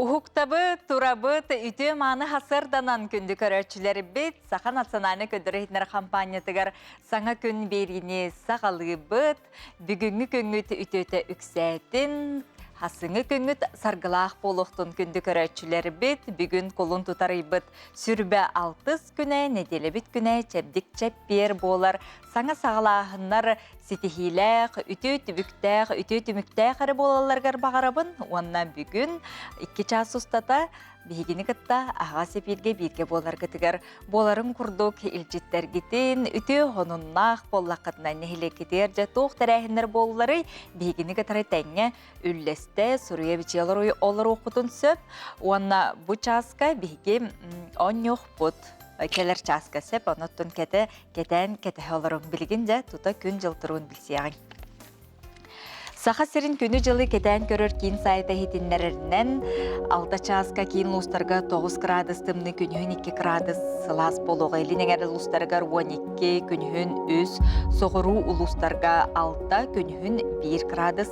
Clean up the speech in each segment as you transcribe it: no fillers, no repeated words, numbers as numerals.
Уһуктабыт, турабыт, үтүө-мааны хасыарданан күндү көрөөччүлэрбит Саха национальнай көрдөрөр-иһитиннэрэр хампаанньатыгар саҥа күн биэриини саҕалыыбыт. Бүгүҥҥү күҥҥүт үтүөтэ үксээтин, хасыҥы күҥҥүт саргылаах буолуохтун күндү көрөөччүлэрбит. Бүгүн кулун тутар ыйбыт сүрбэ алтыс күнэ, нэдиэлэбит күнэ чэбдик чэппиэр буолар. Саҥа саҕалааһыннар ситиһиилээх, үтүө түбүктээх, үтүө түмүктээх эрэ буолалларыгар баҕарабын уонна бүгүн 2 чаас устата биһигини кытта аһаҕас эпииргэ бииргэ буоларгытыгар буоларын курдук илдьиттэргитин үтүө хонуннаах буоллаххытына нэһилиэккитигэр дьэ туох тэрээһиннэр буолларый биһигини кытары тэҥҥэ үллэстэ суруйа-бичийэ олоруоххутун сөп уонна бу чааска биһиги оонньуохпут кэлэр чааска сөп онуттан кэтэ Кэтээн кэтэһэ олоруҥ. Билигин дьэ тута күн-дьыл туругун билсиэҕиҥ. Саха сирин күнү-дьылы кэтээн көрөр киин сайта иһитиннэрэринэн, 6 чааска киин улуустарга 9 кыраадыс тымныы, күнүһүн 2 кыраадыс сылаас буолуоҕа. Илин эҥэр улуустарыгар 12, күнүһүн 3, соҕуруу улуустарга 6, күнүһүн 1 кыраадыс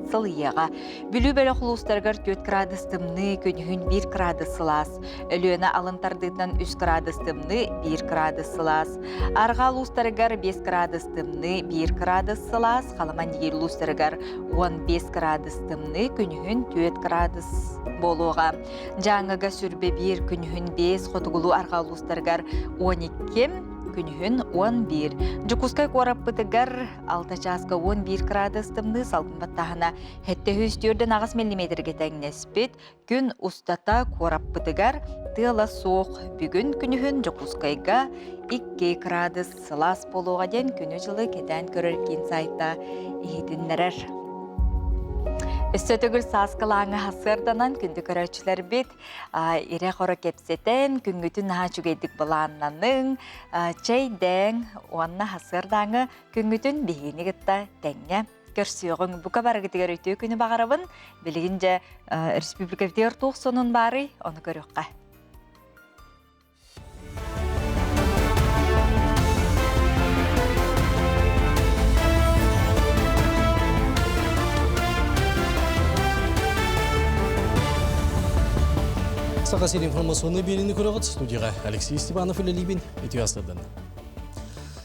сылыйыаҕа. Бүлүү бөлөх улуустарыгар 4 кыраадыс тымныы, күнүһүн 1 кыраадыс сылаас. Өлүөнэ алын тардыытынан 3 кыраадыс тымныы, 1 кыраадыс сылаас. Арҕаа улуустарыгар 5 кыраадыс тымныы, 1 кыраадыс сылаас. Халыма Индигиир улуустарыгар 15 кыраадыс тымныы, күнүһүн 4 кыраадыс буолуоҕа. Дьааҥыга сүрбэ 1, күнүһүн 5, хотугулуу арҕаа улуустарыгар 12, күнүһүн 11. Дьокуускай куораппытыгар 6 чааска 11 кыраадыс тымныы, салгын баттааһына 748 миллиметргэ тэҥнэспит. Күн устата куораппытыгар тыала суох. Бүгүн күнүһүн Дьокуускайга 2 кыраадыс сылаас буолуоҕа диэн күнү-дьылы кэтээн көрөр киин сайта иһитиннэрэр. Өссө төгүл сааскылааҥы сарсыарданан күндү көрөөччүлэрбит ирэ-хоро кэпсэтэн, күҥҥүтүн наһаа үчүгэйдик былааннаныҥ, чэйдээҥ уонна сарсыардааҥы күҥҥүтүн биһигини кытта тэҥҥэ көрсүөҕүҥ. Бука барыгытыгар үтүө күнү баҕарабын. Билигин дьэ республикабытыгар туох сонун баарый, ону көрүөххэ. Саха сирин информационный биэриини көрөҕүт студияҕа Алексей Степанов үлэлиибин үтүө астырдын.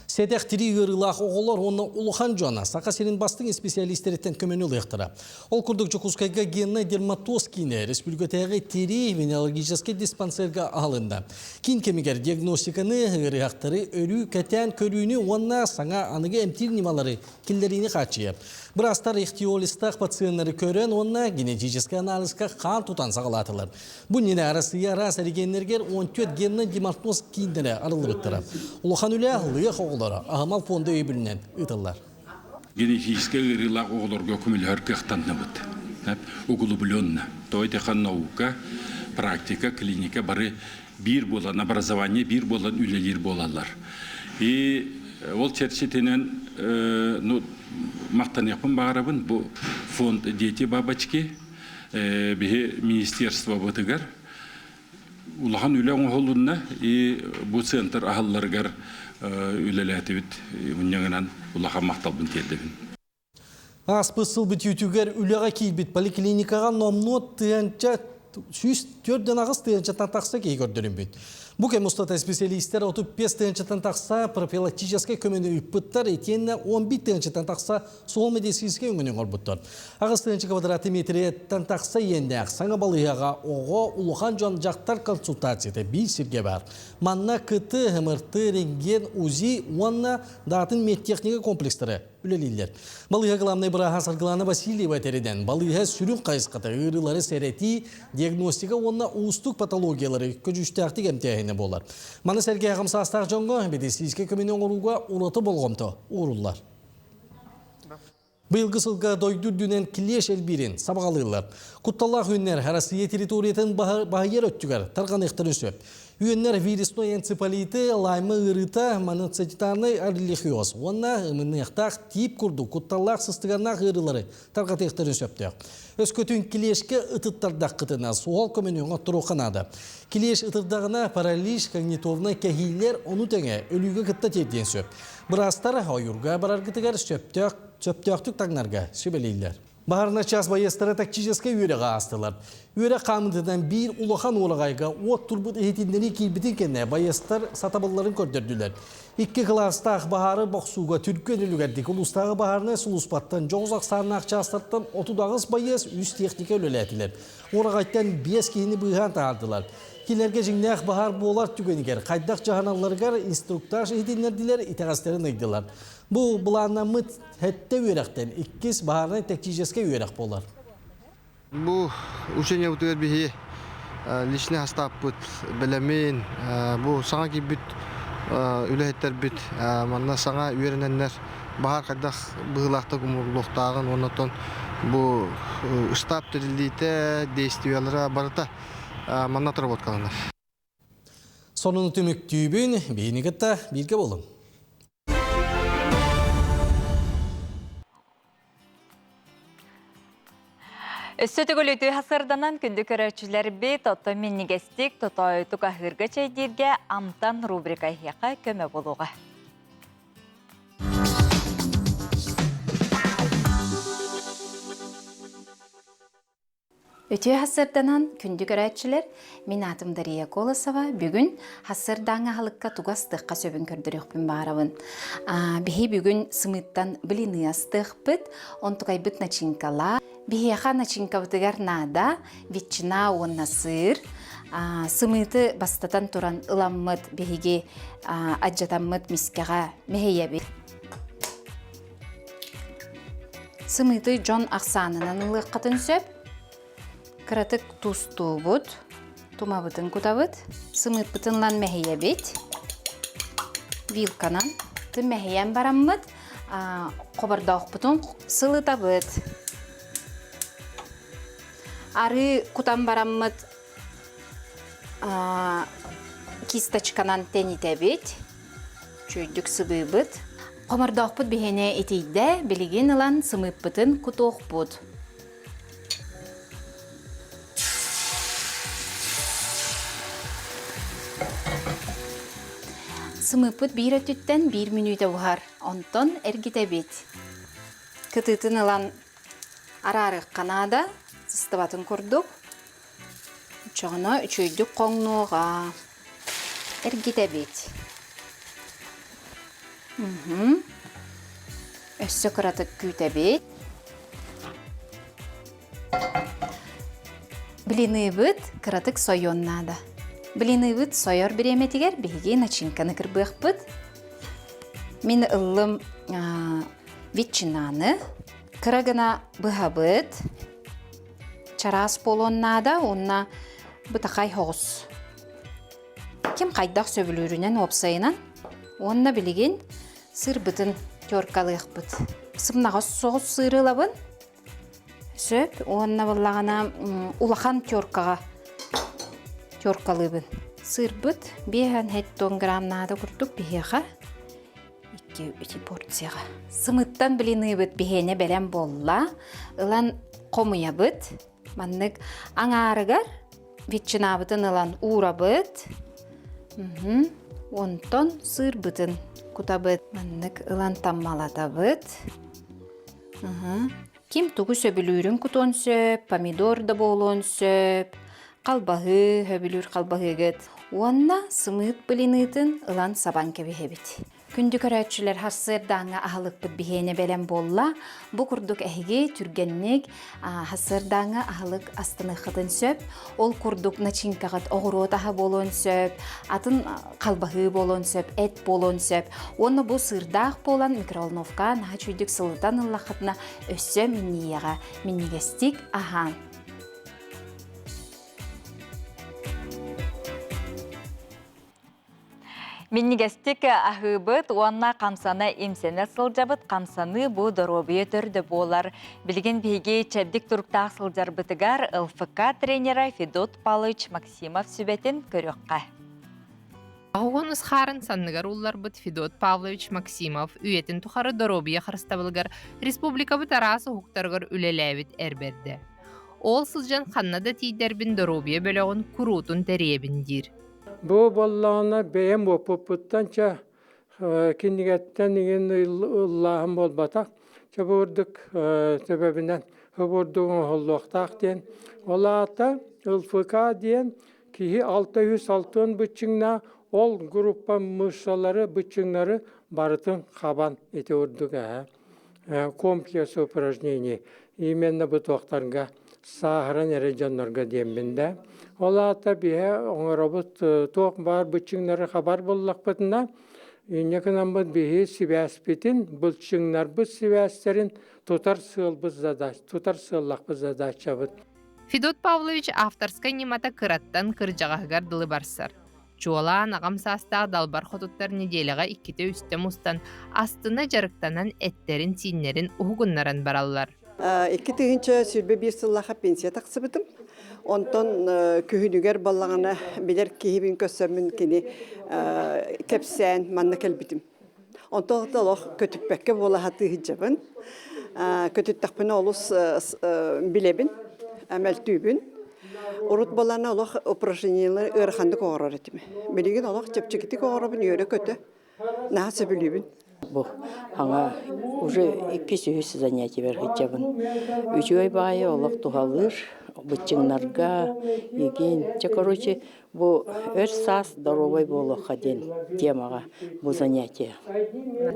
Сэдэх тирии ыарыылаах оҕолор уонна улахан дьон Саха сирин бастыҥ исписэлиистэриттэн көмөнү ылыахтара. Ол курдук Дьокуускайга геннай дерматоз киинэ республикатааҕы тирии венерологическай диспансерга аһылынна. Киин кэмигэр диагностиканы, ыарыһахтары өрүү кэтээн көрүүнү уонна саҥа аныгы эмтиир ньымалары киллэриини хааччыйар. Быраастар ихтиолистаах пациеннары көрөн уонна генетическэй анализка хаан тутан саҕалаатылар. Бу иннинэ Арассыыйа араас эрэгийиэннэригэр 14 геннай диморфоз кииннэрэ арыллыбыттара. Улахан үлэ лыах оҕолоро аһымал фонда өйөбүлүнэн ыытыллар. Генетическэй ыарыылаах оҕолорго көмөлөһөр кыахтанныбыт. Углубленно. То это наука, практика, клиника бары биир буолан, образование биир буолан үлэлиир буолаллар. И ол чэрчитинэн ну, махтаныахпын баҕарабын бу фонд «Дети бабочки» биһи министерствобытыгар улахан үлэ оҥоһулунна и бу центр аһылларыгар үлэлээтибит мунньаҕынан улахан махталбын тиэрдэбин. Ааспыт сыл бүтүүтүгэр үлэҕэ киирбит поликлиникаҕа номнуо тыһыынча 148 тыһыынчаттан тахса киһи көрдөрүммүт. Бу кэм устата исписэлиистэр 35 тыһыынчаттан тахса профилактическай көмөнү ыыппыттар итиэннэ 11 тыһыынчаттан тахса суол медицинскэй өҥөнү оҥорбуттар. Аҕыс тыһыынча квадрат метртэн тахса иэннээх саҥа балыыһаҕа оҕо, улахан дьон, дьахтар консультацията биир сиргэ баар. Манна КТ, МРТ, рентген, УЗИ уонна даатын медтехника комплекстара үлэлииллэр. Балыыһа главнай бырааһа Саргылана Васильева этэринэн, балыыһа сүрүн хайысхата ыарыылары сэрэтии, диагностика уонна уустук патологиялары көдьүүстээхтик эмтээһинэ буолар. Маны сэргэ аҕам саастаах дьоҥҥо медицинскэй көмөнү оҥорууга ураты болҕомто ууруллар. Быйылгы сылга дойду үрдүнэн клеш элбиирин сабаҕалыыллар. Кутталлаах үүннэр Россия территориятын баһыйар өттүгэр тарҕаныахтарын сөп. Үөннэр вирусной энцефалиты, лайма ыарыыта, моноцитарнай орлихиоз уонна ымыныахтаах тиип курдук кутталлаах сыстыганнаах ыарыылары тарҕатыахтарын сөптөөх. Өскөтүн клешкэ ытыттардаххытына суһал көмөнү оҥотторуохха наада. Клеш ытырдаҕына паралич, когнитивнай кэһиилэр ону тэҥэ өлүүгэ кытта тиэрдиэн сөп. Быраастар ойуурга бараргытыгар сөптөөх сөптөөхтүк таҥнарга сүбэлииллэр. Баһарына час байыастара тактическай үөрэҕи аастылар. Үөрэх хаамыытынан биир улахан уораҕайга уот турбут иһитиннэрии киирбитин кэннэ байыастар сатабылларын көрдөрдүлэр. Икки кылаастаах баһаары бохсууга түргэн үлүгэрдик улуустааҕы баһаарынай сулууспаттан дьоҕус ахсааннаах чаастартан 38 байыас үс техника үлэлээтилэр. Уораҕайтан биэс киһини быыһаан таһаардылар. Кинилэргэ дьиҥнээх баһаар буолар түгэнигэр хайдах дьаһаналларыгар инструктаж иһитиннэрдилэр, итэҕэстэрин ыйдылар. Бу былааннаммыт сэттэ үөрэхтэн иккис баһаарынай тактическай үөрэх буолар. Бу учениябытыгар биһи личный хастааппыт бэлэмин, бу саҥа киирбит үлэһиттэрбит манна саҥа үөрэнэннэр баһаар хайдах быһыылаахтык умуллуохтааҕын уонна оттон бу штаб тэриллиитэ, действиелара барыта манна отработкаланар. Сонуну түмүктүүбүн, биһини кытта бииргэ буолуҥ. Өссө төгүл хасырданан күндү көрөөччүлэрбит, оттон минньигэстик тотоойутук аһыырга чэйдииргэ Амтан рубрика эһиэхэ көмө буолуоҕа. Үтүө хассырданан күндү көрөөччүлэр, мин аатым Дария Колосова. Бүгүн хассырдааҥҥа аһылыкка тугу астыахха сөбүн көрдөрүөхпүн баҕарабын. Биһи бүгүн сымыыттан блины астыахпыт, онтукайбыт начинкалаа. Биһиэхэ начинкабытыгар наада ветчина уонна сыр. Сымыыты бастатан туран ыламмыт биһиги адьатаммыт мискэҕэ мэһийэбит. Сымыыты дьон ахсаанынан ылыаххытын сөп. Кыратык туустуубут, тумабытын кутабыт, сымыыппытын ылан мэһийэбит. Вилканан мэһийэн бараммыт, хобордоохпутун сылытабыт. Арыы кутан бараммыт кисточканан тэнитэбит. Чүйдүк сыбыыбыт. Хомордоохпут биһиэнэ итийдэ, билигин ылан сымыыппытын кутуохпут. Сымыыппыт биир өттүттэн биир мүнүүтэ буһар, онтон эргитэбит. Кытыытын ылан араарыахха наада, сыстыбатын курдук. Оччоҕуна үчүгэйдик хоҥнуоҕа. Эргитэбит. Өссө кыратык күүтэбит. Блиныбыт кыратык сойуон наада. Блиныбыт сойор бириэмэтигэр биһиги начинканы кырбыахпыт. Мин ыллым ветчинаны. Кыра гына быһабыт. Чараас буолуон наада уонна бытахай соҕус. Ким хайдах сөбүлүүрүнэн уопсайынан уонна билигин сырбытын теркалыахпыт. Сымнаҕас соҕус сыыры ылабын. Сөп уонна буоллаҕына улахан теркаҕа теркалыыбын. Сыырбыт 5 грамм наада курдук биһиэхэ икки ити порцияҕа. Сымыттан блиныыбыт биһиэнэ бэлэм буолла. Ылан хомуйабыт. Маннык аҥаарыгар ветчинабытын ылан уурабыт. Онтон сыырбытын кутабыт. Маннык ылан таммалатабыт. Ким тугу сөбүлүүрүн кутуон сөп, помидор да буолуон сөп, халбаһыы, сөбүлүүр халбаһыыгыт. Уонна сымыыт блинытын ылан сабан кэбиһэбит. Күндү көрөөччүлэр, сарсыардааҥҥы аһылыкпыт биһиэнэ бэлэм буолла. Бу курдук эһиги түргэнник сарсыардааҥҥы аһылык астыныаххытын сөп. Ол курдук начинкаҕыт оҕуруот аһа буолуон сөп, атын халбаһыы буолуон сөп, эт буолуон сөп. Уонна бу сыырдаах буолан микроволновка наһаа үчүгдүк сылытан ыллаххытына өссө минньийэҕэ минньигэстик аһаан. Минньигэстик аһыыбыт уонна хамсана имсэнэ сылдьабыт. Хамсаныы бу доруобуйа төрдө буолар. Билигин биһиги чэбдик туруктаах сылдьарбытыгар ЛФК тренера Федот Павлович Максимов сүбэтин көрүөххэ. Оһуон ысхаарын санныгар улларбыт Федот Павлович Максимов үйэтин тухары доруобуйа харыстабылыгар республикабыт араас уһуктарыгар үлэлээбит эр бэрдэ. Ол сылдьан ханна да тиийдэрбин доруобуйа бөлөҕүн куруутун тэрийэбин диир. Бу буоллаҕына бэйэм уоппуппуттан чэ кинигэттэн иҥин ыллааһын буолбатах. Чэ бу курдук төбөбүнэн. Хобордук оҥоһуллуохтаах диэн. Ол аата ЛФК диэн киһи 660 быччыҥнаах ол группа мышцалары, быччыҥнары барытын хабан ити урдук эһэ. Комплекс упражнений именно бу туохтарга сааһыран эрэ дьоннорго диэммин да. Ол аата биһэ оҥоробут туох баар быччыҥнары хабар буллахпытына инньэ гынаммыт биһи сибээспитин, былчыҥнарбыт сибээстэрин тутар сыалбыт задач, тутар сыаллахпыт задачабыт. Федот Павлович авторскай ньымата кыраттан кырдьаҕаһыгар дылы барсар. Чуолаан аҕам саастаах далбар хотуттар нэдиэлэҕэ иккитэ-үстэ мустан, астына дьарыктанан эттэрин-сииннэрин уһугуннаран бараллар. 2021 сыллаахха пенсия тахсыбытым. Онтон күһүнүгэр баллаҕана билэр киһибин көрсөммүн кини кэпсээн манна кэлбитим. Онтон олох көтүппэккэ буола сатыы сылдьабын. Көтүттэхпинэ олус билэбин, мөлтүүбүн. Урут буоллаҕына олох упражнениелары ыараханнык оҥорор этим. Билигин олох чэпчэкитик оҥоробун, үөрэ-көтө. Наһаа сөбүлүүбүн. Бу хаҥа уже иккис үһүс занятиебар сылдьабын. Үчүгэй баайы олох туһалыыр, быччыҥнарга, игин. Чэ, короче, Бу өр саас доруобай буолуохха диэн темаҕа бу занятие.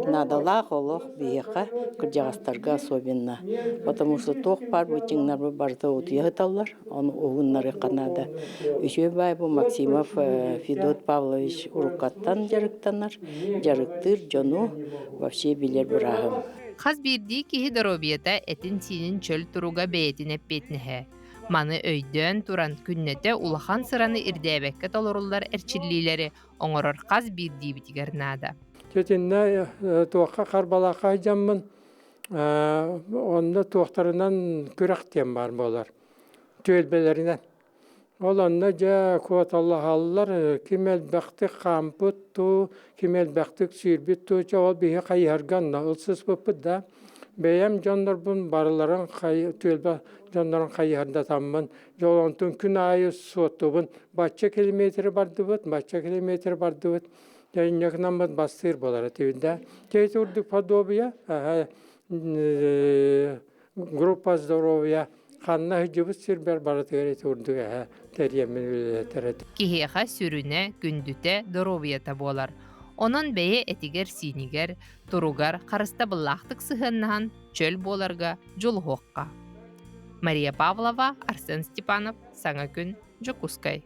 Наадалаах олох биһиэхэ, кырдьаҕастарга особенно. Потому что туох баар быччыҥнарбыт барыта утуйа сыталлар, ону уһуннарыахха наада. Үчүгэй баай бу Максимов Федот Павлович уруккаттан дьарыктанар, дьарыктыыр дьону вообще билэр бырааһым. Хас биирдии киһи доруобуйата этин-сиинин чөл туруга бэйэтин эппиэтинэһэ. Маны өйдөөн туран, күннэтэ улахан сыраны ирдээбэккэ толоруллар эрчиллиилэри оҥорор хас биирдиибитигэр наада. Итиннэ туохха Харбалаахха сылдьаммын, онно туохтарынан күрэх диэн баар буолар, түөлбэлэринэн. Ол онно дьэ куоталаһаллар, ким элбэхтик хаампыт дуу, ким элбэхтик сүүрбүт дуу, чэ ол биһи хайыһарга онно ылсыспыппыт да. Бэйэм дьоннорбун барыларын түөлбэ дьоннорун хайыһардатаммын, дьолонтун күн аайы суоттубун, бачча километры бардыбыт, бачча километр бардыбыт, дьэ бастыыр буолар этибит да. Кейт урдук подобие, группа здоровья ханна сылдьыбыт сирбэр барытыгар ити урдук эһэ тэрийэммин үлэлэтэр этим. Киһиэхэ сүрүнэ, күндүтэ, доруобуйата буолар. Онон бэйэ этигэр-сиинигэр, туругар харыстабыллаахтык сыһыаннаһан чөл буоларга дьулуһуохха. Мария Павлова, Арсен Степанов, Саҥа күн, Дьокуускай.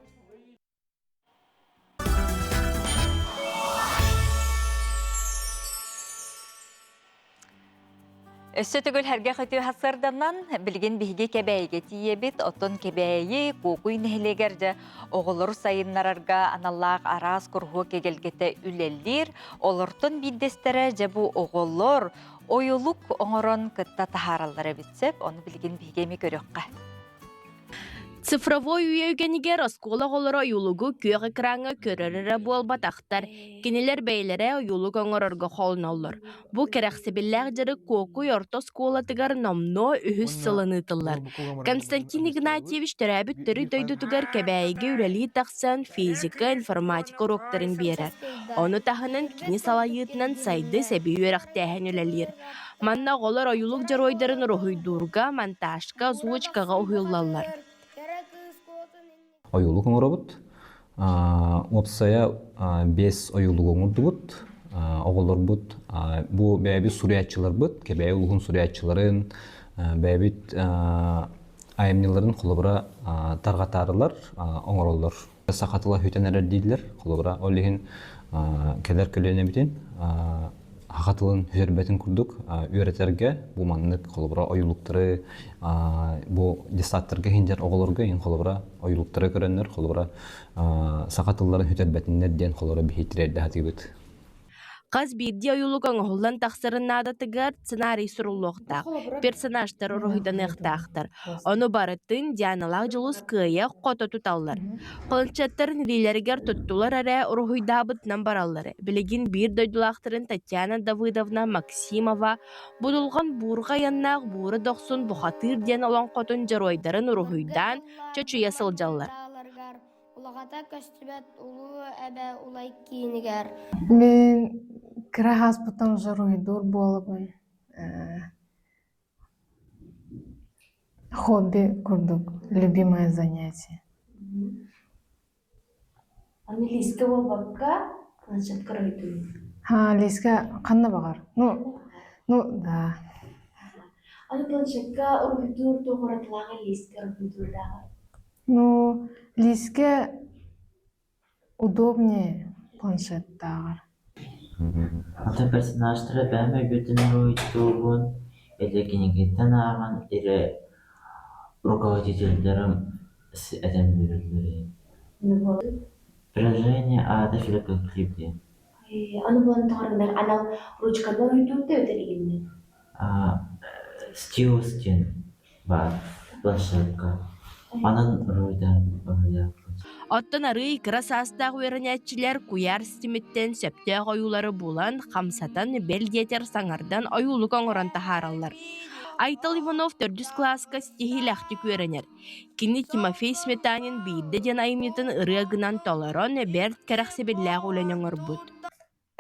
Өссө төгүл һэргэ хөтүө хасырданан, билигин биһиги Кэбээйигэ тиийэбит. Оттон Кэбээйи Куокуй нэһилиэгэр дьэ оҕолору сайыннарарга аналлаах араас куруһуок эгэлгэтэ үлэлиир. Олортон биирдэстэрэ дьэ бу оҕолор ойулук оҥорон кытта таһаараллар эбит сөп. Ону билигин биһиги эми көрүөххэ. Цифровой үйэ үгэнигэр оскуола оҕолоро ойуулугу күөх экраҥҥа көрөр эрэ буолбатахтар, кинилэр бэйэлэрэ ойуулук оҥорорго холоноллор. Бу кэрэхсэбиллээх дьарык Куокуй орто оскуолатыгар номнуо үһүс сылын ыытыллар. Константин Игнатьевич төрөөбүт төрүт дойдутугар Кэбээйигэ үлэлии тахсан физика, информатика уруоктарын биэрэр. Ону таһынан кини салайыытынан Сайдыс эбии үөрэхтээһин үлэлиир. Манна оҕолор ойуулук дьоруойдарын уруһуйдуурга, монтажка, озвучкаҕа уһуйуллаллар. Ойуулук оҥоробут. Уопсайа биэс ойуулугу оҥордубут. Оҕолорбут бу бэйэбит суруйааччыларбыт, Кэбээйи улууһун суруйааччыларын, бэйэбит айымньыларын холобура тарҕатаарылар, оҥороллор. Саха тыла сүтэн эрэр дииллэр. Холобура, ол иһин кэлэр көлүөнэбитин саха тылын сүтэрбэтин курдук үөрэтэргэ бу маннык холобура ойуулуктары бу детсадтарга иһиндэр оҕолорго иһин холобура ойуулуктары көрөннөр холобура саха тылларын сүтэрбэтиннэр диэн холобура биһи тириэрдэ сатыыбыт. Хас биирдии ойуулук оҥоһуллан тахсарын наадатыгар сценарий суруллуохтаах, персонажтар уруһуйданыахтаахтар. Ону барытын Дианалаах Дьулус кыайа хото туталлар. Планшеттарын илиилэригэр туттулар эрэ уруһуйдаабытынан бараллар. Билигин биир дойдулаахтарын Татьяна Давыдовна Максимова Будулҕан буурҕа айаннаах Буура Дохсун бухатыыр диэн олоҥхотун дьоруойдарын уруһуйдаан чочуйа сылдьаллар. Улаҕата көстүбэт улуу эбэ улай киинигэр Мин кыра ааспыттан уже уруһуйдуур буолабын. Хобби курдук, любимое занятие. Аны лиискэ буолбакка, планшеткар ойдуйун. Ха, лиискэ ханна баҕар. Ну, ну да. Аны планшекка уруһуйдуур туох уратылааҕый лиискэ уруһуйдуурдааҕар? Ну, лиискэ удобнее планшеттааҕар. Атын персонажтары бэйэм өйбүттэн уруһуйдуубун, или кинигиттэн ааҕан, или руководителлэрим этэн биэрэллэрий. Приложение аата Филококлип диэн. Аны буолан тоҕо анал ручканан уруһуйдуур да эбэтэр игиннэн? Стилус диэн баар планшетка. Анан уруһуйдаан уруһуйдаахпыт. Оттон арыый кыра саастаах үөрэнээччилэр куйаар ситимиттэн сөптөөх ойуулары булан, хамсатан, бэл диэтэр саҥардан ойуулук оҥорон таһаараллар. Айтал Иванов төрдүс кылааска ситиһиилээхтик үөрэнэр. Кини Тимофей Сметанин биирдэ диэн айымньытын ырыа гынан толорон, бэрт кэрэхсэбиллээх үлэни оҥорбут.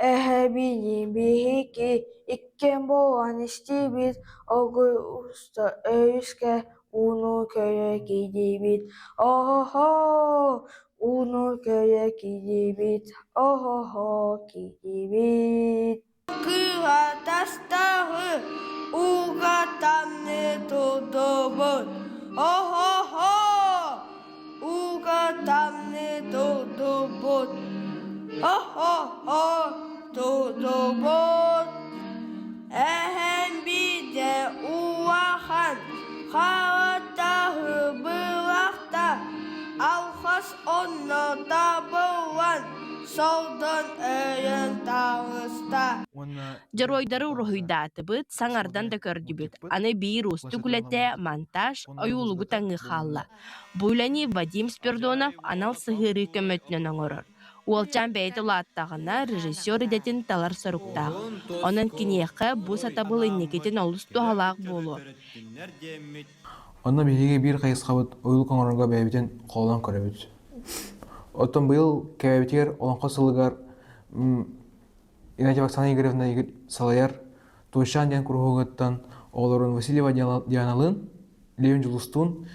Эһэбини биһиги иккиэн буолан истибит, Огуй уста өрүскэ ууну көрө киирдибит, Оһо-хоо, ууну көрө киирдибит, оһо-хоо киирдибит Кыыһа тастаҕы ууга тамныы турдубут, Оһо-хоо, ууга тамныы турдубут, Оһо-хо турдубут. Эһэм биирдэ улахан харатаһы бырахта, алхас онно табыллан Солдон өйөн таҕыста. Дьоруойдары уруһуйдаатыбыт, саҥардан да көрдүбүт. Аны биир уустук үлэтэ монтаж, ойуулугу таҥыы хаалла. Бу үлэни Вадим Спирдонов анал сыһыарыы көмөтүнэн оҥорор. Уолчаан бэйэтэ улааттаҕына режиссер идэтин талар соруктаах. Онон киниэхэ бу сатабыл инникитин олус туһалаах буолуо. Онно биһиги биир хайысхабыт ойуулук оҥорорго бэйэбитин холонон көрөбүт. Оттон быйыл кэбэбитигэр Олоҥхо сылыгар Игнатьева Оксана Игоревна салайар Туощаан диэн куруһуогуттан оҕолорун Васильева Дианалыын, Левин Дьулустуун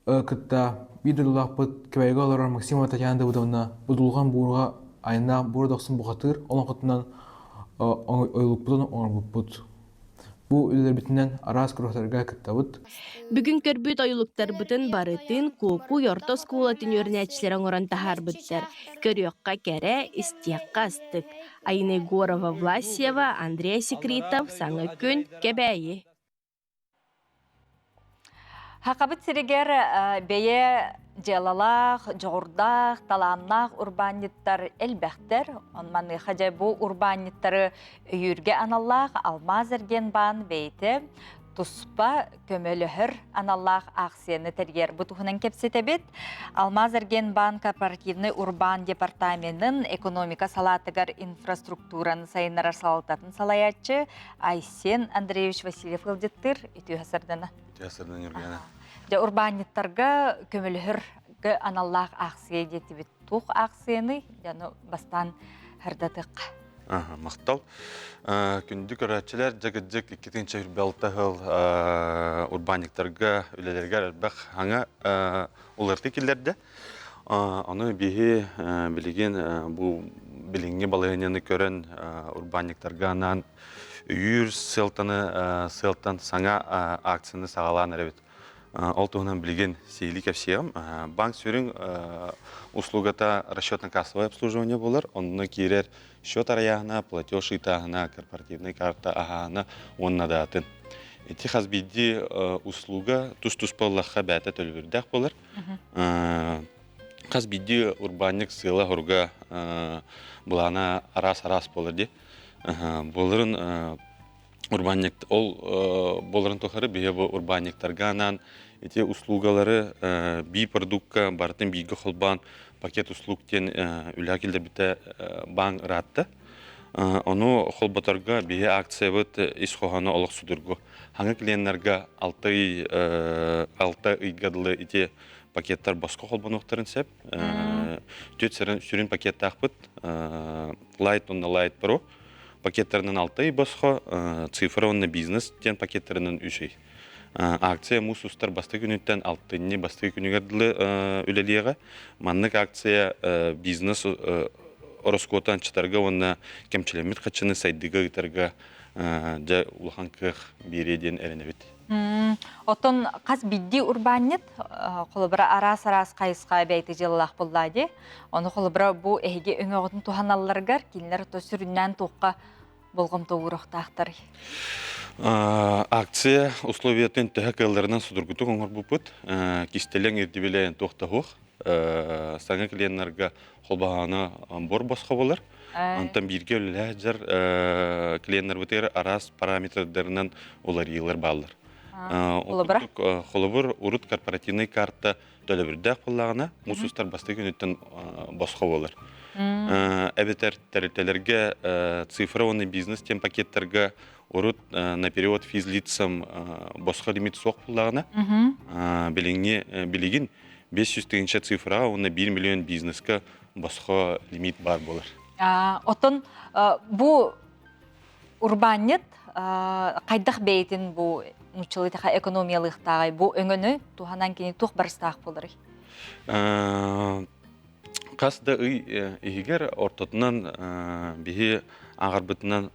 кытта биир дойдулаахпыт Кэбээйигэ олорор Максимова Татьяна Давыдовна Будулҕан буурҕа айаннаах Бура Дохсун бухатыыр олоҥхотунан ойулукпутун оҥорбуппут. Бу үлэлэрбитинэн араас куруһуктарга кыттабыт. Бүгүн көрбүт ойулуктарбытын барытын Куокуй орто оскуолатын үөрэнээччилэрэ оҥорон таһаарбыттар. Көрүөххэ кэрэ, истиэххэ астык. Айна Егорова Власьева, Андрей Секритов, Саҥа күн, Кэбээйи. Хакабыт сиригэр бэйэ дьыалалаах, дьоҕурдаах, талааннаах урбаанньыттар элбэхтэр. Маныаха дьэ бу урбаанньыттары өйүүргэ аналлаах Алмаз Эргиэнбаан бэйэтэ туспа көмөлөһөр аналлаах аахсыйаны тэрийэр. Бу туһунан кэпсэтэбит. Алмаз Эргиэнбаан корпоративнай урбаан департаменын экономика салаатыгар инфраструктураны сайыннарар салалтатын салайааччы Айсен Андреевич Васильев ыалдьыттыыр. Үтүө сардана. Үтүө сардана Ньургуяна. Дьэ урбаанньыттарга көмөлөһөргө аналлаах аахсыйа диэтибит. Туох аахсыйаный? Дьэ бастаан хардатыахха. Махтал. Күндү көрөөччүлэр, дьэ иккитинчи үрбэлтэ сыл урбаанньыктарга үлэлэригэр элбэх хаҥа уларытыы киллэрдэ. Ону биһи билигин бу билиҥҥи балаһыанньаны көрөн урбаанньыктарга анаан өйүүр сыалтаны сыалтан саҥа акцияны саҕалаан эрэбит. Ол туһунан билигин сиһилии кэпсиэҕим. Банк сүрүн услугата расчетно-кассовое обслуживание буолар. Онно киирэр счет арыйааһына, платеж ыытааһына, корпоративнай карта аһааһына уонна да атын. Ити хас биирдии услуга тус-туспа ыллахха бэйэтэ төлөбүрдээх буолар. Хас биирдии урбаанньык сыала-соруга былаана араас-араас буолар дии. Буоларын урбаанньык ол буоларын тухары биһи бу урбаанньыктарга анаан ити услугалары бии продукка барытын бииргэ холбоон пакет услуг диэн үлэҕэ киллэрбитэ баан ыраатта. Ону холботорго биһи акциябыт ис хоһооно олох судургу. Хаҥа клиеннарга 6 ый 6 ыйга дылы ити пакеттар босхо холбонуохтарын сөп. Түөрт сүрүн пакеттаахпыт Light уонна Light Pro пакеттарынан 6 ый босхо, цифра уонна бизнес диэн пакеттарынан 3 ый. Акция муус устар бастакы күнүттэн алтынньы бастакы күнүгэр дылы үлэлиэҕэ. Маннык акция бизнес ороскуоту анчытарга уонна кэмчилэммит хаччыны сайдыыга ыытарга дьэ улахан кыах биэриэ диэн эрэнэбит. Оттон хас биирдии урбаанньыт холобура араас-араас хайысха бэйти дьыалалаах буоллаа дии. Ону холобура бу эһиги өҥөҕүтүн туһаналларыгар кинилэр то сүрүннээн туохха болҕомто ууруохтаахтарый? Акция условиятын төһө кыалларынан судургутук оҥорбуппут. Кистэлэҥ ирдэбилэ туох да суох. Саҥа клиеннарга холбоһооно бор босхо болар. Онтон бииргэ үлэлээх дьар клиеннарбытыгар араас параметрдарынан уларыйыылар бааллар. Холобура? Холобур, урут корпоративный карта төлөбүрдээх буоллаҕына, муус устар бастакы күнүттэн босхо буолар. Эбэтэр тэрилтэлэргэ цифра уонна бизнес тем пакеттарга урут на перевод физлицам босхо лимит суох буоллаҕына, билиҥҥи билигин 500 тыһыынча цифраҕа уонна 1 миллион бизнеска босхо лимит баар буолар. Оттон бу урбаанньыт хайдах бэйэтин бу нууччалыы экономиялыахтааҕый бу өҥөнү туһанан кини туох барыстаах буоларый? Хас да ый иһигэр ортотунан биһи ааҕарбытынан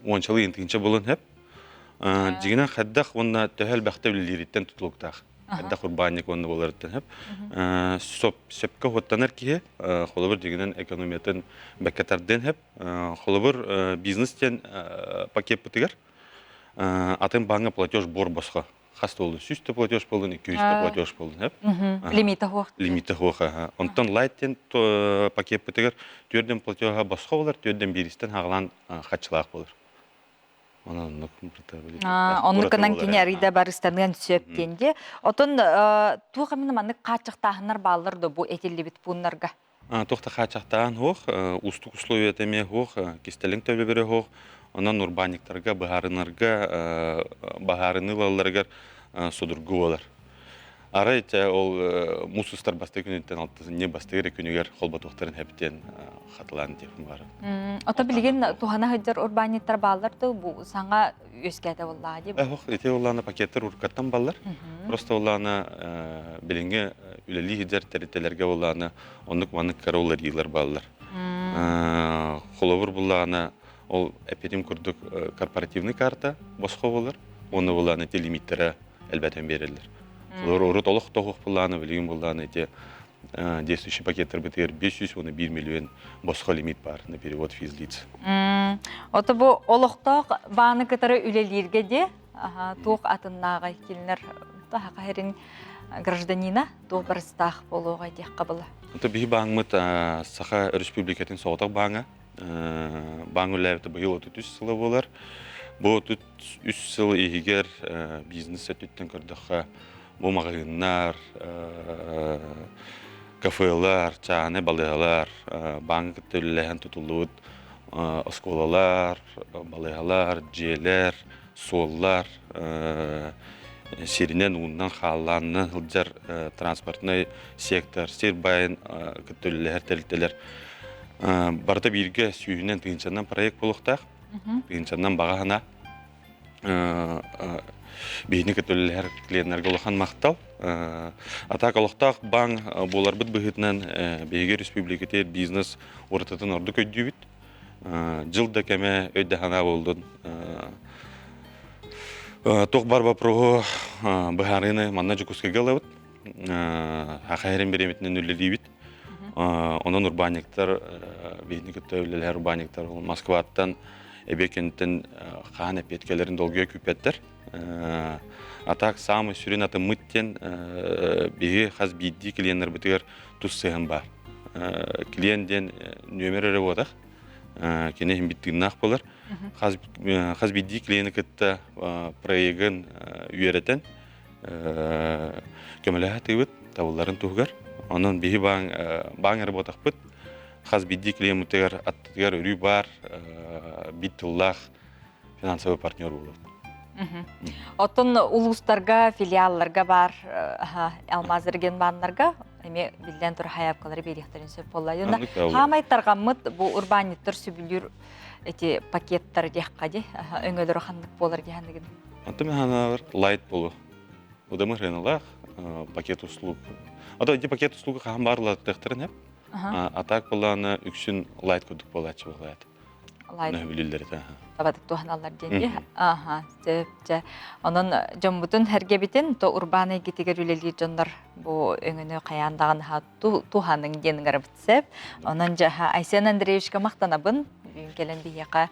уончалыы тыһыынча буолан сөп. Дьиҥинэн хайдах уонна төһө элбэхтэ үлэлиириттэн тутулуктаах. Хайдах урбаанньык уонна буоларыттан сөп. Сөпкө уоттанар киһи холобур дьиҥинэн экономиятын бэккэ тардыан сөп. Холобур, бизнес диэн пакеппытыгар атын бааҥҥа платеж буор босхо. Хас да болдун, 100 платеж болдун, 200 платеж болдун, хөп. Лимита хуох. Лимита хуох, Онтон лайт диэн пакеппытыгар түөрден платежа босхо болар, түөрден бииристен хаҕалаан хаччылаах болар. Онон Оннук гынан кини арыйда барыстаныан сөп диэн дии. Отон туох эмиэ маннык хааччахтааһыннар бааллар да бу этиллибит пууннарга? Туох да хааччахтаан суох, уустук условията эмиэ суох, кистэлэҥ төлөбүрэ суох. Онон урбаанньыктарга быһаарынарга, баһаарыныы ылалларыгар судургу буолар. Арай чэ ол муус устар бастакы күнүттэн алтысынньы бастакы эрэ күнүгэр холботуохтарын сөп диэн хатылаан диэхпин баҕарабын. Ото билигин туһана сылдьар урбаанньыттар бааллар да бу саҥа үөскээтэ буоллаҕа дии. Ох, ити улаана пакеттар уруккаттан баллар. Просто улаана билиҥҥи үлэлии сылдьар тэрилтэлэргэ улаана оннук маннык кыра уларыйыылар бааллар. Холобур буллаҕына ол эппитим курдук корпоративный карта босхо буолар. Уонна буллаҕына ити лимиттэрэ элбэтэн биэрэллэр. Холобур урут олох тоһуох буллаҕына билигин буллаҕына ити действующий пакеттарбытыгар 501 миллион босхо лимит бар на перевод физлиц. Ото бу олохтоох бааны кытары үлэлииргэ де туох атыннааҕай кинилэр таһаха хэрин гражданина туох барыстаах буолуоҕай диэххэ была. Ото биһи бааҥмыт Саха Өрөспүүбүлүкэтин соҕотох бааҥа. Бааҥ үлэлээбитэ быйыл 33 сыла буолар. Бу 33 сыл иһигэр бизнес өттүттэн көрдөххө Бу маҕаһыыннар, кафелар, чааһынай балыыһалар, бааҥҥа кытта үлэлэһэн тутуллубут оскуолалар, балыыһалар, дьиэлэр, суоллар, сиринэн, ууннан, хааллаанынан сылдьар транспортнай сектор, сир баайын кытта үлэлэһэр тэрилтэлэр барыта бииргэ сүүһүнэн тыһыынчанан проект буолуохтаах. Тыһыынчанан баҕа санаа. Биһини кытта үлэлэһэр клиеннэргэ улахан махтал. Атак олохтоох баан буоларбыт быһыытынан биһиги республикатыгар бизнес уратытын ордук өйдүүбүт. Дьыл да кэмэ өй да санаа буоллун. Туох бар боппуруоһу быһаарыыны манна Дьокуускайга ылабыт. Хахайрын бириэмэтинэн үлэлиибит. Онон урбаанньыктар биһини кытта үлэлэһэр урбаанньыктар Москваттан эбиэкэнтэн хаан эппиэткэлэрин долгуйа күүппэттэр. А так самый сүрүн атыммыт диэн биһи хас биирдии клиеннарбытыгар тус сыһыан баар. Клиент диэн нүөмэр эрэ буотах. Кини иһин тыыннаах буолар. Хас биирдии клиени кытта проегын үөрэтэн көмөлөһө тыыбыт табылларын туһугар. Онон биһи баан баан эрэ буотахпыт. Хас биирдии клиеммытыгар аттытыгар өрүү баар биир тыллаах финансовый партнер буолабыт. Оттон улуустарга, филиалларга бар алмазерген бааннарга эми биллэн тур хайапкалары биэриэхтэрин сөп буолла. Хаамай тарҕаммыт бу урбаанньыттар сүбүлүүр эти пакеттар диэххэ ди өҥөлөрө ханнык буолар диэханныгын. Онтон мен ханаабар лайт болу. Удамы рыналаах пакет услуг. А то пакет услуга хаһан баарлаттыахтарын хеп. А так булааны үксүн лайт курдук буолааччы буолаат. Лайт. Билиллер это. Табатык туһаналлар диэн. Аха, сөп, чэ. Онон дьоммутун эргэбитин то урбаан эйгэтигэр үлэлиир дьоннор бу өҥөнү хайаан даҕаны туһаныҥ диэн ыҥырабыт сөп. Онон дьаһа Айсен Андреевичка махтанабын. Бүгүн кэлэн биһиэхэ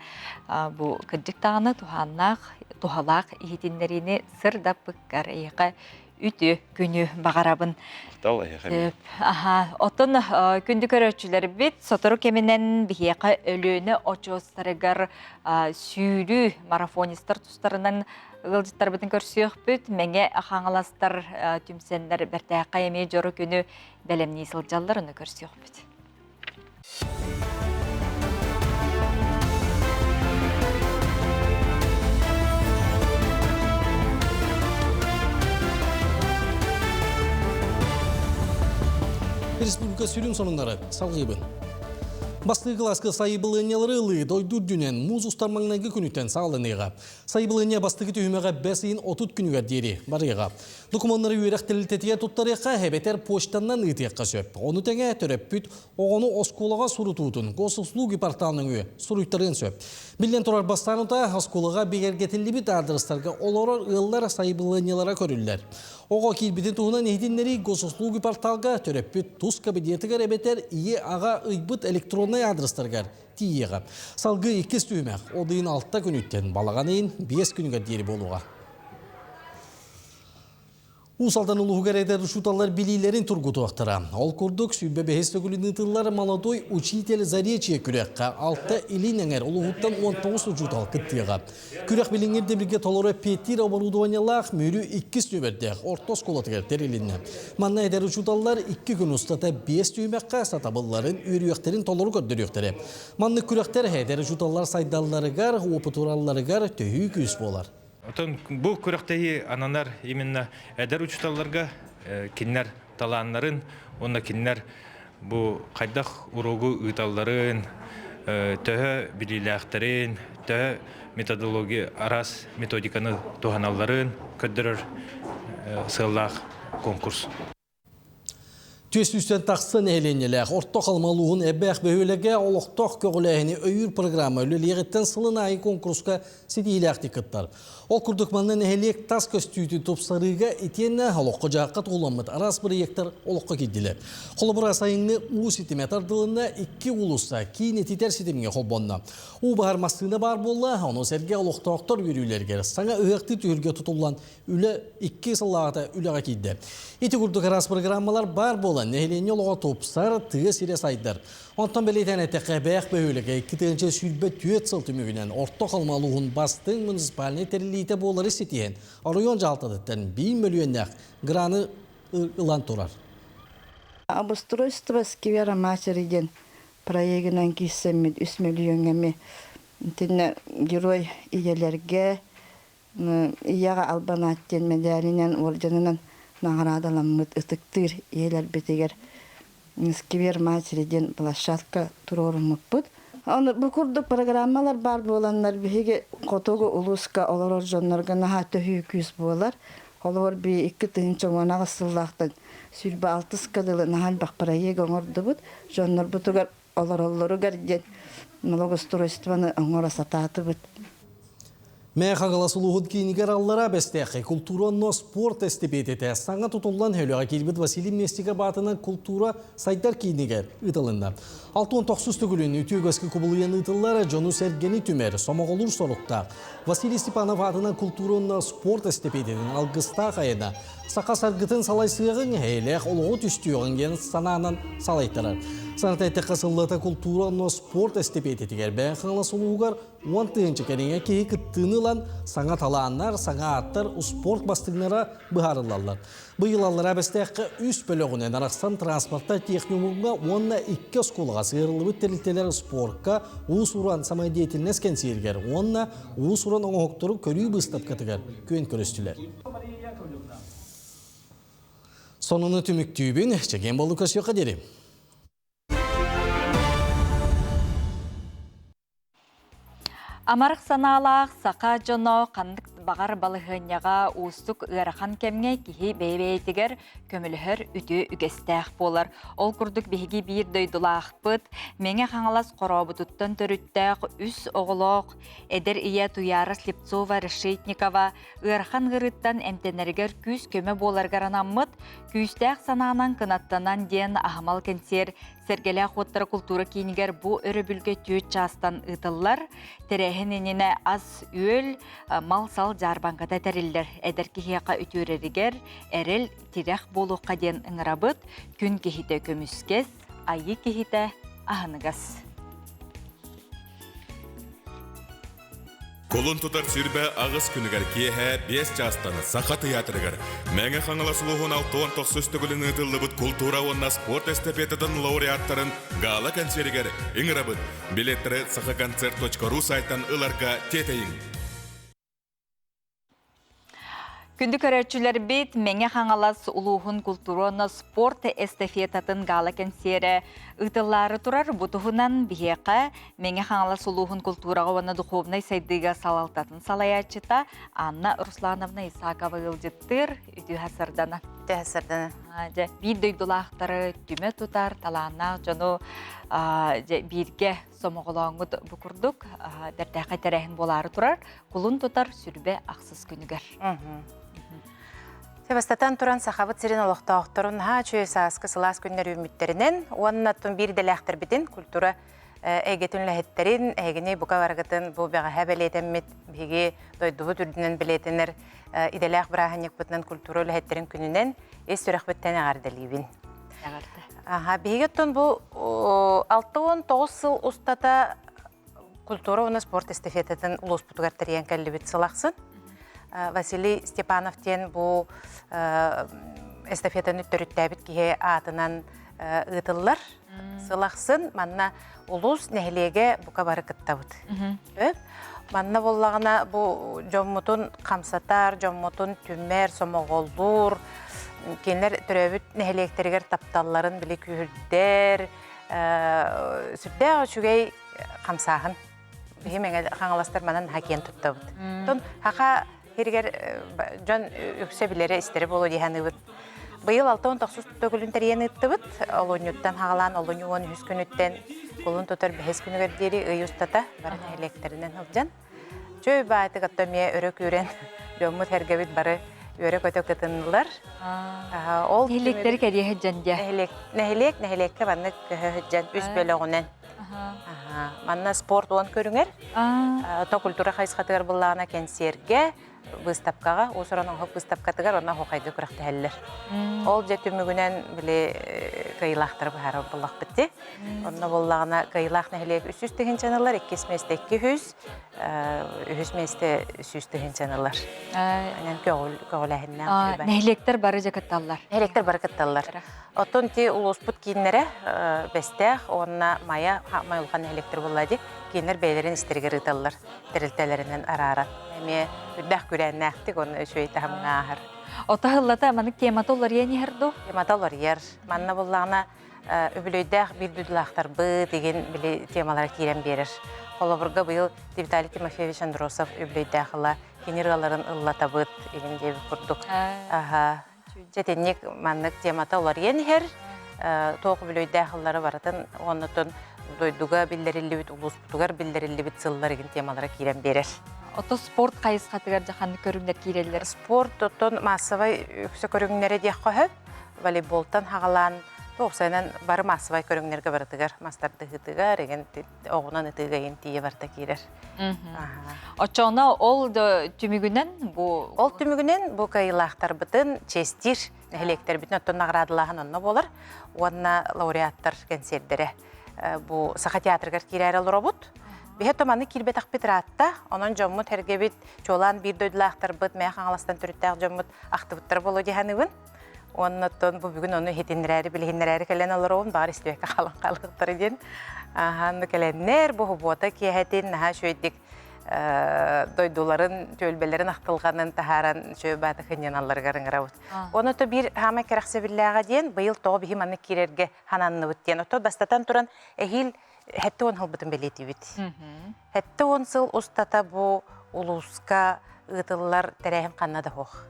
бу кырдьык даҕаны туһааннаах, туһалаах иһитиннэриини сырдаппыккар эйиэхэ үтүө күнү баҕарабын. Махтал эйиэхэ. Аха, оттон күндү көрөөччүлэрбит сотору кэминэн биһиэхэ Өлүөнэ очуостарыгар сүүрүү марафонистар тустарынан ыалдьыттарбытын көрсүөхпүт. Мэҥэ Хаҥаластар түмсэннэр бэртээхэй эмиэ дьоро күнү бэлэмнии сылдьаллар, ону көрсүөхпүт. Республика сүрүн сонуннары салгыыбын. Бастыы кылааска сайыбылыанньалары ылыы дойду үрдүнэн муус устар маҥнайгы күнүттэн саҕаланыаҕа. Сайыбылыанньа бастакы түһүмэҕэ бэс ыйын 30 күнүгэр диэри барыаҕа. Докумуоннары үөрэх тэрилтэтигэр туттарыахха эбэтэр почтаннан ыытыахха сөп. Ону тэҥэ төрөппүт оҕону оскуолаҕа сурутуутун госуслуги портал нөҥүө суруйтарыан сөп. Биллэн турар бастаан утаа оскуолаҕа бигэргэтиллибит аадырыстарга олорор ыаллар сайабылыанньалара көрүллэр. Оҕо киирбитин туһунан иһитиннэрии госуслуги порталга төрөппүт тус кабинетыгар эбэтэр ийэ-аҕа ыйбыт электроннай аадырыстарыгар тиийиэҕэ. Салгыы иккис түһүмэх ол ыйын алта күнүттэн балаҕан ыйын биэс күнүгэр диэри буолуоҕа. Уус Алдан улууһугар эдэр учууталлар билиилэрин тургутуохтара. Ол курдук, сүүрбэ бэһис төгүлүн ыытыллар «Молодой учитель Заречье» күрэххэ алта илин эҥэр улууһуттан 19 учуутал кыттыаҕа. Күрэх билиҥҥи ирдэбилгэ толору эппиэттиир оборудованиелаах Мүрү иккис нүөмэрдээх орто оскуолатыгар тэрилиннэ. Манна эдэр учууталлар икки күн устата биэс түһүмэххэ сатабылларын, үөрүйэхтэрин толору көрдөрүөхтэрэ. Маннык күрэхтэр эдэр учууталлар сайдалларыгар, уопутуралларыгар төһүү күүс буолар. Оттон бу күрэхтэһии ананар именно эдэр учууталларга кинилэр талааннарын уонна кинилэр бу хайдах уруогу ыыталларын, төһө билиилээхтэрин, төһө методология араас методиканы туһаналларын көрдөрөр сыаллаах конкурс. Түөс үстэн тахса нэһилиэнньэлээх Орто Халыма улууһун Эбээх бөһүөлэгэ олохтоох көҕүлээһини өйүүр программа үлэлиэҕиттэн сылын аайы куонкуруска ситиһиилээхтик кыттар. Ол курдук манна нэһилиэк тас көстүүтүн тупсарыыга итиэннэ олоххо-дьаһахха туһуламмыт араас бырайыактар олоххо киирдилэр. Холобура, сайыҥҥы уу ситимэ тардылынна, икки уулусса киин ититэр ситимҥэ холбонно. Уу баһар массыына баар буолла, ону сэргэ олохтоохтор үөрүүлэригэр саҥа ыһыахтыы түһүлгэ тутуллан Үлэ икки сыллааҕыта үлэҕэ киирдэ. Ити курдук араас программалар баар буолан, нэһилиэнньэ олоҕо тупсар, тыа сирэ сайдар. Онтон бэлиэтээн эттэххэ, Бээх бөһүөлэгэ 2024 сыл түмүгүнэн Орто Халыма улууһун бастыҥ муниципальнай тэриллиитэ буолары ситиһэн, оройуон дьаһалтатыттан биир мөлүйүөннээх граны ылан турар. Обустройство сквера матери диэн проегынан киирсэммит үс мөлүйүөҥҥэ эмиэ итиннэ герой ийэлэргэ Ийэҕэ албан аат диэн мэдээлинэн, уордьанынан наҕараадаламмыт ытыктыыр ийэлэрбитигэр «Сквер матери» диэн площадка туруоруммуппут. Ону бу курдук программалар баар буоланнар биһиги хотугу улууска олорор дьоннорго наһаа төһүү күүс буолар. Холобур, би 2018 сыллаахтан 26 дылы наһаа элбэх проект оҥордубут. Дьоннорбутугар олороллоругар диэн налогоустройствоны оҥоро сатаатыбыт. Мээ Хаҥалас улууһун киинигэр аллараа Бэстээххэ култуура онно спорт эстипиэтэтэ саҥа тутуллан өлөҕө киирбит Василий Местников аатынан култуура сайдар киинигэр ыытылынна. 69 төгүлүн үтүө үгэскэ кубулуйан ыытыллар дьону-сэргэни түмэр, сомоҕолуур соруктаах Василий Степанов аатынан култуура уонна спорт эстипиэтэтин алгыстаах айана саха саргытын салайсыаҕыҥ, эйэлээх олоҕу түстүөҕүҥ диэн санаанан салайтарар. Саната эттэххэ сыллата култуура уонна спорт эстипиэтэтигэр Бэйэн Хаҥалас улууһугар 10 000 кэриҥэ киһи кыттыыны ылан, саҥа талааннар, саҥа ааттар, успуорт бастыҥнара быһаарыллаллар. Быйыл Аллараа Бэстээххэ үс бөлөҕүнэн арахсан транспорта техникумҥа уонна икки оскуолаҕа сыһыарыллыбыт тэрилтэлэр спорка, уус-уран самодеятельность кэнсиэригэр уонна уус-уран оҥоһуктары көрүү быыстапкатыгар күөн көрүстүлэр. Сонуну түмүктүүбүн, чэгиэн буолуу көрсүөххэ диэри. Амарах санаалаах саха дьоно ханнык баҕар балаһыанньаҕа уустук ыарахан кэмҥэ киһи бэйэ-бэйэтигэр көмөлөһөр үтүө үгэстээх буолар. Ол курдук биһиги биир дойдулаахпыт Мэҥэ Хаҥалас Хорообутуттан төрүттээх үс оҕолоох эдэр ийэ Туяра Слепцова-Решетникова ыарахан ыарыыттан эмтэнэригэр күүс-көмө буоларыгар анаммыт «Күүстээх санаанан кынаттанан» диэн аһымал кэнсиэр Сэргэлээх уоттара култуура киинигэр бу өрөбүлгэ түөрт чаастан ыытыллар. Тэрээһин иннинэ ас-үөл, мал-сал дьаарбаҥката тэриллэр. Эдэр киһиэхэ үтүөрэригэр эрэл, тирэх буолуохха диэн ыҥырабыт. Күн киһитэ көмүскэс, айыы киһитэ аһыныгас. Кулун тутар 28 күнүгэр киэһэ 5 чаастан Саха тыйаатырыгар Мэҥэ Хаҥалас улууһун 69 төгүлүн ыытыллыбыт култуура уонна спорт эстафетатын лауреаттарын гала-кэнсиэригэр ыҥырабыт. Билеттэри сахаконцерт.ру сайтан ыларга тиэтэйиҥ. Күндү көрөөччүлэрбит, Мэҥэ Хаҥалас улууһун култуура уонна спорт эстафетатын гала-кэнсиэрэ ыытыллаары турар. Бу туһунан биһиэхэ Мэҥэ Хаҥалас улууһун култуураҕа уонна духовнай сайдыыга салалтатын салайааччыта Анна Руслановна Исакова ыалдьыттыыр. Үтүө сардана. Үтүө сардана. Дьэ, биир дойдулаахтары түмэ тутар талааннаах дьону дьэ, бииргэ сомоҕолооҥҥут бу курдук бэртээхэй тэрээһин буолаары турар. Кулун тутар сүрбэ ахсыс күнүгэр. Бастатан туран Сахабыт сирин олохтоохторун наһаа үчүгэй сааскы сылаас күннэр үүммүттэринэн уонна оттон биир идэлээхтэрбитин культура эйгэтин үлэһиттэрин эһигини бука барыгытын бу бэҕэһээ бэлиэтэммит биһиги дойдубут үрдүнэн бэлиэтэнэр идэлээх бырааһынньыкпытынан культура үлэһиттэрин күнүнэн ис сүрэхпиттэн эҕэрдэлиибин. Эҕэрдэ. Аха, биһиги оттон бу 69 сыл устата культура уонна спорт эстафетатын улууспутугар тэрийэн кэллибит сыл ахсын. Василий Степанов диэн бу эстафетаны төрүттээбит киһи аатынан ыытыллар. Сыл ахсын манна улуус нэһилиэгэ бука бары кыттабыт. Манна буоллаҕына бу дьоммутун хамсатар, дьоммутун түмэр, сомоҕолуур, кинилэр төрөөбүт нэһилиэктэригэр тапталларын били күүһүрдэр, сүрдээх үчүгэй хамсааһын. Биһи Мэҥэ Хаҥаластар манан наһаа киэн туттабыт. Оттон Хаха сиригэр дьон үксэ билэрэ, истэрэ буолуо дии саныыбыт. Быйыл 69 төгүлүн тэрийэн ыыттыбыт. Олунньуттан хаҕалаан олунньу 13 күнүттэн кулун тутар бэһис күнүгэр диэри ый устата бары нэһилиэктэринэн сылдьан Чөй баайтык атта эмиэ өрө күүрэн дьоммут сэргэбит бары үөрэ-көтө кытыннылар. Ол нэһилиэктэри кэрийэ сылдьан дьэ. Нэһилиэк нэһилиэккэ маннык көһө сылдьан үс бөлөҕүнэн. Манна спорт уон көрүҥэр, то культура хайысхатыгар быллаана кэнсиэргэ, выставкаҕа, уус-уран оҥоһук выставкатыгар уонна оһуохайга күрэхтэһэллэр. Ол дьэ түмүгүнэн били кыайыылаахтары быһаарар буоллахпыт дии. Онно буоллаҕына кыайыылаах нэһилиэк 300 тыһыынчаны ылар, иккис миэстэ 200, үһүс миэстэ 100 тыһыынчаны ылар. Анан көҕүлээһиннээх. Нэһилиэктэр бары дьэ кытталлар. Нэһилиэктэр бары кытталлар. Оттон ти улууспут кииннэрэ Бэстээх уонна Майа Майулхан нэһилиэктэр буолла дии. Кииннэр бэйэлэрин истэригэр ыыталлар тэрилтэлэринэн арааран. Эмиэ үрдээх күрээннээхтик уонна үчүгэй таһымҥа ааһар. Ото һыллата маннык темата уларыйан иһэр дуу? Темата уларыйар. Манна буллаҕына үбүлүөйдээх биир дойдулаахтарбыт игин били темалара киирэн биэрэр. Холобурга быйыл Виталий Тимофеевич Андросов үбүлүөйдээх ыла кини ырыаларын ыллатабыт игин диэбит курдук. Аха. Дьэ маннык темата уларыйан иһэр. Туох үбүлүөйдээх ыллары барытын уоннутун дойдуга биллэриллибит, улууспутугар биллэриллибит сыллар игин темалара киирэн биэрэр. Ото спорт хайысхатыгар дьаханнык көрүҥнэр киирэллэр. Спорт оттон массовай үксэ көрүҥнэрэ диэххэ сөп. Волейболтан хаҕалаан уопсайынан бары массовай көрүҥнэргэ барытыгар мас тардыһыытыгар игин оҕунан ытыыга игин тиийэ барыта киирэр. Оччоҕуна ол түмүгүнэн бу Ол түмүгүнэн бу кыайыылаахтарбытын чиэстиир нэһилиэктэрбитин оттон наҕараадалааһын онно буолар уонна лауреаттар кэнсиэрдэрэ бу Саха театрыгар киирээри олоробут. Биһи томаны киирбэтэхпит ыраатта, онон дьоммут сэргэбит, чуолаан биир дойдулаахтарбыт, Мэҥэ Хаҥаластан төрүттээх дьоммут ахтыбыттара буолуо дии саныыбын. Уонна оттон бу бүгүн ону иһитиннэрээри, билиһиннэрээри кэлэн олоробун, баҕар истибэккэ хаалан хаалыахтара диэн. Аһаан кэлэннэр, бу субуота киэһэтин наһаа үчүгэйдик дойдуларын, түөлбэлэрин ахтылҕанын таһааран үчүгэй баата кынньаналларыгар ыҥырабыт. Онно то биир хаамай кэрэхсэбиллээҕэ диэн, быйыл тоҕо биһи маннык киирэргэ хананныбыт диэн. Оттон бастатан туран, эһиил 70 сылбытын бэлиэтиибит. 70 сыл устата бу улууска ыытыллар тэрээһин ханна да суох.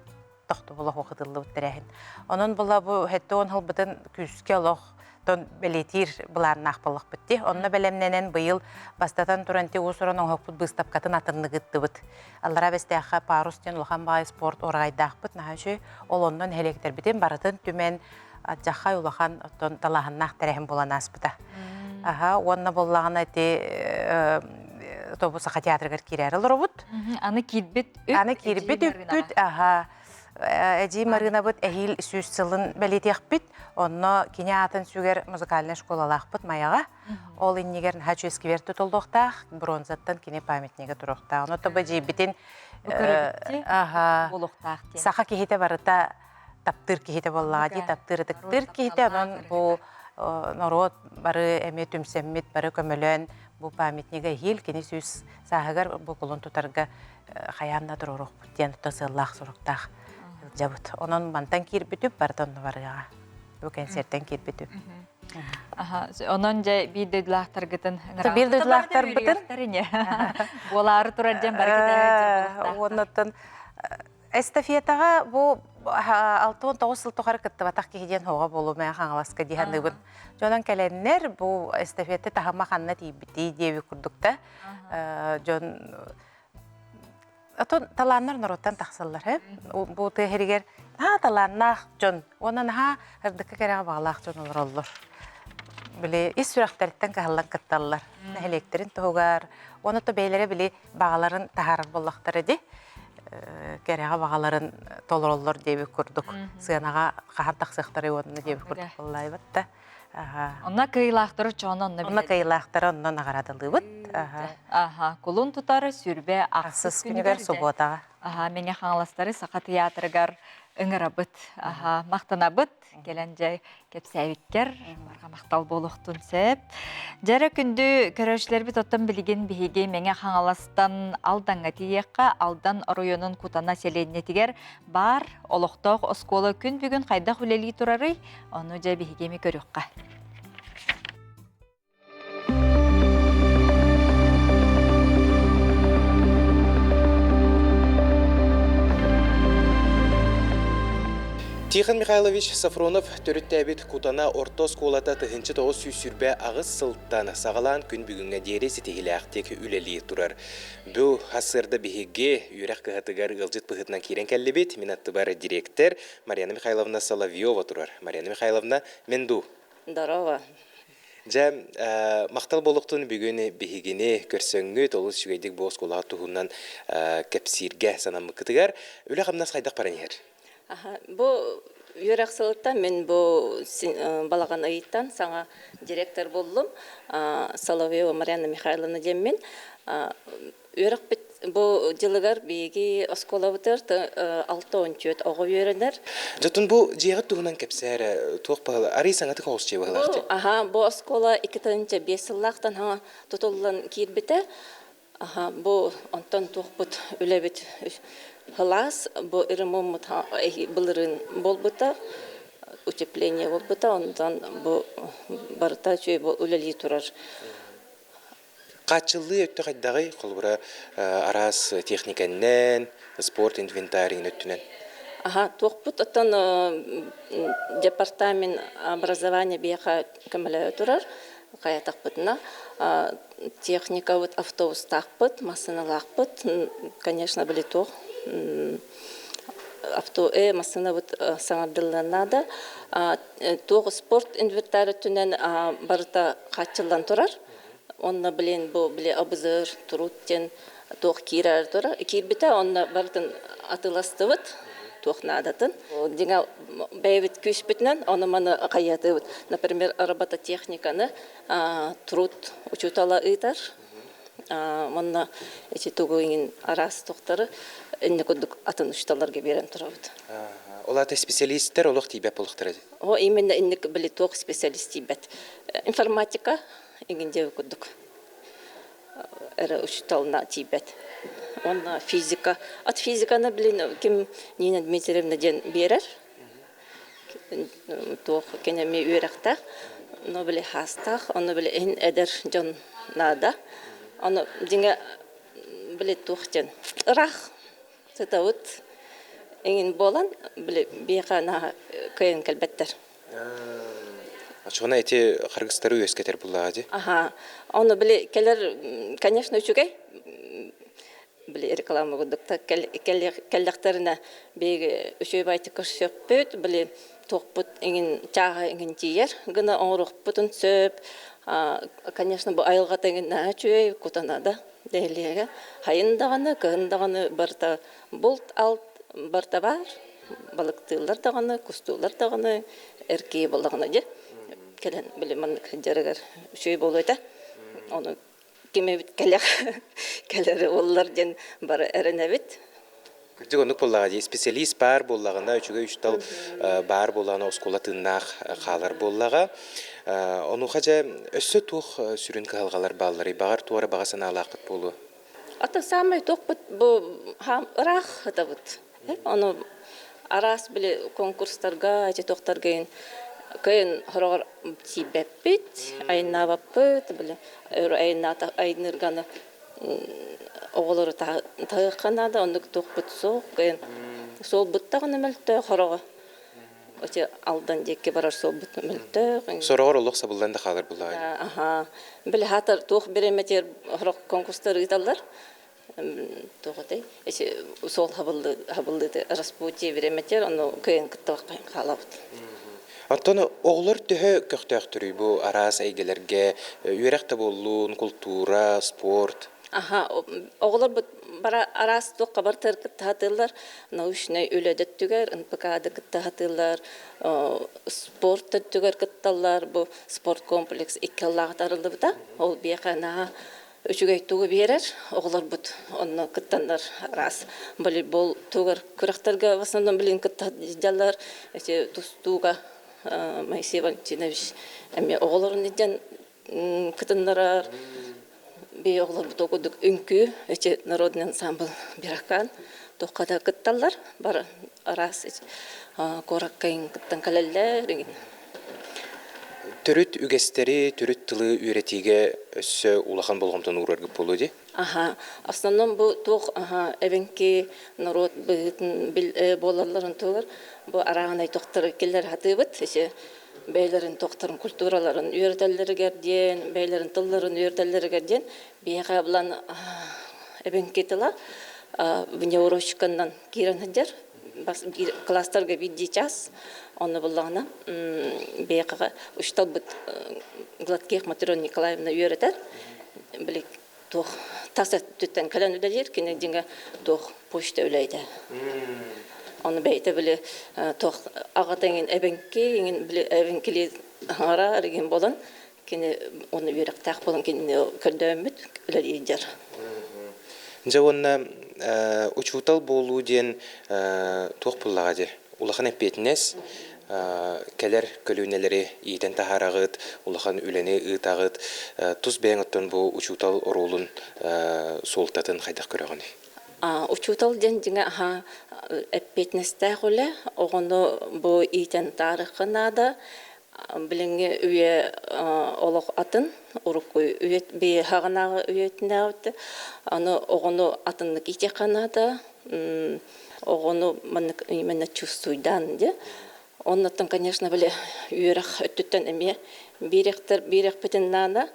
Тохтобула суох ытыллыбыт тэрээһин. Онон була бу 70 сылбытын күүскэ олох тон бэлиэтиир былааннаах буоллахпыт дии. Онно бэлэмнэнэн быйыл бастатан туран ти уус-уран оҥоһукпут быыстапкатын атыннык ыыттыбыт. Аллараа Бэстээххэ Парус диэн улахан баҕайы спорт уораҕайдаахпыт наһаа үчүгэй. Ол онно нэһилиэктэрбитин барытын түмэн адьаххай улахан оттон талааһыннаах тэрээһин буолан ааспыта. Аха, уонна буоллаҕына ити тобу Саха театрыгар киирээри олоробут. Аны киирбит үп. Аны киирбит үппүт, аха. Эдьиий Марыынабыт эһиил сүүс сылын бэлиэтиэхпит. Онно кини аатын сүгэр музыкальнай школалаахпыт Майаҕа. Ол иннигэр наһаа үчүгэй сквер тутуллуохтаах, бронзаттан кини памятнига туруохтаах. Ону тобо эдьиийбитин аха саха киһитэ барыта таптыыр киһитэ буоллаҕа дии, таптыыр ытыктыыр киһитэ. Онон бу норуот бары эмиэ түмсэммит, бары көмөлөөн бу памятнига эһиил кини сүүс сааһыгар бу кулун тутарга хайаан да туруоруохпут диэн то сыаллаах соруктаах сылдьабыт. Онон мантан киирбитүп барыта онно барыаҕа. Бу кэнсиэртэн киирбитүп. Онон дьэ биир дойдулаахтаргытын Биир дойдулаахтарбытын буолаары турар дьэн бары Уоннаттан эстафетаҕа бу 69 сыл тухары кыттыбатах киһи диэн хоҕо буолуо мэ Хаҥаласка дии саныыбын. Дьонон кэлэннэр бу эстафета таһыма ханна тиийбитий диэби курдук да дьон Отон талааннар норуоттан тахсаллар, э? Бу тыа иһигэр наһаа талааннаах дьон уонна наһаа ырдыкка кэрэҕэ баҕалаах дьон олороллор. Били ис сүрэхтэриттэн кыһаллан кытталлар. Нэһилиэктэрин туһугар уонна то бэйэлэрэ били баҕаларын таһаарар буоллахтара ди. Кэрэҕэ баҕаларын толороллор диэбит курдук. Сыанаҕа хаһан тахсыахтарай уонна диэбит курдук буоллаайбат да. Онно кыайыылаахтары чоно онно Онно кыайыылаахтары онно наҕараадалыыбыт. Аха, кулун тутар сүрбэ ахсыс күнүгэр субуотаҕа. Аха, Мэҥэ Хаҥаластары Саха тыйаатырыгар ыҥырабыт. Аха, махтанабыт. Кэлэн дьэ кэпсээбиккэр барҕа махтал буолуохтун сөп. Дьэрэ күндү көрөөччүлэрбит оттон билигин биһиги Мэҥэ Хаҥаластан Алдаҥҥа тиийиэххэ Алдан оройуонун Кутана сэлиэнньэтигэр баар олохтоох оскуола күн бүгүн хайдах үлэлии турарый? Ону дьэ биһиги эми көрүөххэ. Тихон Михайлович Сафронов төрүттээбит Кутана орто оскуолата 1928 сылтан саҕалаан күн бүгүҥҥэ диэри ситиһилээхтик үлэлии турар. Бу сарсыарда биһиги үөрэх кыһатыгар ыалдьыт быһыытынан киирэн кэллибит. Мин аттыбар директор Марьяна Михайловна Соловьева турар. Марьяна Михайловна, мен дуу? Здорово. Дьэ, махтал буолуохтун бүгүн биһигини көрсөҥҥүт, олус үчүгэйдик бу оскуолаҕа туһунан кэпсииргэ санаммыккытыгар үлэ-хамнас хайдах баран иһэр? Бу үөрэх сылыттан мин бу балаҕан ыйыттан саҥа директор буллум. Соловьева Марьяна Михайловна диэммин. Үөрэхпит бу дьылыгар биһиги оскуолабытыгар 64 оҕо үөрэнэр. Дьотун бу дьиэҕит туһунан кэпсээ туох баһыла арый саҥатык оҕус дьиэ баһылаах Аха, бу оскуола 2005 сыллаахтан хаҥа тутуллан киирбитэ. Аха, бу онтон туохпут үлэбит хылаас, бу ремонмут былырыын буолбута, утепление буолбута, онтон бу барыта үчүгэй үлэлии турар. Хааччыллыы өттө хайдаҕый? Холобура, араас техникэннэн, спорт инвентарийын өттүнэн. Аха, туохпут оттон департамент образования биһиэхэ көмөлөһө турар хайатахпытына техникабыт автобустаахпыт, массыыналаахпыт, конечно, били туох авто массыынабыт саҥардыллыан наада. Туох спорт инвентарь өттүнэн барыта хааччыллан турар. Онно блин бу били абызыр турут диэн туох киирэр тура киирбитэ онно барытын атыыластыбыт туох наадатын. Дьиҥэ бэйэбит күүспүтүнэн ону маны хайыатыбыт. Например, робототехниканы труд учуутала ыытар. Манна ити тугу иҥин араас туохтары инне курдук атын учууталларга биэрэн турабыт. Ол аата специалисттэр олох тиийбэт буолуохтара дии. О, именно инник били туох специалист тиийбэт. Информатика иҥин диэби курдук эрэ учууталына тиийбэт. Уонна физика. От физиканы блин ким Нина Дмитриевна диэн биэрэр. Туох кини эмиэ үөрэхтээх, но били хаастаах, ону били иһин эдэр дьон наада. Ону дьиҥэ били туох диэн ыраах. сытабыт эҥин буолан били биэхэ наһаа кыайан кэлбэттэр. Оччоҕуна ити харгыстары үөскэтэр буллаҕа дии. Аха. Ону били кэлэр, конечно, үчүгэй. Били реклама курдук кэллэхтэринэ биһиги үчүгэй байтык көрсүөхпүт, били туохпут эҥин чааһа эҥин тиийэр гына оҥоруохпутун сөп. Конечно, бу айылҕата эҥин наһаа үчүгэй, кутана да нэһилиэгэ. Хайын даҕаны, кыһын даҕаны барыта булт-алт барыта баар. Балыктыыллар даҕаны, кустууллар даҕаны, эр киһи буоллаҕына дьэ кэлэн били маннык сылдьарыгар үчүгэй буолуо этэ. Ону ким эбит кэлэх кэлэр уоллар диэн бары эрэнэбит. Кырдьык оннук буоллаҕа дии. Специалист баар буоллаҕына, үчүгэй учуутал баар буоллаҕына, оскуола тыыннаах хаалар буоллаҕа. Онуоха дьэ өссө туох сүрүн кыһалҕалар баалларый? Баҕар туора баҕа санаалааххыт буолуо. Ата саамай туохпут бу ыраах ытабыт. Ону араас били конкурстарга, эти туохтарга иһин кыайын хороҕор тиийбэппит, айаннаабаппыт, били айанныырганы оҕолору таһыахха наада, оннук туохпут суох, кыайын суолбут даҕаны мөлтөөх хороҕо. Эти Алдан диэки барар суолбут мөлтөөх. Сороҕор олох сабыллан да хаалар буллаҕа. Аха. Били хаатар туох бириэмэтигэр сорох конкурстар ыыталлар. Туох этэй? Эти суол хабыллыыты Распутье бириэмэтигэр ону кыайан кыттыбакка хаалабыт. Оттон оҕолор төһө көхтөөхтөрүй бу араас эйгэлэргэ үөрэх да буоллун, култуура, спорт? Аха, оҕолор бара араас туохха барытыгар кытта сатыыллар. Научнай үлэ да өттүгэр, НПК-да кытта сатыыллар, спорт өттүгэр кытталлар. Бу спорткомплекс икки сыллааҕыта арыллыбыта. Ол биэхэ наһаа үчүгэй тугу биэрэр. Оҕолорбут онно кыттаннар араас волейбол тугар күрэхтэргэ в основном билин кытта сылдьаллар. Эти тустууга Моисей Валентинович эмиэ оҕолорун илдьэн кытыннарар. Би оҕолорбут курдук үҥкүү, эти народный ансамбль Биракан туохха да кытталлар. Бары араас куоракка кыттан кэлэллэр. Төрүт үгэстэри, төрүт тылы үөрэтиигэ өссө улахан болҕомтону уураргыт буолуо дии? Аха, основном бу туох аха эбэҥки норуот быһыытын буолалларын туһугар бу арааһынай тохтору киллэр хатыыбыт. Ити бэйэлэрин тохторун культураларын үөрэтэллэригэр диэн, бэйэлэрин тылларын үөрэтэллэригэр диэн биһиэхэ булан эбэҥки тыла внеурочканнан киирэн сылдьар. Класстарга биирдии час, онно буллаҕына биһиэхэ учууталбыт Гладких Матрена Николаевна үөрэтэр. Били туох тас өттүттэн кэлэн үлэлиир, кини дьиҥэ туох почта үлэйдэ. Ону бэйэтэ били туох аҕата иҥин эбэҥки, иҥин били эбэҥкилии аҥара эргин болон кини оны үөрэхтээх болон кинини көрдөөммүт үлэлиир. Дьэ уонна учуутал буолуу диэн туох буллаҕа дии? Улахан эппиэтинэс, кэлэр көлүөнэлэри иитэн таһаараҕыт, улахан үлэни ыытаҕыт. Тус бэйэҥ оттон бу учуутал оруолун суолтатын хайдах көрөҕүнүй? Учуутал диэн дьиҥэ аһа эппиэтинэстээх үлэ. Оҕону бу иитэн таарыахха наада. Билиҥҥи үйэ олох атын, урукку үйэ биһаҕынааҕы үйэтинээҕи аны оҕону атыннык иитиэххэ наада. Оҕону маннык именно чувствуйдаан дии. Оннуттан, конечно, били үөрэх өттүттэн эмиэ биэриэхтэр биэриэхпитин наада.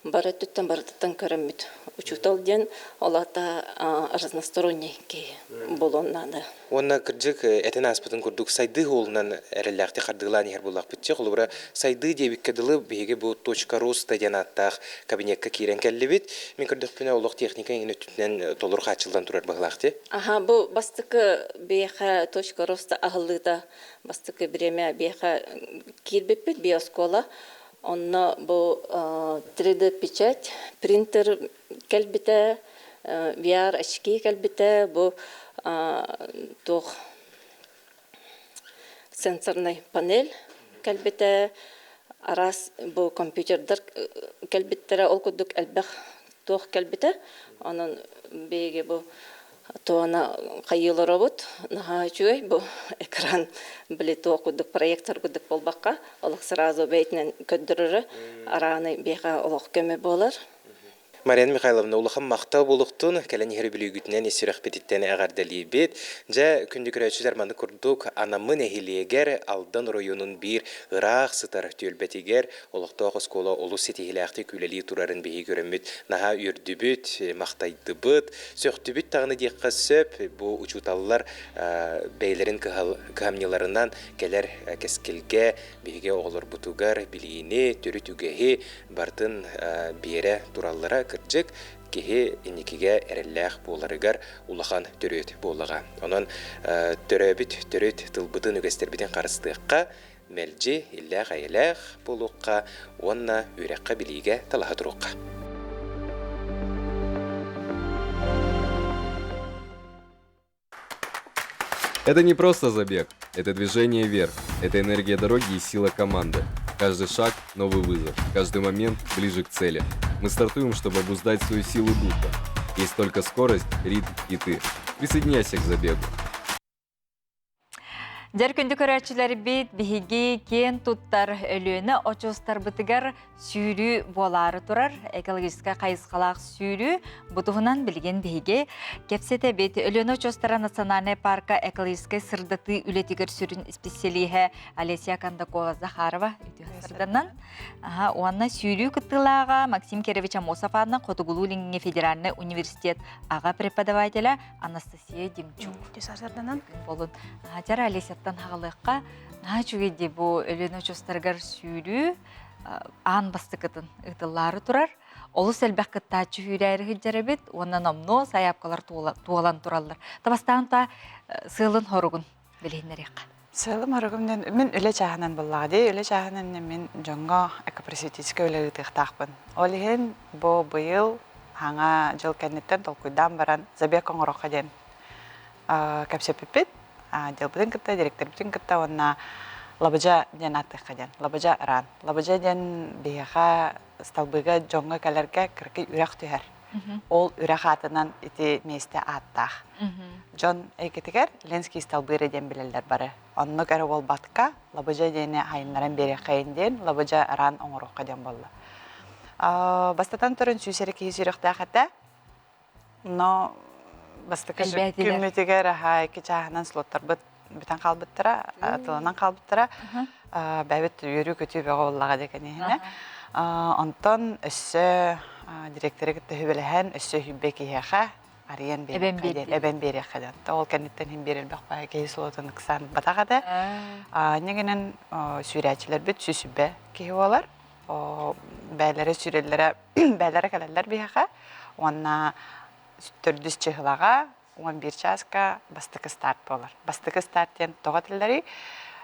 Бары өттүттэн барытыттан көрөммүт. Учуутал диэн ол аата разносторонний киһи буолуон наада. Уонна кырдьык этэн ааспытын курдук сайдыы суолунан эрэллээхтик хардыылаан иһэр буоллахпыт. Чэ, холобура, сайдыы диэбиккэ дылы биһиги бу точка роста диэн ааттаах кабинекка киирэн кэллибит. Мин көрдөхпүнэ олох техника эҥин өттүнэн толору хааччыллан турар быһыылаах дии. Аха, бу бастакы биэхэ точка роста аһыллыыта бастакы бириэмэ биэхэ киирбиппит биоскуола. Онно бу 3D печать, принтер кэлбитэ, VR очки кэлбитэ, бу туох сенсорный панель кэлбитэ, араас бу компьютердар кэлбиттэрэ, ол курдук элбэх туох кэлбитэ. Онон биһиги бу Туона хайыыларобут наһаа үчүгэй бу экран били туох курдук проектор курдук буолбакка олох сразу бэйэтинэн көрдөрөрө арааны биэхэ олох көмө буолар. Мария Михайловна, улахан махтал буолуохтун, кэлэн иһэр үбүлүйгүтүнэн ис сүрэхпититтэн эҕэрдэлиибит. Дьэ, күндү көрөөччүлэр маны курдук Анамы нэһилиэгэр Алдан оройуонун биир ыраах сытар түөлбэтигэр олохтоох оскуола олус ситиһиилээхтик үлэлии турарын биһиги көрөммүт наһаа үөрдүбүт, махтайдыбыт, сөхтүбүт даҕаны диэххэ сөп. Бу учууталлар бэйэлэрин кыһамньыларынан кэлэр кэскилгэ биһиги оҕолорбутугар билиини, төрүт үгэһи барытын биэрэ тураллара кырдьык киһи инникигэ эрэллээх буоларыгар улахан төрүөт буоллаҕа. Онон төрөөбүт төрүт тылбытын, үгэстэрбитин харыстыахха, мэлдьи иллээх-эйэлээх буолуохха уонна үөрэххэ-билиигэ талаһа туруохха. Это не просто забег, это движение вверх, это энергия дороги и сила команды. Каждый шаг – новый вызов, каждый момент – ближе к цели. Мы стартуем, чтобы обуздать свою силу духа. Есть только скорость, ритм и ты. Присоединяйся к забегу. Дьэр күндү көрөөччүлэрбит биһиги киэн туттар Өлүөнэ очуостарбытыгар сүүрүү буолаары турар экологическай хайысхалаах сүүрүү бу туһунан билигин биһиги кэпсэтэбит. Өлүөнэ очуостара национальнай парка экологическай сырдатыы үлэтигэр сүрүн исписэлииһэ Олеся Кондакова-Захарова үтүө сырданан уонна сүүрүү кыттыылааҕа Максим Кирович Амосов аатынан Хотугулуу-Илиҥҥи федеральнай университет аҕа преподавателэ Анастасия Анастасия Демчук. Түс Болун. Жара Олесяттан хагалыахха наһаа үчүгэй дии бу Өлүөнэ очуостарыгар сүүрүү аан бастакытын ыытыллаары турар. Олус элбэх кыттааччы сүүрээри сылдьар эбит уонна номнуо сайаапкалар туолан тураллар. Табастаан та сыалын хоругун билиһиннэриэххэ. Сыалым хоругум мин үлэ чааһынан буоллаҕа дии. Үлэ чааһынан мин дьоҥҥо экопросветительскай үлэ ыытыахтаахпын. Ол иһин бу быйыл Хаҥа дьыл кэнниттэн толкуйдаан баран забег оҥоруохха диэн кэпсэппиппит. Дьылбытын кытта, директорбытын кытта уонна Лабыдьа диэн ааттыахха диэн. Лабыдьа ран. Лабыдьа диэн биһиэхэ столбыга дьоҥҥо кэлэргэ кыракый үрэх түһэр. Ол үрэх аатынан ити миэстэ ааттаах. Дьон эйгэтигэр Ленский столбы диэн билэллэр бары. Оннук эрэ буолбатка, Лабыдьа диэни айыннаран биэриэххэйин диэн Лабыдьа ран оҥоруохха диэн буолла. Бастатан туран сүүс эрэ киһи сүрэхтээх этэ. Но бастакы күммүтүгэр аха икки чааһынан слоттарбыт бүтэн хаалбыттара, тылынан хаалбыттара. Бэйэбит үөрүү-көтүү бөҕө буоллаҕа дии кэнниһинэ. Онтон өссө директоры кытта сүбэлэһэн, өссө үһүйбэ киһиэхэ арыйан биэриэххэ диэн, эбэн биэриэххэ диэн. Ол кэнниттэн иһин биэр элбэх баайы киһи слотун ыксаан батах этэ. Инньэ сүүрээччилэрбит сүсүбэ киһи буолар. Бээлэрэ сүүрэллэрэ бээлэрэ кэлэллэр биһиэхэ уонна төрдүс чыһылаҕа 11 чааска бастакы старт буолар. Бастакы старт диэн тоҕо этиллэрий?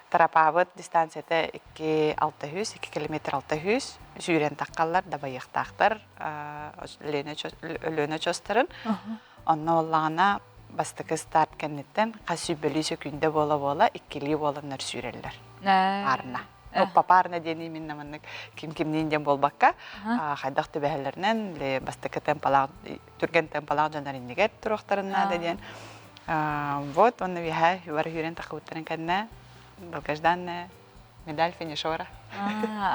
Тарапаабыт дистанцията 2 600, 2 километр 600 сүүрэн таххаллар, дабайыахтаахтар Өлүөнэ очуостарын. Онно буоллаҕына бастакы старт кэнниттэн хас сүүрбэлии сөкүүндэ буола-буола иккилии буоланнар сүүрэллэр. Паарына. Ну, попарно диэн именно маннык ким кимниин диэн буолбакка, хайдах түбэһэллэринэн или бастакы темпалаах түргэн темпалаах дьоннор иннигэр туруохтарын наада диэн. Вот, онно үөһэ бары сүүрэн тахыбыттарын кэннэ долгожданная медаль финишера.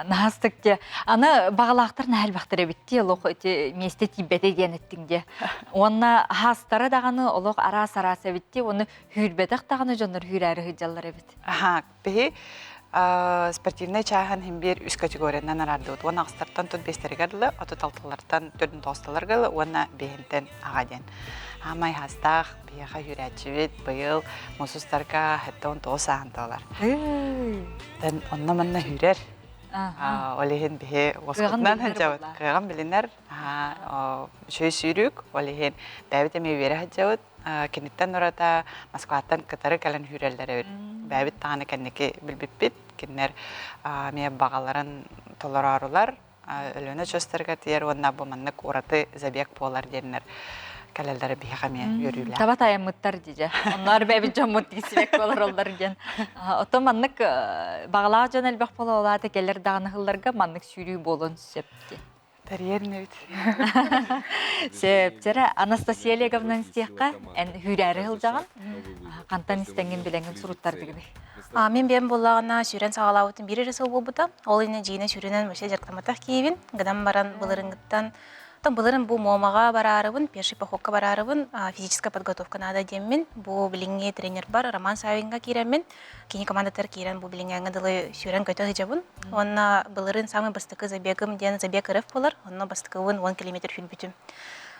Наһастык те. Аны бағалаахтар наһаа элбэхтэр эбит дии, олох ити миэстэ тиийбэтэ диэн эттиҥ дии. Уонна хаастара даҕаны олох араас-араас эбит дии, уонна хүүрбэтэх даҕаны дьоннор хүүрээри сылдьаллар эбит. Аха, Биһи спортивнай чааһын иһин биир үс категориянан араардыбыт. Уон аҕыстартан тут биэстэригэр дылы, отут алталартан төрдүн тоҕусталарга дылы уонна биэһинтэн аҕа диэн. Аамай хаастаах биһиэхэ үүрээччибит быйыл мусустарга 79 сааһын туолар. Тэн онно-манна үүрэр. Ол иһин биһи уоскутунан сылдьабыт. Кыаҕын билинэр. Үчүгэй сүүрүүк. Ол иһин бэйэбит эмиэ үөрэ сылдьабыт. Киниттэн урата Москваттан кытары кэлэн үүрэллэр эбит. Бэйэбит даҕаны кэнники билбиппит. Кинилэр эмиэ баҕаларын толороорулар. Өлүөнэ очуостарыгар тиийэр уонна бу маннык ураты забег буолар диэннэр кэлэллэрэ биһиэхэ эмиэ үөрүүлээх. Таба тайаммыттар дии Онноор бэйэбит дьоммут тиийсибэк олороллор диэн. Оттон маннык баҕалаах дьон элбэх буола кэлэр даҕаны сылларга маннык сүүрүү буолуон сөп диэн. Тэрийэр инибит. Сөп. Чэрэ Анастасия Олеговнан истиэххэ, эн хүүрээри сылдьаҕын. Хантан истэҥҥин билэҥҥин суруттардыгыный? Мин бэйэм буоллаҕына сүүрэн саҕалаабытым биир эрэ сыл буолбута. Ол иннинэ дьиинэ сүүрэнэн вообще дьарыктамматах киһибин. Гынан баран былырыҥҥыттан. Оттон былырын бу Муомаҕа бараарыбын, пеший походка бараарыбын, физическая подготовка наада диэммин, бу билиҥҥи тренербар Роман Савинга киирэммин, кини командатыгар киирэн бу билиҥҥээҥҥэ дылы сүүрэн-көтө сылдьабын. Уонна былырыын самый бастакы забегым диэн забег РФ буолар, онно бастакыбын 10 километр сүүрбүтүм.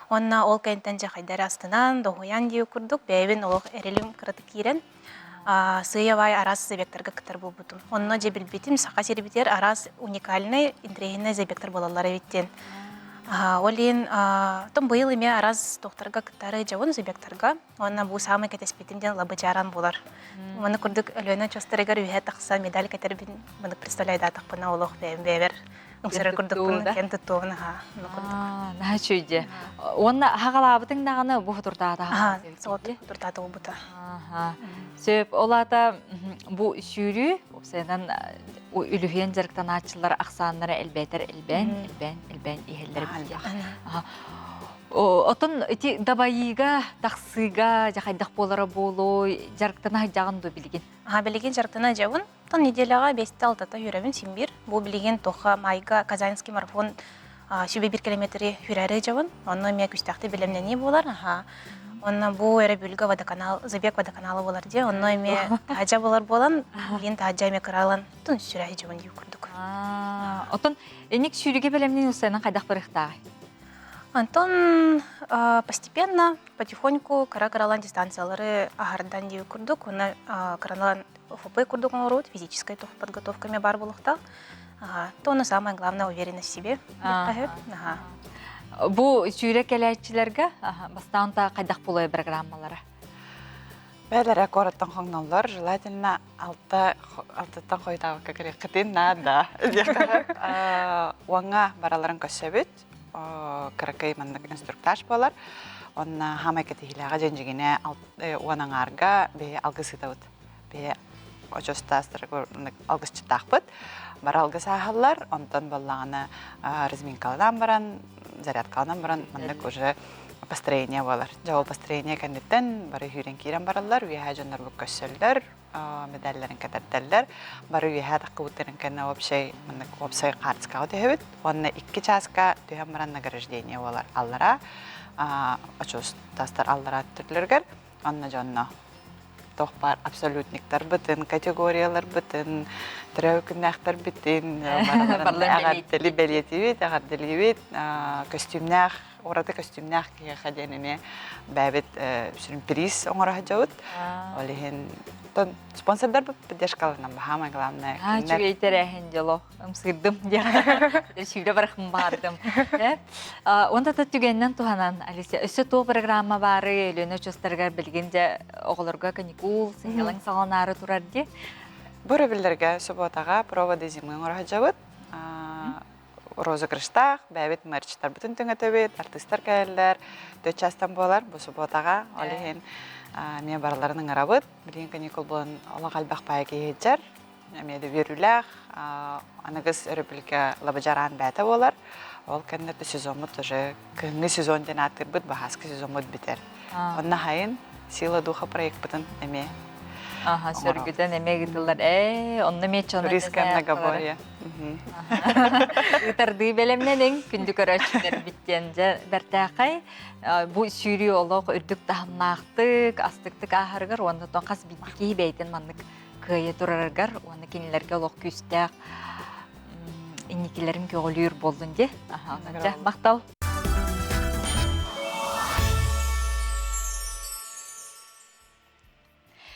Уонна ол кэнниттэн дьэ хайда эрэ астынан, доһуйан диир курдук, бэйэбин олох эрэлим кыратык киирэн, сыыйа-баай араас забегтарга кыттар буолбутум. Онно дьэ билбитим, Саха сирибитигэр араас уникальнай, интэриэһинэй забегтар буолаллар эбит диэн. Ол иһин том быйыл эмиэ араас тохтарга кыттары дьабын забегтарга. Уонна бу саамай кэтэспитим диэн лабыдьааран буолар. Маны курдук Өлүөнэ очуостарыгар үһэ тахса медаль кэтэрбин маны представляйдаатахпына олох бэйэм бэйэбэр ымсырар курдукпун кэн туттуобун аха Наһаа үчүгэй. Уонна хагалаабытыҥ даҕаны бу хутурдаата. Хутурдаата буолбута. Сөп, ол аата бу сүүрүү уопсайынан үлүһүйэн дьарыктанааччылар ахсааннара элбээтэр элбээн, элбээн, элбээн иһэллэр Отон ити дабайыыга, тахсыыга дьэ хайдах буолара буолуой, дьарыктана сылдьаҕын дуо билигин? Аха, билигин дьарыктана сылдьабын. Оттон неделяҕа 5-6 сүүрэбин син биир. Бу билигин туохха майга Казанский марафон сүбэ биир километри сүүрээри сылдьабын. Онно эмиэ күстээхтик бэлэмнэнии буолар. Аха. Онно бу өрөбүлгэ водоканал, забег водоканала буолар дии. Онно эмиэ таһдьа буолар буолан, билигин таһдьа эмиэ кыраалан тун сүүрэ сылдьабын дии курдук. Отон эник сүүрүгэ бэлэмнин устайынан хайдах барыахтааҕый? Антон постепенно, потихоньку кыра-кыралаан дистанциялары аһардан дии курдук, уонна кыралаан ФП курдук оҥоруут, физическая подготовка эмиэ баар буолуохтаах. То ону самое главное уверенность в себе. Бу сүүрэ кэлээччилэргэ бастаан та хайдах буолуой программалара? Бээлэрэ куораттан хоҥноллор, желательно алта алтаттан хойутаабакка кэлиэххитин наада. Уоҥҥа бараларын көрсөбүт. Кыракый маннык инструктаж буолар. Онно хаамай кэтиһилээҕэ дьэндьигинэ уон аҥаарга биһи алгыс ыытабыт. Биһи очостаастар алгысчыттаахпыт. Бары алгыс ааһаллар, онтон буоллаҕына разминкаланан баран, зарядкаланан баран маннык уже построение буолар. Дьэ ол построение кэнниттэн бары сүүрэн киирэн бараллар, үөһээ дьоннорбут көрсөллөр, медалларын кэтэрдэллэр. Бары үөһээ таххыбыттарын кэннэ общай маннык уопсай хаартыскаҕа түһэбит. Уонна икки чааска түһэн баран награждение буолар аллараа очуостастар аллараа түрлэригэр онно дьонно туох баар абсолютниктарбытын, категорияларбытын, төрөөбүт күннээхтэрбитин эҕэрдэли бэлиэтиибит, эҕэрдэлиибит, көстүүмнээх, ураты көстүүмнээх киһиэхэ диэн эмиэ бэйэбит сүрүн приз оҥоро сылдьабыт. Ол иһин спонсордарбыт поддержкаларынан самое главное. Үчүгэй тэрээһин дьоло. Ымсыырдым диэн сүүрэ барахым баардым. Онта та түгэннэн туһанан, Алисия, өссө туох программа баары Өлүөнэ очуостарыгар билигин дьэ оҕолорго каникул, сынньалаҥ саҕаланаары турар дии. Бу өрөбүллэргэ субуотаҕа проводы зимы оҥоро сылдьабыт. Розыгрыштаах, бэйэбит мерчтарбытын түҥэтэбит, артыыстар кэлэллэр, төрт чаастан буолар бу субуотаҕа. Ол иһин эмиэ барыларын ыҥырабыт. Билигин каникул буолан олох элбэх баайа киһи сылдьар. Эмиэ да үөрүүлээх, аныгыс өрөбүлгэ лабыдьараан бээтэ буолар. Ол кэннэ сезоммут уже кыһыҥҥы сезон диэн ааттыырбыт, баһааскы сезоммут бүтэр. Онно хайын Сила духа проекпытын эмиэ Аха, сөргүтэн эмиэ ыытыллар. Ээ, онно эмиэ чоно Туристское многоборье. Ыытардыы бэлэмнэниҥ, күндү көрөөччүлэрбит диэн дьэ бэртээхэй. Бу сүүрүү олох үрдүк таһымнаахтык, астыктык ааһарыгар уонна хас биирдии киһи бэйэтин маннык кыайа турарыгар уонна кинилэргэ олох күүстээх инникилэрин көҕүлүүр буоллун дии. Аха, махтал.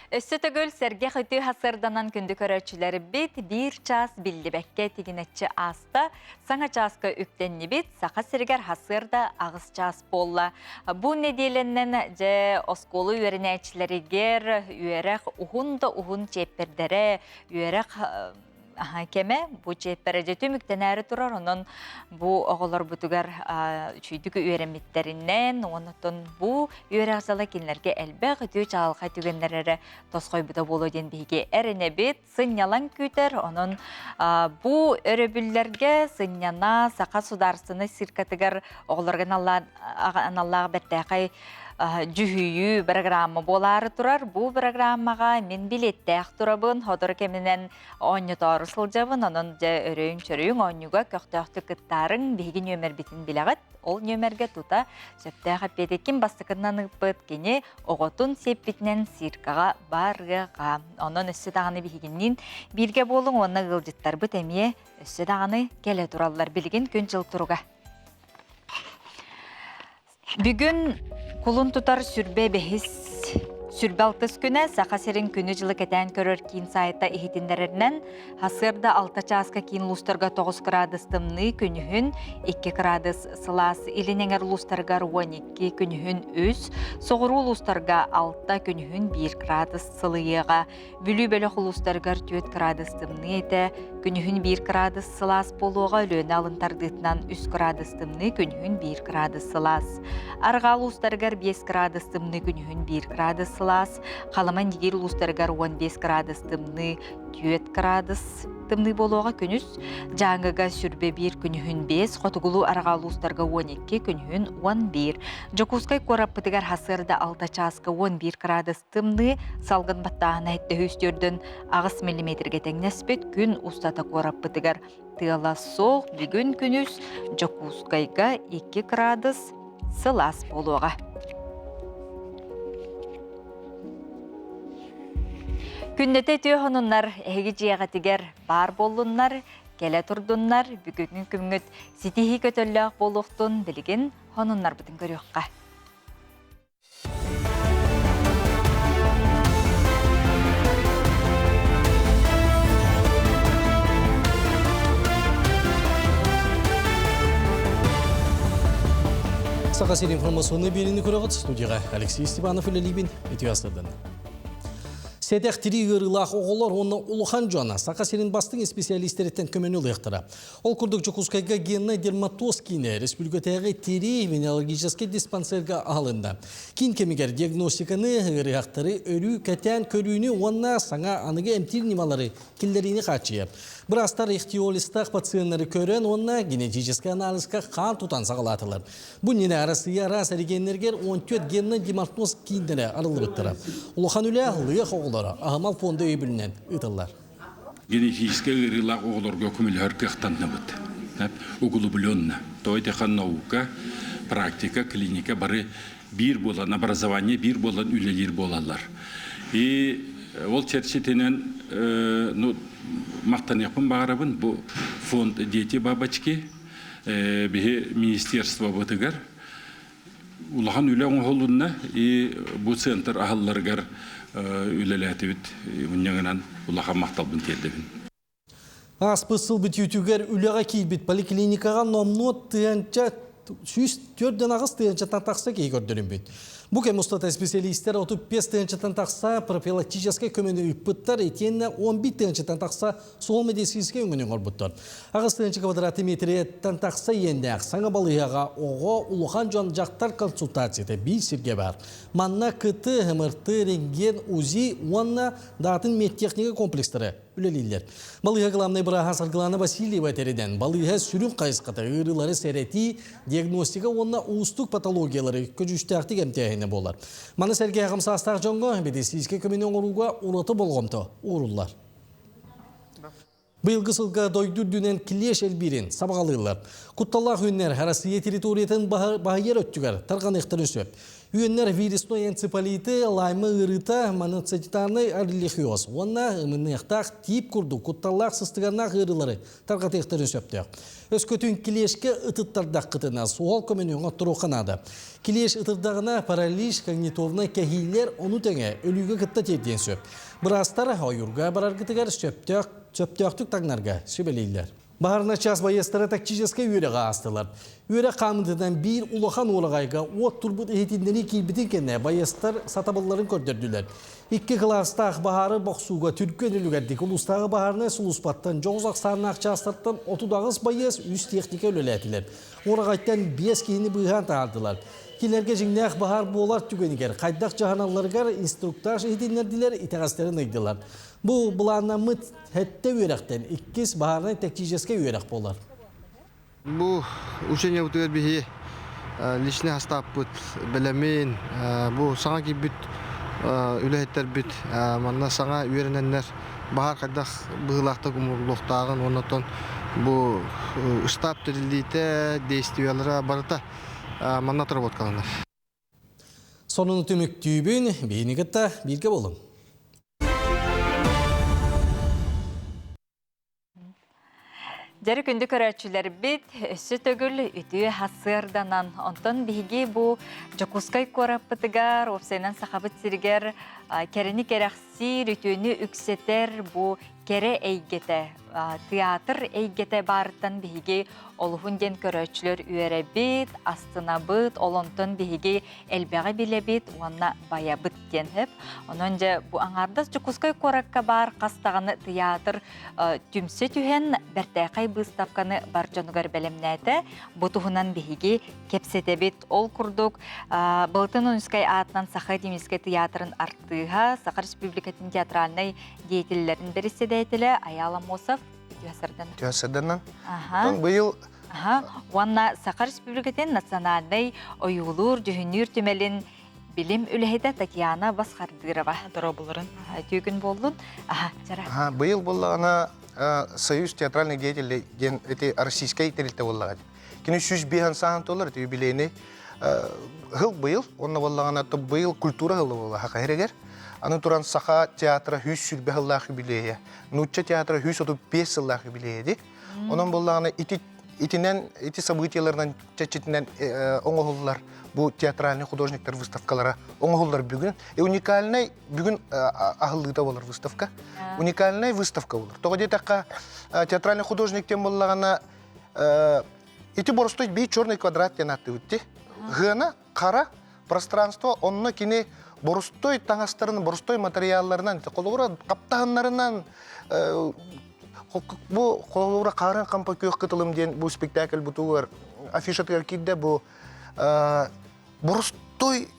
Өссө төгүл сэргэх үтүө сарсыарданан күндү көрөөччүлэрбит биир чаас биллибэккэ тигинэччи ааста. Саҥа чааска үктэннибит. Саха сиригэр сарсыарда аҕыс чаас буолла. Бу нэдиэлэннэн дьэ оскуола үөрэнээччилэригэр үөрэх уһун да уһун чиэппэрдэрэ, үөрэх кэмэ бу чиэппэрэ дьэ түмүктэнээри турар. Онон бу оҕолорбутугар үчүйдүк үөрэммиттэринэн, онон бу үөрэх дьыла кинилэргэ элбэх үтүө чаҕылхай түгэннэр эрэ тосхойбута буолуо диэн биһиги эрэнэбит. Сынньалаҥ күүтэр. Онон бу өрөбүллэргэ сынньана Саха судаарыстыбаннай циркатыгар оҕолорго аналлаах бэртээхэй Дьүһүйүү программа буолаары турар. Бу программаҕа мин билиэттээх турабын, сотору кэминэн оонньотоору сылдьабын. Онон дьэ өрөйүҥ-чөрөйүҥ оонньууга көхтөөхтүк кыттаарыҥ. Биһиги нүөмэрбитин билэҕит. Ол нүөмэргэ тута сөптөөх эппиэти ким бастакынан ыыппыт, кини оҕотун сиэппитинэн циркаҕа барыаҕа. Онон өссө даҕаны биһигинниин бииргэ буолуҥ уонна ыалдьыттарбыт эмиэ өссө даҕаны кэлэ тураллар. Билигин күн-дьыл туруга. Бүгүн кулун тутар сүрбэ бэһис сүрбэ алтыс күнэ Саха сирин күнү-дьылы кэтээн көрөр киин сайта иһитиннэрэринэн, сарсыарда 6 чааска киин улуустарга 9 кыраадыс тымныы, күнүһүн 2 кыраадыс сылаас, илин эҥэр улуустарыгар 12, күнүһүн 3, соҕуруу улуустарга 6, күнүһүн 1 кыраадыс сылыйыаҕа. Бүлүү бөлөх улуустарыгар 4 кыраадыс тымныы этэ, күнүһүн 1 кыраадыс сылаас буолуоҕа, Өлүөнэ алын тардыытынан 3 кыраадыс тымныы, күнүһүн 1 кыраадыс сылаас. Арҕаа улуустарыгар 5 кыраадыс тымныы, күнүһүн 1 кыраадыс сылаас. Халыма Индигиир улуустарыгар 15 кыраадыс тымныы, 4 кыраадыс тымныы буолуоҕа күнүс. Дьааҥыга сүрбэ биир күнүһүн 5, хотугулуу арҕаа улуустарга 12, күнүһүн 11. Дьокуускай куораппытыгар сарсыарда 6 чааска 11 кыраадыс Тымныы салгын баттааһына 704 8 миллиметргэ тэҥнэспит күн устата куораппытыгар тыала суох бүгүн күнүс Дьокуускайга 2 кыраадыс сылаас буолуоҕа. Күннэтэ үтүө хонуннар эһиги дьиэҕитигэр баар буоллуннар, кэлэ турдуннар, бүгүҥҥү күҥҥүт ситиһии көтөллөөх буолуохтун билигин хонуннарбытын көрүөххэ. Саха сирин информационный биэриини көрөҕүт студияға Алексей Степанов үлэлиибин үтүө астырдын. Сэдэх тирии ыарыылаах оҕолор уонна улахан дьон Саха сирин бастыҥ исписэлиистэриттэн көмөнү ылыахтара. Ол курдук Дьокуускайга геннай дерматоз киинэ республикатааҕы тирии венерологическай диспансерга аһылынна. Киин кэмигэр диагностиканы, ыарыһахтары өрүү кэтээн көрүүнү уонна саҥа аныгы эмтиир ньымалары киллэриини хааччыйар. Быраастар ихтиолистаах пациеннары көрөн уонна генетическэй анализка хаан тутан саҕалаатылар. Бу иннинэ Арассыыйа араас эрэгийиэннэригэр 14 геннай дерматоз кииннэрэ арыллыбыттара. Улахан үлэ лыах оҕолоро аһымал фонда өйөбүлүнэн ыытыллар. Генетическэй ыарыылаах оҕолорго көмөлөһөр кыахтанныбыт. Углубленно. То это наука, практика, клиника бары биир буолан, образование биир буолан үлэлиир буолаллар. И ол чэрчитинэн ну, махтаныахпын баҕарабын бу фонд «Дети бабочки» биһи министерствобытыгар улахан үлэ оҥоһулунна и бу центр аһылларыгар үлэлээтибит мунньаҕынан улахан махталбын тиэрдэбин. Ааспыт сыл бүтүүтүгэр үлэҕэ киирбит поликлиникаҕа номнуо тыһыынча 104 тыһыынчаттан тахса киһи көрдөрүммүт. Бу кэм устата специалистер 35 тыһыынчаттан тахса профилактическай көмөнү ыыппыттар, итиэннэ 11 тыһыынчаттан тахса суол медицинскэй өҥөнү оҥорбуттар. Аҕыс тыһыынча квадрат метртэн тахса иэннээх саҥа балыыһаҕа оҕо, улахан дьон, дьахтар консультацията биир сиргэ баар. Манна КТ, МРТ, рентген, УЗИ уонна даатын медтехника комплекстара үлэлииллэр. Балыыһа главнай бырааһа Саргылана Васильева этэринэн, балыыһа сүрүн хайысхата ыарыылары сэрэтии, диагностика уонна уустук патологиялары көдьүүстээхтик эмтээһинэ буолар. Маны сэргэ аҕам саастаах дьоҥҥо медицинскэй көмөнү оҥорууга ураты болҕомто ууруллар. Быйылгы сылга дойду үрдүнэн килиэш элбиирин сабаҕалыыллар. Кутталлаах үүннэр Россия территориятын баһыйар өттүгэр тарҕаныахтарын сөп. Үүннэр вирусной энцефалиты, лайма ыарыыта, моноцитарнай орлихиоз уонна ымыныахтаах тиип курдук кутталлаах сыстыганнаах ыарыылары тарҕатыахтарын сөптөөх. Өскөтүн килиэшкэ ытыттардаххытына суһал көмөнү оҥотторуохха наада. Килиэш ытырдаҕына паралич, когнитивнай кэһиилэр ону тэҥэ өлүүгэ кытта тиэрдиэн сөп. Быраастар ойуурга бараргытыгар сөптөөх сөптөөхтүк таҥнарга сүбэлииллэр. Баһарына час байыастара тактическай үөрэҕи аастылар. Үөрэх хаамыытынан биир улахан уораҕайга уот турбут иһитиннэрии киирбитин кэннэ байыастар сатабылларын көрдөрдүлэр. Икки кылаастаах баһаары бохсууга түргэн үлүгэрдик улуустааҕы баһаарынай сулууспаттан дьоҕус ахсааннаах чаастартан 38 байыас үс техника үлэлээтилэр. Уораҕайтан биэс киһини быыһаан таһаардылар. Кинилэргэ дьиҥнээх баһаар буолар түгэнигэр хайдах дьаһаналларыгар инструктаж иһитиннэрдилэр, итэҕэстэрин ыйдылар. Бу былааннаммыт сэттэ үөрэхтэн иккис баһаарынай тактическай үөрэх буолар. Бу учениябытыгар биһи личный хастааппыт бэлэмин, бу саҥа киирбит үлэһиттэрбит манна саҥа үөрэнэннэр баһаар хайдах быһыылаахтык умуллуохтааҕын уонна оттон бу штаб тэриллиитэ, действиелара барыта манна отработкаланар. Сонуну түмүктүүбүн, биһини кытта бииргэ болуҥ. Дьэрэ күндү көрөөччүлэрбит, өссө төгүл үтүө хасыарданан, онтон биһиги бу Дьокуускай куораппытыгар, уопсайынан Сахабыт сиригэр кэрэни кэрэхсиир, үтүөнү үксэтэр бу кэрэ эйгэтэ, театр эйгэтэ баарыттан биһиги олуһун диэн көрөөччүлэр үөрэбит, астынабыт, ол онтон биһиги элбэҕи билэбит уонна байабыт диэн сөп. Онон дьэ бу аҥаардас Дьокуускай куоракка баар хас даҕаны тыйаатыр түмсэ түһэн бэртээхэй быыстапканы бар дьонугар бэлэмнээтэ. Бу туһунан биһиги кэпсэтэбит. Ол курдук Былытын Ойуунускай аатынан Саха академическай тыйаатырын артыыһа, Саха Республикатын театральнай деятеллэрин бэрэссэдээтэлэ Айаал Аммосов Түһэсэрдэнэн. Түһэсэрдэнэн. Быйыл Уонна Саха Республикатын национальнай ойуулуур-дьүһүннүүр түмэлин билим үлэһитэ Татьяна Басхардырова. Дорооболорун. Түүкүн буоллун. Аха, чара. Быйыл буоллаҕына Союз театральных деятелей диэн эти российскай тэрилтэ буоллаҕа. Кини 105 сааһын туолар ити юбилейный хыл быйыл, онно буоллаҕына быйыл культура хылы буолла Саха сиригэр. Аны туран Саха театра 120 сыллаах юбилейа, Нуучча театра 135 сыллаах юбилейа ди. Онон буоллаҕына ити итинэн ити событиеларынан чэччитинэн оҥоһуллар бу театральный художниктар выставкалара оҥоһуллар бүгүн. И уникальный бүгүн аһыллыыта болар выставка. Уникальная выставка болар. Тоҕо диэтэххэ театральный художник тем буоллаҕына ити боростой би черный квадрат диэн ааттыыбыт ти. Гына хара пространство онно кини борустой таҥастарын, борустой материалларынан, холобура хаптаһыннарынан бу холобура хаарын хампа күөх кытылым диэн бу спектакль бутугар афишатыгар киирдэ бу борустой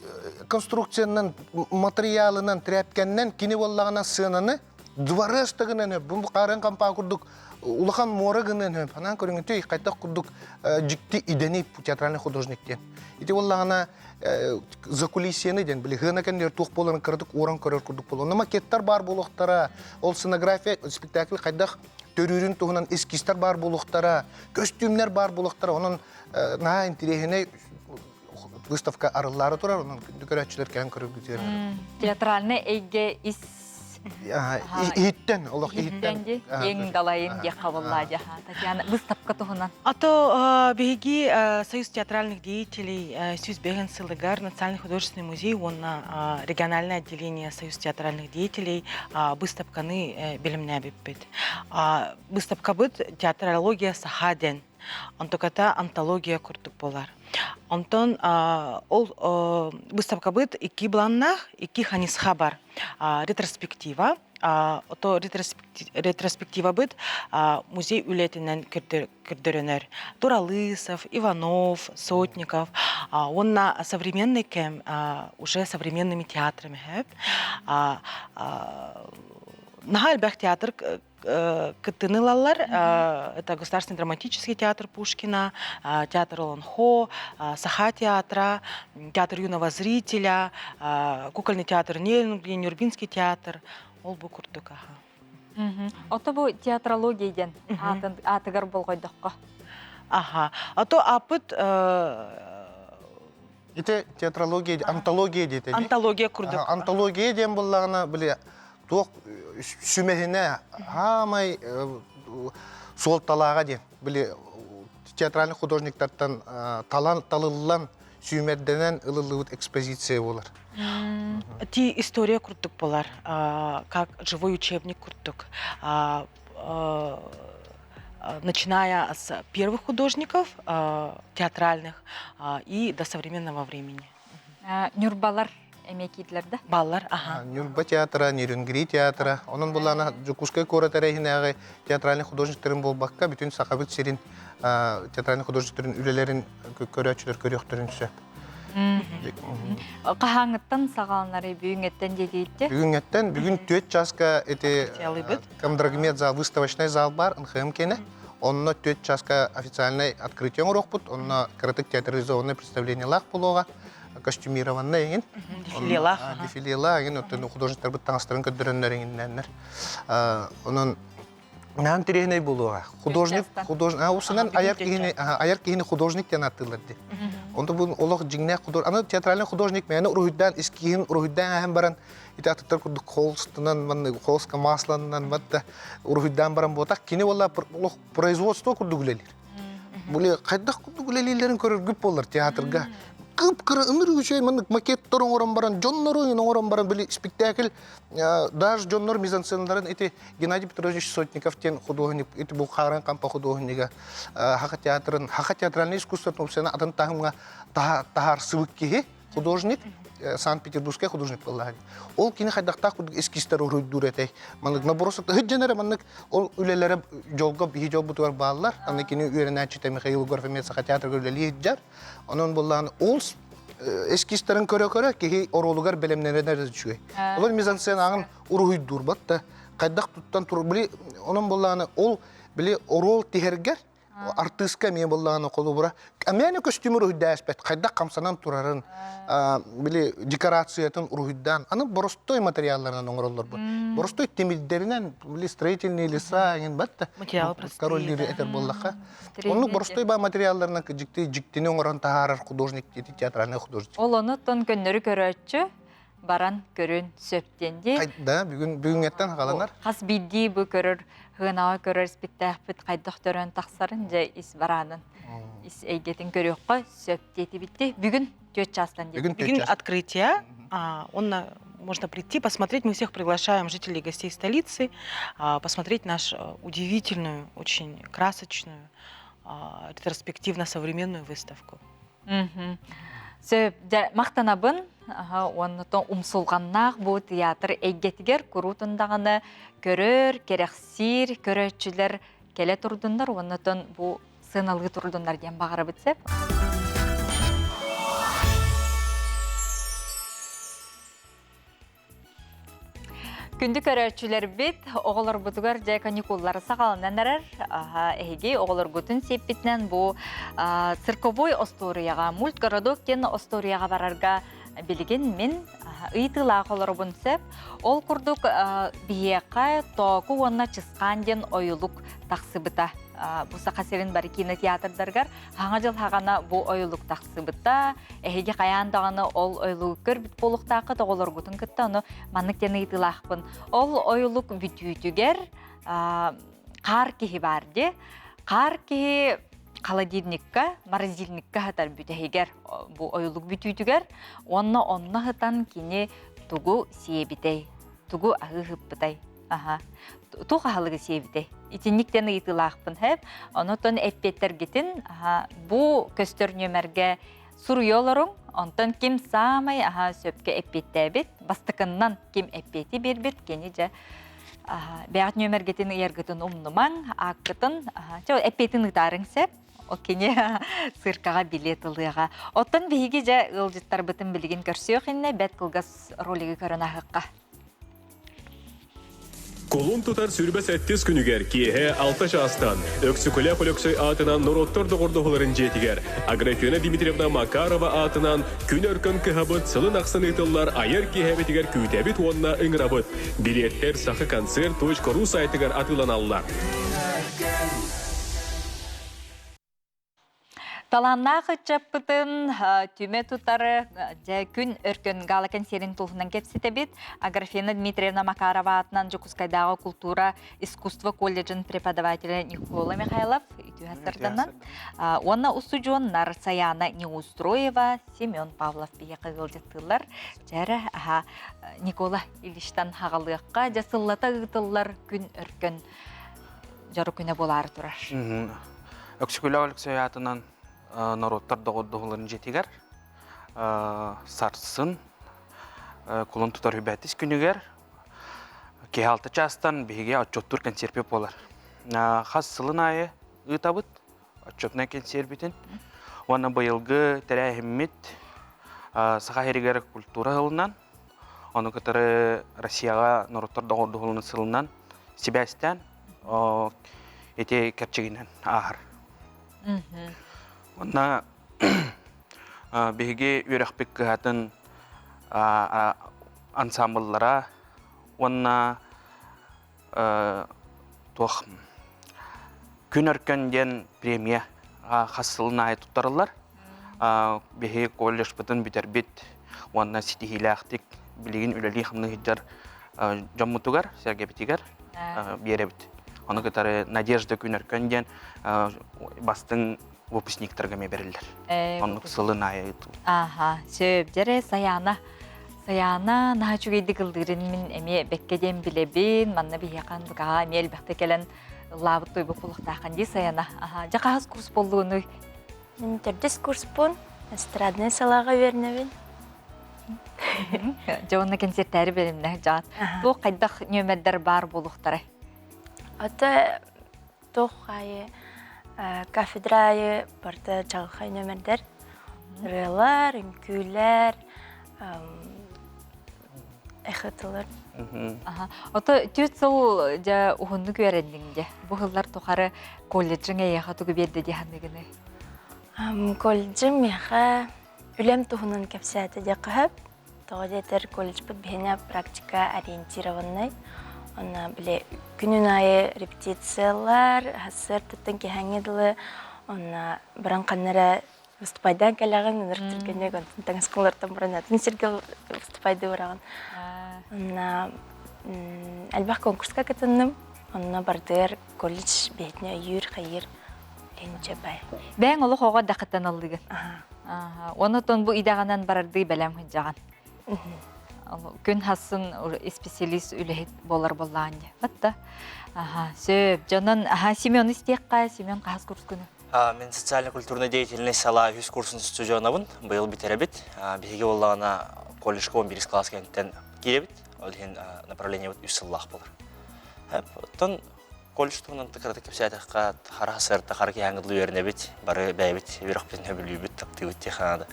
конструкциянан материалынан тряпкэннэн кини буоллаҕына сыананы дворец да гынан өп бу хаарын хампаа курдук улахан муора гынан өп анаан көрүҥүтүй хайдах курдук дьикти идэни театральный художник диэн ити буоллаҕына закулисьены диэн били хыана кэннигэр туох буоларын кыратык уоран көрөр курдук буолуо онно макеттар баар буолуохтара ол сценография спектакль хайдах төрүүрүн туһунан эскизтэр баар буолуохтара көстүүмнэр баар буолуохтара онон наһаа интириэһинэй выставка арыллаары турар онон көрөөччүлэр кэлэн көрөргүтүгэр театральный эйгэ ис Иһиттэн, олох иһиттэн. Киэҥ далайын диэх хабыллаа Татьяна, выставка туһунан. А то биһиги Союз театральных деятелей сүүс бэһин сылыгар Национальный художественный музей уонна региональное отделение Союз театральных деятелей выставканы билимнээбиппит. Выставкабыт театрология саха диэн. Онтуката антология курдук буолар. Онтон ол выставкабыт икки планнаах, икки ханисха бар. Ретроспектива. Ото ретроспективабыт музей үлэтинэн көрдөрөнөр. Туралысов, Иванов, Сотников. Уонна современный кэм уже современными театрами хөп. Наһаа элбэх театр кыттыны ылаллар. Это Государственный драматический театр Пушкина, театр Олонхо, Саха театра, театр юного зрителя, кукольный театр Нерюнгри, Нюрбинский театр. Ол бу курдук аха. Ото бу театрология диэн аатыгар болҕойдоххо. Аха. А то апыт Ити театрология, антология диэтэ. Антология курдук. Антология диэн буллаҕына, били туох сүмэһинэ хаамай суолталааҕа диэн били театральный художниктартан талан талыллан сүүмэрдэнэн ылыллыбыт экспозиция буолар. Ти история курдук болар, как живой учебник курдук. Начиная с первых художников театральных и до современного времени. Нюрбалар эмиэ киирдилэр да? Баллар, аха. Нюрба театра, Нерюнгри театра. Онон буллаана Дьокуускай куорат эрэйинээҕи театральный художниктарын буолбакка, бүтүн Сахабыт сирин театральный художниктарын үлэлэрин көрөөччүлэр көрүөхтэрин сөп. Хаһааҥҥыттан саҕаланарый бүгүҥҥэттэн диэтиитте? Бүгүҥҥэттэн бүгүн түөрт чааска эти Комдрагмет зал, выставочный зал бар, НХМ киэнэ. Онно 4 часка официальный открытие оҥоруохпут. Онно кыратык театрализованное представлениелаах буолуоҕа, костюмированный эҥин. Дефилелаах. Дефилелаах эҥин, оттон художниктарбыт таҥастарын көрдөрөннөр эҥиннэннэр. Онон наан тириэһинэй буолуоҕа. Художник, художник, усунан айар киһини, айар киһини художник диэн ааттыыллар дии. Онто бу олох дьиҥнээх художник, аны театральный художник мээнэ уруһуйдаан, эскиһин уруһуйдаан ааһан баран, ити атыттар курдук холстунан, маннык холска масланан, батта уруһуйдаан баран буотах, кини уолла олох производство курдук үлэлиир. Бу хайдах курдук үлэлииллэрин көрөргүт буоллар театрга. Кып-кыра ынырык үчүгэй маннык макеттар оҥорон баран, дьоннору оҥорон баран, били спектакль даже дьоннор мизансценаларын ити Геннадий Петрович Сотников диэн художник, ити бу Хааран Хампа художнига Хаха театрын, Хаха театральный искусствотын упсана атын таһымҥа таһаарсыбыт киһи, художник, Санкт-Петербургскай художник буоллаҕа. Ол кини хайдахтаах курдук эскизтэр уруйдуур этэй. Маннык набросок ыһыт эрэ маннык ол үлэлэрэ дьолго биһи дьолбутугар бааллар. Аны кини үөрэнээччитэ Михаил Егоров эмиэ Саха театрыгар үлэлии сылдьар. Онон буоллаҕына ол эскизтарын көрө-көрө киһи оруолугар бэлэмнэнэр үчүгэй. Олор мизансценаҕын уруһуйдуурбат да хайдах туттан тур били онон буоллаҕына ол били оруол тиһэргэр артыыска эмиэ буоллаҕына холобура эмиэ көстүүм уруһуйдааспэт хайдах хамсанан турарын били декорациятын уруһуйдаан аны боростой материалларынан оҥороллор бу боростой тимирдэринэн били строительные леса эҥин батта король этэр буоллахха оннук боростой ба материалларынан дьикти дьиктини оҥорон таһаарар художник театральный художник ол онуттан көннөрү көрөөччү баран көрүн сөп диэн дии. Да, бүгүн бүгүҥҥэттэн хааланар. Хас биирдии бу көрөр хыанаҕа көрөр испиттээхпит хайдах төрөөн тахсарын дьэ ис бараанын ис эйгэтин көрүөххэ сөп диэтибитти. Бүгүн түөрт чаастан Бүгүн Бүгүн открытие. Он можно прийти, посмотреть. Мы всех приглашаем, жителей и гостей столицы, посмотреть нашу удивительную, очень красочную, ретроспективно-современную выставку. Сөп, дьэ, махтанабын. Уонна умсулҕаннаах бу театр эйгэтигэр куруутун даҕаны көрөр, кэрэхсиир көрөөччүлэр кэлэ турдуннар уонна бу сыаналыы турдуннар диэн баҕарабыт сөп. Күндү көрөөччүлэрбит, оҕолорбутугар дьэ каникуллары саҕаланан эрэр. Эһиги оҕолоргутун сиэппитинэн бу цирковой остуоруйаҕа, мультгородок диэн остуоруйаҕа барарга билигин мин ыйытыылаах олоробун сөп. Ол курдук биһиэхэ Тооку уонна Чысхаан диэн ойулук тахсыбыта. Бу Саха сирин бары кинотеатрдарыгар Хаҥа дьыл хаҕана бу ойулук тахсыбыта. Эһиги хайаан даҕаны ол ойулугу көрбүт буолуохтааххыт оҕолоргутун кытта ону маннык диэн ыйытыылаахпын. Ол ойулук бүтүүтүгэр хаар киһи баар дии. Хаар киһи холодильникка, морозильникка сытар бүтэһигэр бу ойулук бүтүүтүгэр уонна онно сытан кини тугу сиэбитэй, тугу аһыы сыппытай Аха. Туох аһылыгы сиэбитэй? Итинниктэн ыйытыылаахпын хэп. Онотон эппиэттэргитин аха, бу көстөр нүөмэргэ суруйа олоруҥ. Онтон ким саамай аха сөпкө эппиэттээбит, бастакыннан ким эппиэти биэрбит, кини дьэ аха, бэйэҕит нүөмэргитин ыйаргытын умнумаҥ, ааккытын аха, чэ эппиэтин ыытаарыҥ сөп. Ол кини циркаҕа билет ылыаҕа. Оттон биһиги дьэ ыалдьыттарбытын билигин көрсүөх иннэ бэрт кылгас ролигы көрөн аһыахха. Кулун тутар сүүрбэ сэттис күнүгэр киэһэ алта чаастан Өксөкүлээх Өлөксөй аатынан норуоттар доҕордоһууларын дьиэтигэр Аграфена Дмитриевна Макарова аатынан Күн Өркөн кыһабыт сылын ахсын ыытыллар айар киэһэбитигэр күүтэбит уонна ыҥырабыт. Билиэттэр сахаконцерт.ру сайтыгар атыыланаллар. Талааннаах ыччаппытын түмэ тутар дьэ күн өркөн гала кэнсиэрин туһунан кэпсэтэбит. Аграфена Дмитриевна Макарова аатынан Дьокуускайдааҕы култуура искусство колледжын преподавателэ Никола Михайлов үтүө сарданан уонна устудьуоннар Саяна Неустроева, Семен Павлов биһиэхэ ыалдьыттыыллар. Дьэ аха Никола Ильичтан хаҕалыахха дьэ сыллата ыытыллар күн өркөн дьоро күнэ буолаары турар. Өксөкүлээх Өлөксөй аатынан норуоттар доҕордоһууларын дьиэтигэр сарсын кулун тутар үбэтис күнүгэр киһи алта чаастан биһиги отчуоттуур кэнсиэрпит буолар. Хас сылын аайы ыытабыт отчетнай кэнсиэрбитин. Уонна быйылгы тэрээһиммит Саха сиригэр культура сылынан, ону кытары Россияҕа норуоттар доҕордоһууларын сылынан сибээстээн. ити кэрчигинэн ааһар. Онна биһиги үөрэхпит кыһатын ансамбллара уонна туох Күн Өркөн диэн премия хас сылын аайы туттарыллар. Биһи колледжпытын бүтэрбит уонна ситиһиилээхтик билигин үлэлии-хамныы сылдьар дьоммутугар, сэргэбитигэр биэрэбит. Ону кытары Надежда Күн Өркөн диэн бастыҥ выпускниктарга эмиэ бэриллэр. Оннук сылын аайы Аха, сөп. Дьэрэ Саяна. Саяна наһаа үчүгэйдик ыллыырын мин эмиэ бэккэ диэн билэбин. Манна биһиэхэ букаҕа эмиэ элбэхтэ кэлэн ыллаабыт туйбут булуохтааххын дии Саяна. Аха, дьэ хаһыс курс буоллуунуй? Мин төрдүс курспун, эстраднай салааҕа үөрэнэбин. Дьэ уонна кэнсиэртээри бэлэмнээх дьаат. Туох хайдах нүөмэрдэр баар буолуохтарай? Ата туох аайы кафедра аайы барыта чаҕылхай нүөмэрдэр. Ырыалар, үҥкүүлэр, эхотылар. Ото түөрт сыл дьэ уһуннук үөрэнниҥ дьэ. Бу сыллар тухары колледжыҥ эйиэхэ тугу биэрдэ дии саныыгыный? Колледжым миэхэ үлэм туһунан кэпсээтэ диэххэ сөп. Тоҕо диэтэр колледжпыт биһиэнэ практика ориентированнай. Онно били күнүн аайы репетициялар, сарсыардаттан киэһээҥҥи дылы онно баран ханна эрэ выступайдаан кэлэҕин, ынырык түргэнник онтон таҥаскалартан баран атын сиргэ выступайдыы бараҕын. Онно элбэх конкурска кытынным. Онно бардыар колледж бэйэтинэ өйүүр, хайыыр ленчэ бай. Бэйэҥ олох оҕо эрдэххиттэн ыллыгын. Онотон бу идэҕинэн барардыы бэлэм сылдьаҕын. Күн хассын исписэлиис үлэһит буолар буоллаҕын дии. Батта. Аха, сөп. Дьонон, аха, Семен истиэххэ, Семен хаһыс курскуну? Мин социально-культурная деятельность салаа үһүс курсун студионабын. Быйыл бүтэрэбит. Биһиги буоллаҕына колледжка 11 класс кэнниттэн киирэбит. Ол иһин направлениебыт үс сыллаах буолар. Оттон колледж туһунан кыратык кэпсээтэххэ, хара сырта хара киһээҥҥи дылы үөрэнэбит, бары бэйэбит үөрэхпитин сөбүлүүбүт, таптыыбыт диэххэ наада.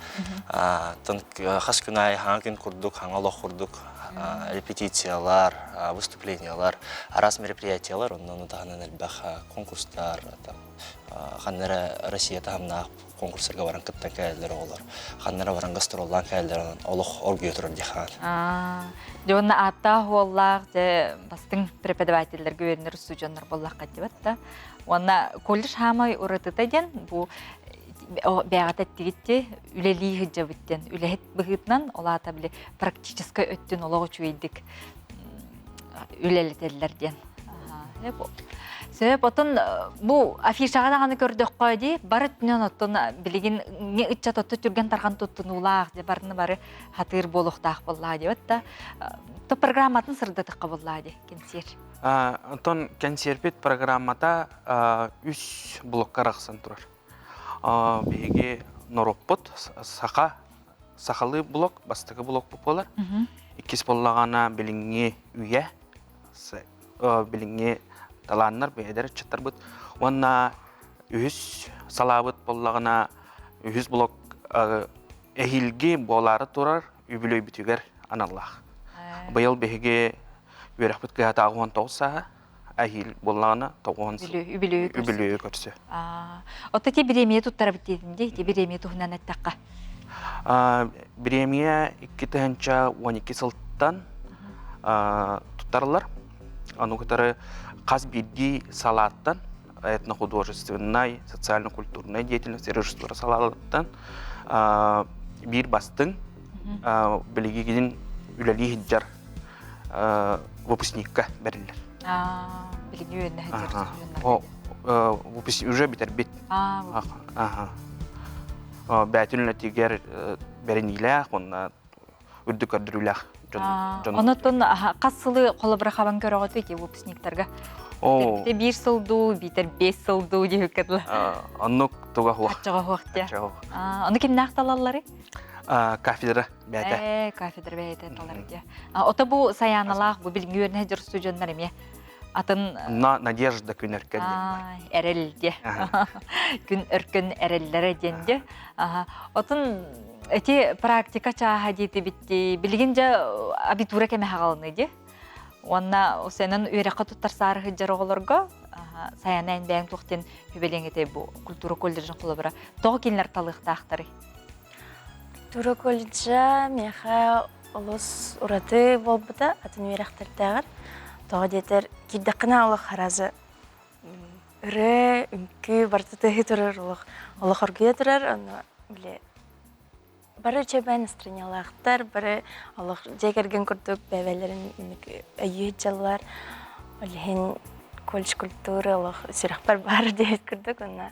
Оттон хас күн аайы хаҥа күн курдук, хаҥа олох курдук репетициялар, выступлениялар, араас мероприятиялар, онно ону таһынан элбэх конкурстар, там, ханна эрэ Россия таһымнаах конкурстарга баран кыттан кэлэллэр оҕолор. Ханна эрэ баран гастроллаан кэлэллэр, онон олох оргуйа турар диэххэ наада. Дьэ уонна ааттаах уоллаах дьэ бастыҥ преподавателлэргэ үөрэнэр устудьуоннар буоллахха диэбэт да. Уонна колледж хаамай уратыта диэн бу бэйэҕит эттигит үлэлии сылдьабыт диэн үлэһит быһыытынан ол аата били практическай өттүн олох үчүгэйдик үлэлэтэллэр диэн. Сөп, отон бу афишаҕа даҕаны көрдөххө дии, бары өттүнэн оттон билигин ыччат отто түргэн тарҕан туттунуулаах, дьэ барыны бары хатыыр буолуохтаах буоллаа диэбит да, то программатын сырдатыкка буоллаа дии кэнсиэр. Онтон кэнсиэрпит программата үс блокка арахсан турар. Биһиги норуоппут саха сахалыы блок, бастакы блок буолар. Иккис буоллаҕына билиҥҥи үйэ билиҥҥи талааннар бэйэлэр ыччаттарбыт уонна үһүс салаабыт буоллаҕына үһүс блок эһиилги буолаары турар үбүлүөйбүтүгэр аналлаах. Быйыл биһиги үөрэхпит кыһата 89 сааһа, эһиил буоллаҕына 90 сыл үбүлүөйү көрсө. Отто ити бириэмийэ туттарабыт диэтин дии, ити бириэмийэ туһунан эттэххэ. Бириэмийэ 2012 сылтан туттарыллар. Ону кытары хас биирдии салааттан этнохудожественнай, социально-культурнай деятельность режиссура салааларыттан биир бастыҥ билигин үлэлии сылдьар выпускникка бэриллэр. Билиги үөннэ сылдьар Выпуск уже бүтэрбит. Бээтин үлэтигэр бэриниилээх уонна үрдүк көрдөрүүлээх дьон. Онотон хас сылы холобура хабан көрөҕүт ити выпускниктарга? Биир сыл дуу, биитэр биэс сыл дуу диэбиккэ дылы. Оннук туга хуох. Аччаҕа хуох диэ. Ону кимнээх талаллары? Кафедра бэйэтэ. Ээ, кафедра бэйэтэ талар диэ. Ото бу Саяналаах бу билиҥҥи үөрэнэ сылдьар студеннар эмиэ атын На Надежда күн өркөн диэн бар. Эрэл диэ. Күн өркөн эрэллэрэ диэн диэ. Отун эти практика чааһа диэтибитти билигин дьэ абитура кэмэ хаҕалыны ди. Уонна сенен үөрэххэ туттарсаары сылдьар оҕолорго. Саяна эн бэйэҥ туох диэн сүбэлиэҥ этэй бу культура колледжын холобура тоҕо кинилэр талыахтаахтарый? Культура колледжа миэхэ олус ураты буолбута атын үөрэхтэрдээҕэр. Тоҕо диэтэр киирдэххинэ олох аразы ырыа, үҥкүү барыта тыаһыы турар, олох олох оргуйа турар, ону били бары үчүгэй настроениялаахтар, бары олох дьиэ кэргэн курдук бэйэлэрин өйүү сылдьаллар. Ол иһин колледж культуры олох сүрэхпэр баар диэбит курдук уонна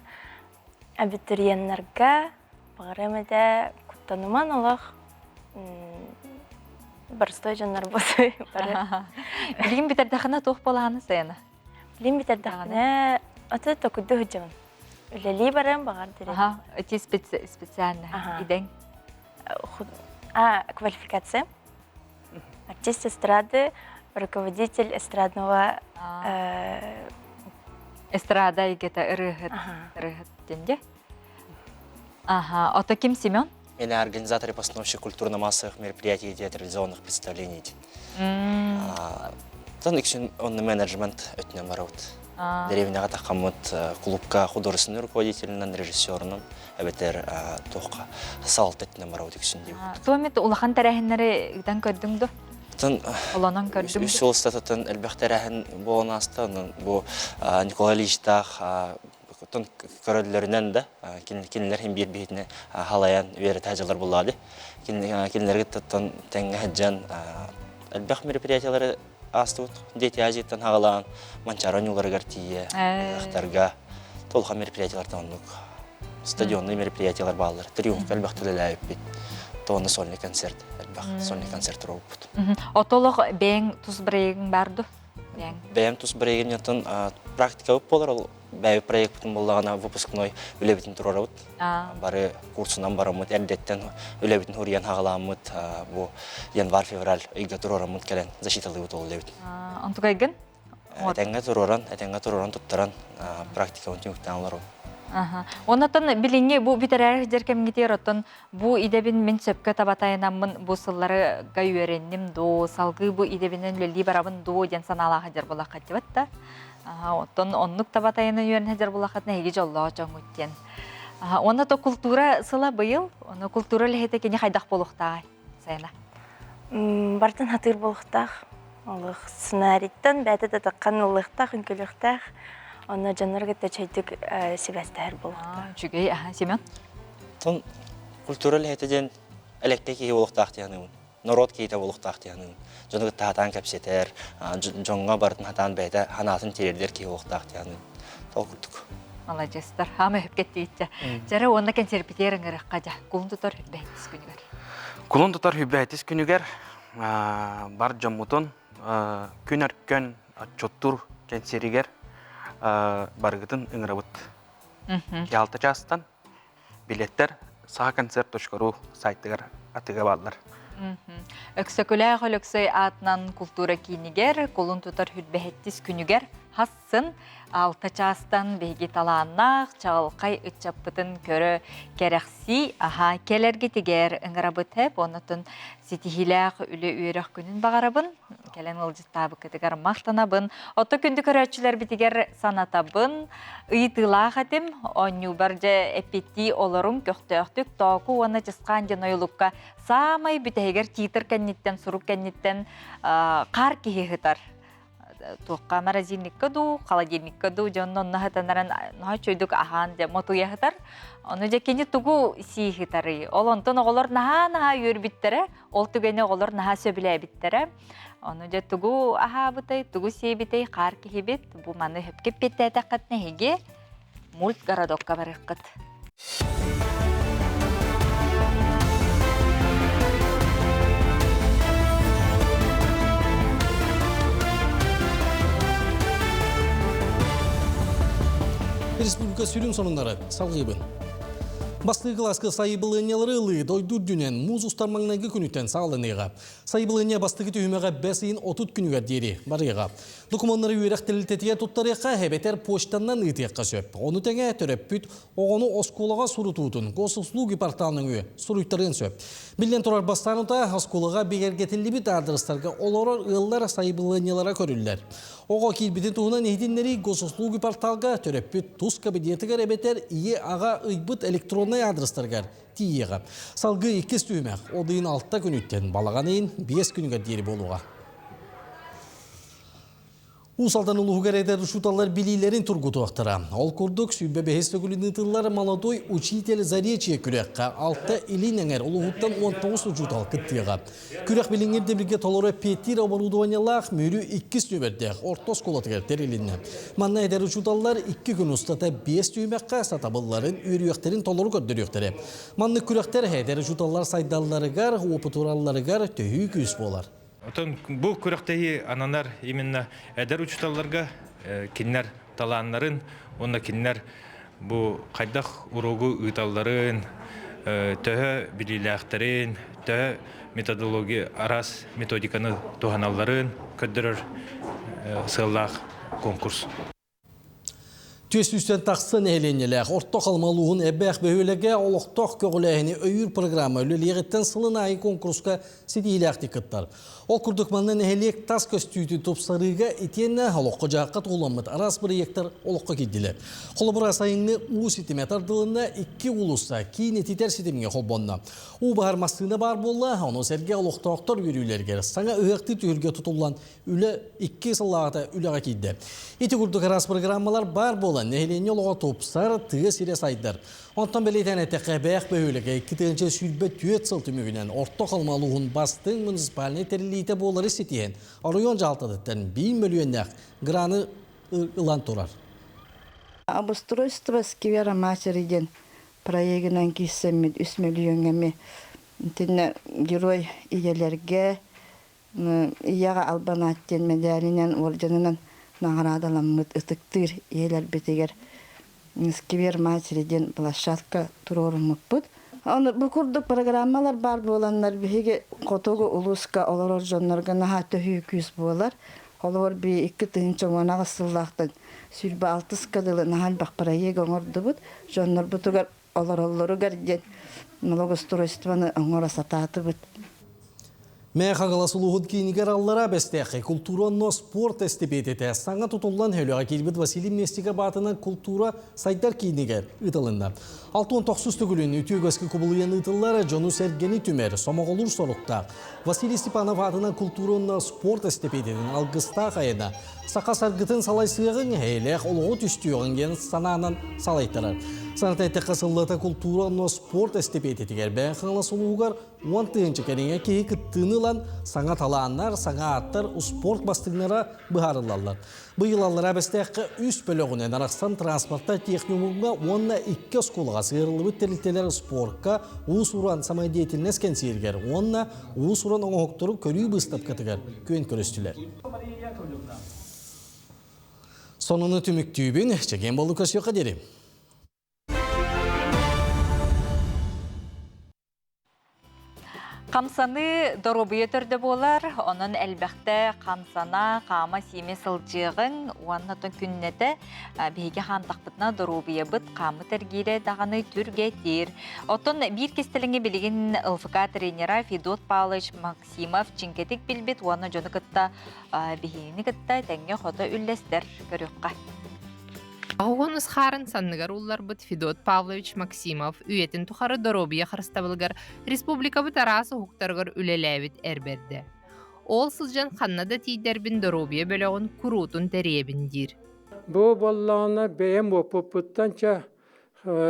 абитуриеннарга баҕарыам этэ куттаныман олох боростуой дьоннор бары. Билигин бүтэрдэххинэ туох буолааны Саяна? Билим бүтэрдэхпинэ, аты токуйду сылдьабын. Үлэлии барыам баҕар дири. Аха, эти специально идэҥ. А, квалификация. Артист эстрады, руководитель эстрадного Эстрада эйгэтэ ырыаһыт, ырыаһыт диэн дьэ. Аха, ото ким Семен? Мен организатор и постановщик культурно-массовых мероприятий и театрализованных представлений. Тон үксүн онно менеджмент өттүнэн барабыт. Деревняҕа таххаммыт клубка художественный руководителинэн, режиссерунан, эбэтэр туохха салалта өттүнэн барабыт үксүн диэбит. Туомит улахан тэрээһиннэри ыытан көрдүҥ дуо? Тон Олонон көрдүҥ үс сыл устататын элбэх тэрээһин буолан ааста. Онон бу Николай Ильичтаах Оттон көрөллөрүнэн да кинилэр иһин биир биһитини халайан үөрэтэ сылдьаллар буоллаҕа дии. Кинилэргэ оттон тэҥҥэ сылдьан элбэх мероприятиелары аастыбыт. Дети Азияттан хаҕалаан Манчаары оонньууларыгар тиийэ, ыһыахтарга толуха мероприятиелартан оннук стадионный мероприятиелар бааллар. Триумфка элбэх үлэлээбиппит. Тоҕонно сольный концерт элбэх сольный концерт туруорбуппут. Отолох бэйэҥ тус бырайыгыҥ бар ду? Бэйэм тус бырайыгым оттон практикабыт буолар ол бэйэбит проекпытын буллаҕына выпускной үлэбитин туруорабыт. Бары курсунан бараммыт, эрдэттэн үлэбитин хуруйан хаҕалааммыт бу январь-февраль ыйга туруораммыт кэлэн защиталыыбыт ол үлэбит. Онтукайгын? Этэҥҥэ туруоран, этэҥҥэ туруоран туттаран практикабын түмүктээн олоробун. Оннотон билиҥҥи бу бүтэрээр сылдьар кэмҥитигэр оттон бу идэбин мин сөпкө таба тайанаммын бу сылларга үөрэнним дуу, салгыы бу идэбинэн үлэлии барабын дуу диэн санаалаах сылдьар буолаххат да. Оттон оннук таба тайанан үөрэнэ сылдьар буолаххытына эһиги дьоллоох дьоҥҥут диэн. Уонна то култуура сыла быйыл, ону култуура үлэһитэ кини хайдах буолуохтааҕай, Сайына? Бартын хатыыр буолуохтаах. Олох сценарийттан бэйэтэ да таххан ыллыахтаах, үҥкүлүөхтээх. Онно дьоннор кытта чэйдик сибээстэһэр буолуохтаах. Үчүгэй, аха, Семен? Тон культура үлэһитэ диэн элэккэй киһи буолуохтаах дии саныыбын. Норуот киһитэ буолуохтаах дии саныыбын. Дьону кытта хатаан кэпсэтэр, дьоҥҥо барытын хатаан бэйэтэ санаатын тириэрдэр киһи буолуохтаах дии саныыбын. Ол курдук. Маладьыастар. Хаама өһүпкэттииччэ. Дьэрэ уонна кэнсиэрпитигэр ыҥырыахха дьа. Кулун тутар бэһитис күнүгэр. Кулун тутар хүбээтис күнүгэр бар дьоммутун күн өркөн отчуттуур кэнсиэригэр барыгытын ыҥырабыт. Ялта чаастан билеттер сахаконцерт.ру сайтыгар атыыга бааллар. Өксөкүлээх Өлөксөй аатынан култуура киинигэр кулун тутар хүрбэһэттис күнүгэр хассын алта чаастан биһиги талааннаах чаҕылхай ыччаппытын көрө кэрэхсии аһа кэлэргитигэр ыҥырабыт эп оннотун ситиһиилээх үлэ үөрэх күнүн баҕарабын кэлэн ыалдьыттаабыккытыгар махтанабын отто күндү көрөөччүлэрбитигэр санатабын ыйытыылаах этим оонньуубар дьэ эппиттии олорум көхтөөхтүк тооку уонна чысхаан диэн ойулукка саамай бүтэһигэр титр кэнниттэн сурук кэнниттэн хаар киһи ыһытар туохха морозильникка дуу, холодильникка дуу дьонно онно сытанаран наһаа үчүгэйдик аһаан дьэ мотуйа сытар. Ону дьэ кини тугу сии сытарый? Ол онтон оҕолор наһаа-наһаа үөрбүттэрэ, ол түгэни оҕолор наһаа сөбүлээбиттэрэ. Ону дьэ тугу аһаабытай, тугу сиэбитэй хаар киһибит бу маны сөпкө эппиэттээтэххитинэ эһиги мультгородокка барыаххыт. Республика сүрүн сонуннары салгыыбын. Бастыгы кылааска сайыбылыанньалары ылыы дойду үрдүнэн муус устар маҥнайгы күнүттэн саҕаланыаҕа. Сайыбылыанньа бастакы түһүмэҕэ бэс ыйын 30 күнүгэр диэри барыаҕа. Докумуоннары үөрэх тэрилтэтигэр туттарыахха эбэтэр почтанан ыытыахха сөп. Ону тэҥэ төрөппүт оҕону оскуолаҕа сурутуутун госуслуги портал нөҥүө суруйтарыан сөп. Биллэн турар, бастаан утаа оскуолаҕа бигэргэтиллибит аадырыстарга олорор ыаллар сайыбылыанньалара көрүллэр. Оҕо киирбитин туһунан иһитиннэрии госуслуги порталга төрөппүт тус кабинетыгар эбэтэр ийэ-аҕа ыйбыт электроннай аадырыстарыгар тиийиэҕэ. Салгыы иккис түһүмэх ол ыйын алта күнүттэн балаҕан ыйын биэс күнүгэр диэри буолуоҕа. Уус Алдан улууһугар эдэр учууталлар билиилэрин тургутуохтара. Ол курдук, сүүрбэ бэһис төгүлүн ыытыллар «Молодой учитель Заречья» күрэххэ алта илин эҥэр улууһуттан 19 учуутал кыттыаҕа. Күрэх билиҥҥи ирдэбилгэ толору эппиэттиир оборудованиелаах Мүрү иккис нүөмэрдээх орто оскуолатыгар тэрилиннэ. Манна эдэр учууталлар икки күн устата биэс түһүмэххэ сатабылларын, үөрүйэхтэрин толору көрдөрүөхтэрэ. Маннык күрэхтэр эдэр учууталлар сайдалларыгар, уопутуралларыгар төһүү күүс буолар. Оттон бу күрэхтэһии ананар именно эдэр учууталларга кинилэр талааннарын уонна кинилэр бу хайдах уруогу ыыталларын, төһө билиилээхтэрин, төһө методология араас методиканы туһаналларын көрдөрөр сыаллаах конкурс. Түөс үстэн тахса нэһилиэнньэлээх Орто Халыма улууһун Эбээх бөһүөлэгэ олохтоох көҕүлээһини өйүүр программа үлэлиэҕиттэн сылын аайы куонкуруска ситиһиилээхтик кыттар. Ол курдук манна нэһилиэк тас көстүүтүн тупсарыыга итиэннэ олоххо-дьаһахха туһуламмыт араас бырайыактар олоххо киирдилэр. Холобура, сайыҥҥы уу ситимэ тардылынна, икки уулусса киин ититэр ситимҥэ холбонно. Уу баһар массыына баар буолла, ону сэргэ олохтоохтор үөрүүлэригэр саҥа ыһыахтыы түһүлгэ тутуллан үлэ икки сыллааҕыта үлэҕэ киирдэ. Ити курдук араас программалар баар буолан, нэһилиэнньэ олоҕо тупсар, тыа сирэ сайдар. Онтон бэлиэтээн эттэххэ, Бээх бөһүөлэгэ 2024 сыл түмүгүнэн Орто Халыма улууһун бастыҥ муниципальнай тэриллиитэ буолары ситиһэн, оройуон дьаһалтатыттан биир мөлүйүөннээх граны ылан турар. Обустройство сквера матери диэн проегынан киирсэммит үс мөлүйүөҥҥэ эмиэ итиннэ герой ийэлэргэ Ийэҕэ албан аат диэн мэдээлинэн, уордьанынан наҕараадаламмыт ытыктыыр ийэлэрбитигэр «Сквер матери» диэн площадка туруоруммуппут. Ону бу курдук программалар баар буоланнар биһиги хотугу улууска олорор дьоннорго наһаа төһүү күүс буолар. Холобур, би 2018 сыллаахтан 26 дылы наһаа элбэх проект оҥордубут. Дьоннорбутугар олороллоругар диэн благоустройствоны оҥоро сатаатыбыт. Мээ Хаҥалас улууһун киинигэр аллараа Бэстээххэ култуура онно спорт эстипиэтэтэ саҥа тутуллан өлөҕө киирбит Василий Местников аатынан култуура сайдар киинигэр ыытылынна. 69 төгүлүн үтүө үгэскэ кубулуйан ыытыллар дьону-сэргэни түмэр, сомоҕолуур соруктаах Василий Степанов аатынан култуура уонна спорт эстипиэтэтин алгыстаах айана саха саргытын салайсыаҕыҥ, эйэлээх олоҕу түстүөҕүҥ диэн санаанан салайтарар. Саната эттэххэ сыллата култуура онно спорт эстипиэтэтигэр Бэйэн Хаҥалас улууһугар 10 тыһыынча кэриҥэ киһи кыттыыны ылан, саҥа талааннар, саҥа ааттар, успуорт бастыҥнара быһаарыллаллар. Быйыл Аллараа Бэстээххэ үс бөлөҕүнэн арахсан транспорта техникумҥа уонна икки оскуолаҕа сыһыарыллыбыт тэрилтэлэр спорка, уус-уран самодеятельность кэнсиэригэр уонна уус-уран оҥоһуктары көрүү быыстапкатыгар күөн көрүстүлэр. Сонуну түмүктүүбүн, чэгиэн буолуу көрсүөххэ диэри. Хамсаныы доруобуйа төрдө буолар, онон элбэхтэ хамсана, хаама-сиимэ сылдьыаҕыҥ уонна оттон күннэтэ биһиги хаамтахпытына доруобуйабыт хааммыт эргиирэ даҕаны түргэтиир. Оттон биир кистэлэҥи билигин ЛФК тренера Федот Павлович Максимов чиҥкэтик билбит уонна дьону кытта биһигини кытта тэҥҥэ хото үллэстэр көрүөххэ. Оһугун ысхаарын санныгар улларбыт Федот Павлович Максимов үйэтин тухары доруобуйа харыстабылыгар республикабыт араас уһуктарыгар үлэлээбит эр бэрдэ. Ол сылдьан ханна да тиийдэрбин доруобуйа бөлөҕүн куруутун тэрийэбин диир. Бу буоллаҕына бэйэм уоппуппуттан чэ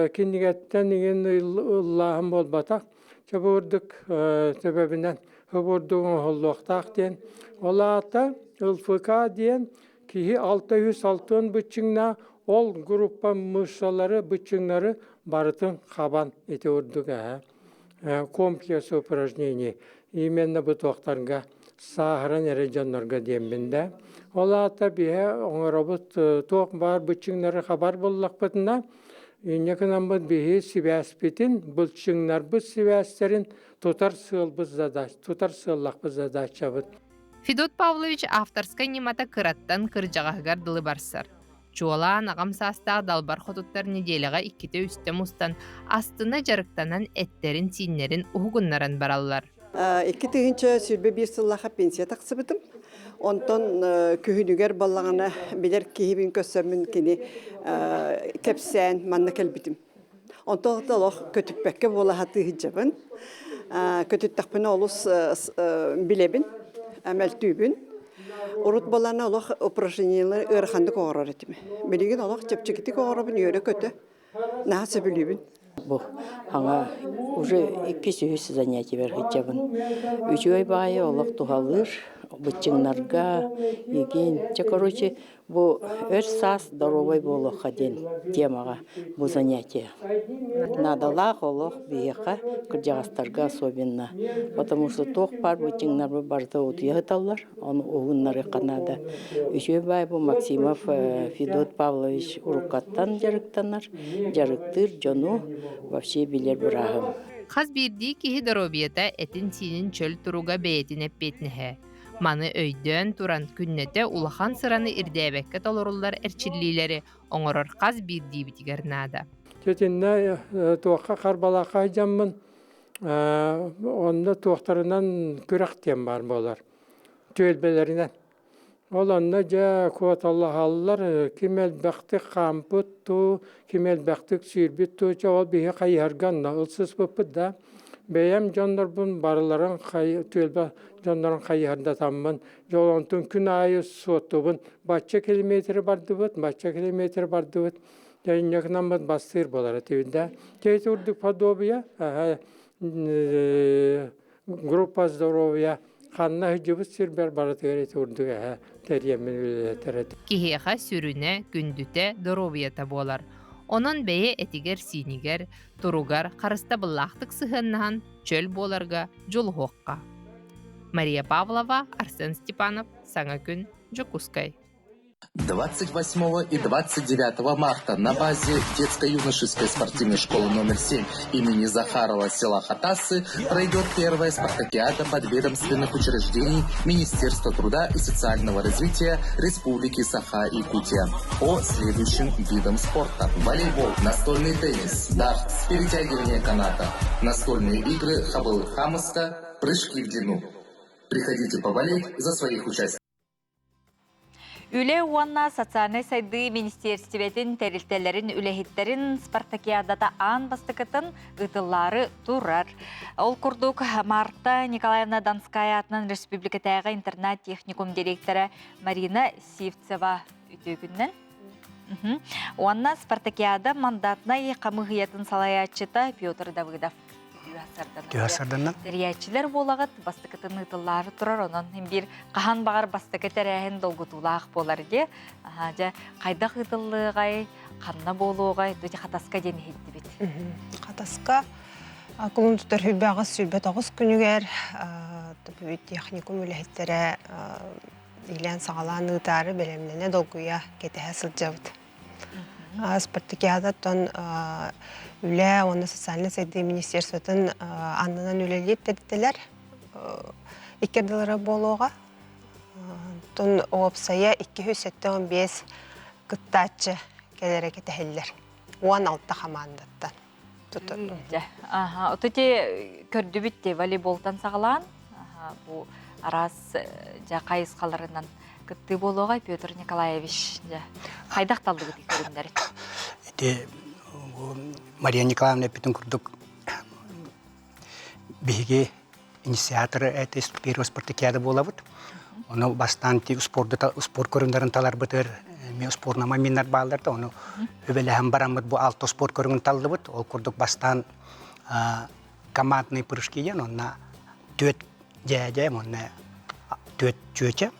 кинигэттэн иҥин ыллааһын буолбатах. Чэ бу курдук төбөбүнэн бу курдук оҥоһуллуохтаах диэн. Ол аата ЛФК диэн Киһи 660 быччыҥнаах, ол группа мышцалары, быччыҥнары барытын хабан ити курдук эһэ комплекс упражнений именно бу туохтарга сааһыран эрэ дьоннорго диэммин да. Ол аата биһэ оҥоробут туох баар быччыҥнары хабар буоллахпытына, Инньэ гынаммыт биһи сибээспитин, былчыҥнарбыт сибээстэрин тутар сыалбыт задач, тутар сыаллахпыт задачабыт. Федот Павлович авторскай ньымата кыраттан кырдьаҕаһыгар дылы барсар. Чуолаан аҕам саастаах далбар хотуттар нэдиэлэҕэ иккитэ-үстэ мустан, астына дьарыктанан эттэрин-сииннэрин уһугуннаран бараллар. 2021 сыллаахха пенсия тахсыбытым. Онтон күһүнүгэр баллаҕана билэр киһибин көрсөммүн кини кэпсээн манна кэлбитим. Онтон олох көтүппэккэ буола сатыы сылдьабын. Көтүттэхпинэ олус билэбин, мөлтүүбүн. Урут буоллаҕына олох упражнениелары ыараханнык оҥорор этим. Билигин олох чэпчэкитик оҥоробун, үөрэ-көтө. Наһаа сөбүлүүбүн. Бу хаҥа уже иккис үһүс занятиебар сылдьабын. Үчүгэй баайы олох туһалыыр, быччыҥнарга, игин. Чэ, короче, Бу өр саас доруобай буолуохха диэн темаҕа бу занятие. Наадалаах олох биһиэхэ, кырдьаҕастарга особенно. Потому что туох баар быччыҥнарбыт барыта утуйа сыталлар, ону уһуннарыахха наада. Үчүгэй баай бу Максимов Федот Павлович уруккаттан дьарыктанар, дьарыктыыр дьону вообще билэр бырааһым. Хас биирдии киһи доруобуйата этин-сиинин чөл туруга бэйэтин эппиэтинэһэ. Маны өйдөөн туран, күннэтэ улахан сыраны ирдээбэккэ толоруллар эрчиллиилэри оҥорор хас биирдиибитигэр наада. Итиннэ туохха харбалаахха сылдьаммын, онно туохтарынан күрэх диэн баар буолар, түөлбэлэринэн. Ол онно дьэ куоталаһаллар, ким элбэхтик хаампыт дуу, ким элбэхтик сүүрбүт дуу, чэ ол биһи хайыһарга онно ылсыспыппыт да. Бэйэм дьоннорбун барыларын түөлбэ дьоннорун хайыһардатаммын, дьол онтун күн аайы суоттубун, бачча километры бардыбыт, бачча километр бардыбыт, дьэ гынаммыт бастыыр буолар этибит да. Тиэти урдук подобие, группа здоровья ханна сылдьыбыт сирбэр барытыгар ити урдук эһэ тэрийэммин үлэлэтэр этим. Киһиэхэ сүрүнэ, күндүтэ, доруобуйата буолар. Онон бэйэ этигэр-сиинигэр, туругар харыстабыллаахтык сыһыаннаһан чөл буоларга дьулуһуохха. Мария Павлова, Арсен Степанов, Саҥа күн, Дьокуускай. 28 и 29 марта на базе детско-юношеской спортивной школы номер 7 имени Захарова села Хатасы пройдет первая спартакиада подведомственных учреждений Министерства труда и социального развития Республики Саха-Якутия по следующим видам спорта. Волейбол, настольный теннис, дартс, перетягивание каната, настольные игры хабыл хамыска, прыжки в длину. Приходите поболеть за своих участников. Үлэ уонна социальнай сайдыы министиэристибэтин тэрилтэлэрин үлэһиттэрин спартакиадата аан бастакытын ыытыллаары турар. Ол курдук Марта Николаевна Донская аатынан республикатааҕы интернат-техникум директора Марина Сивцева үтүө күннэн. Уонна спартакиада мандатнай хамыыһыйатын салайааччыта Петр Давыдов. Түһэ Тэрийээччилэр буолаҕыт бастакытын ыытыллаары турар, онон биир хаһан баҕар бастакы тэрээһин долгутуулаах буолар дии. Дьэ, хайдах ыытыллыаҕай, ханна буолуоҕай, дути Хатаска диэн иһиттибит. Хатаска кулун тутар хүрбэҕис 29 күнүгэр техникум үлэһиттэрэ иилээн-саҕалаан ыытаары бэлэмнэнэ долгуйа кэтэһэ сылдьабыт. Спартакиадаттан үлэ уонна социальнай сайдыы министерствотын аннынан үлэлиир тэрилтэлэр икки ардылара буолуоҕа. Онтон уопсайа 275 кыттааччы кэлэрэ кэтэһиллэр. 16 хамаандаттан. Ити көрдүбүт те волейболтан саҕалаан бу араас дьэ хайысхаларынан кыттыы буолуоҕа Петр Николаевич дьэ хайдах таллыгыт көрүҥнэри? Ити Мария Николаевна эппитин курдук биһиги инициаторы эти первый спартакиада буолабыт. Ону бастаан ти спорду спорт көрүҥнэрин таларбытыгар эмиэ спорнама миннар бааллар да ону үбэлэһэн бараммыт бу алта спорт көрүҥүн таллыбыт. Ол курдук бастаан командный прыжки диэн онно түөрт дьээдьэ уонна түөрт чүөчэ.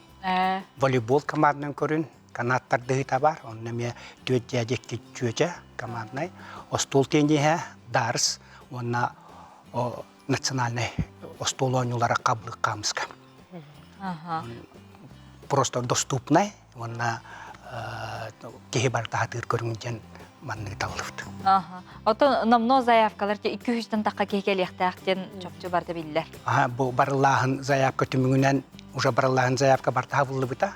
Волейбол команднай көрүн канат тардыһыыта бар. Онно эмиэ түөрт дьээдьэ икки чүөчэ команднай. Остуол тенниһэ, дарс уонна национальнай остуол оонньуулара хабылык хаамыска. Просто доступнай уонна киһи барыта сатыыр көрүҥ диэн. манныгы таллыбыт. Оттон номнуо заявкалар 200-тэн тахха киһи кэлиэхтээх диэн чопчу барда биллэр. Бу барыллааһын заявка түмүгүнэн уже барыллааһын заявка барта хабыллыбыта.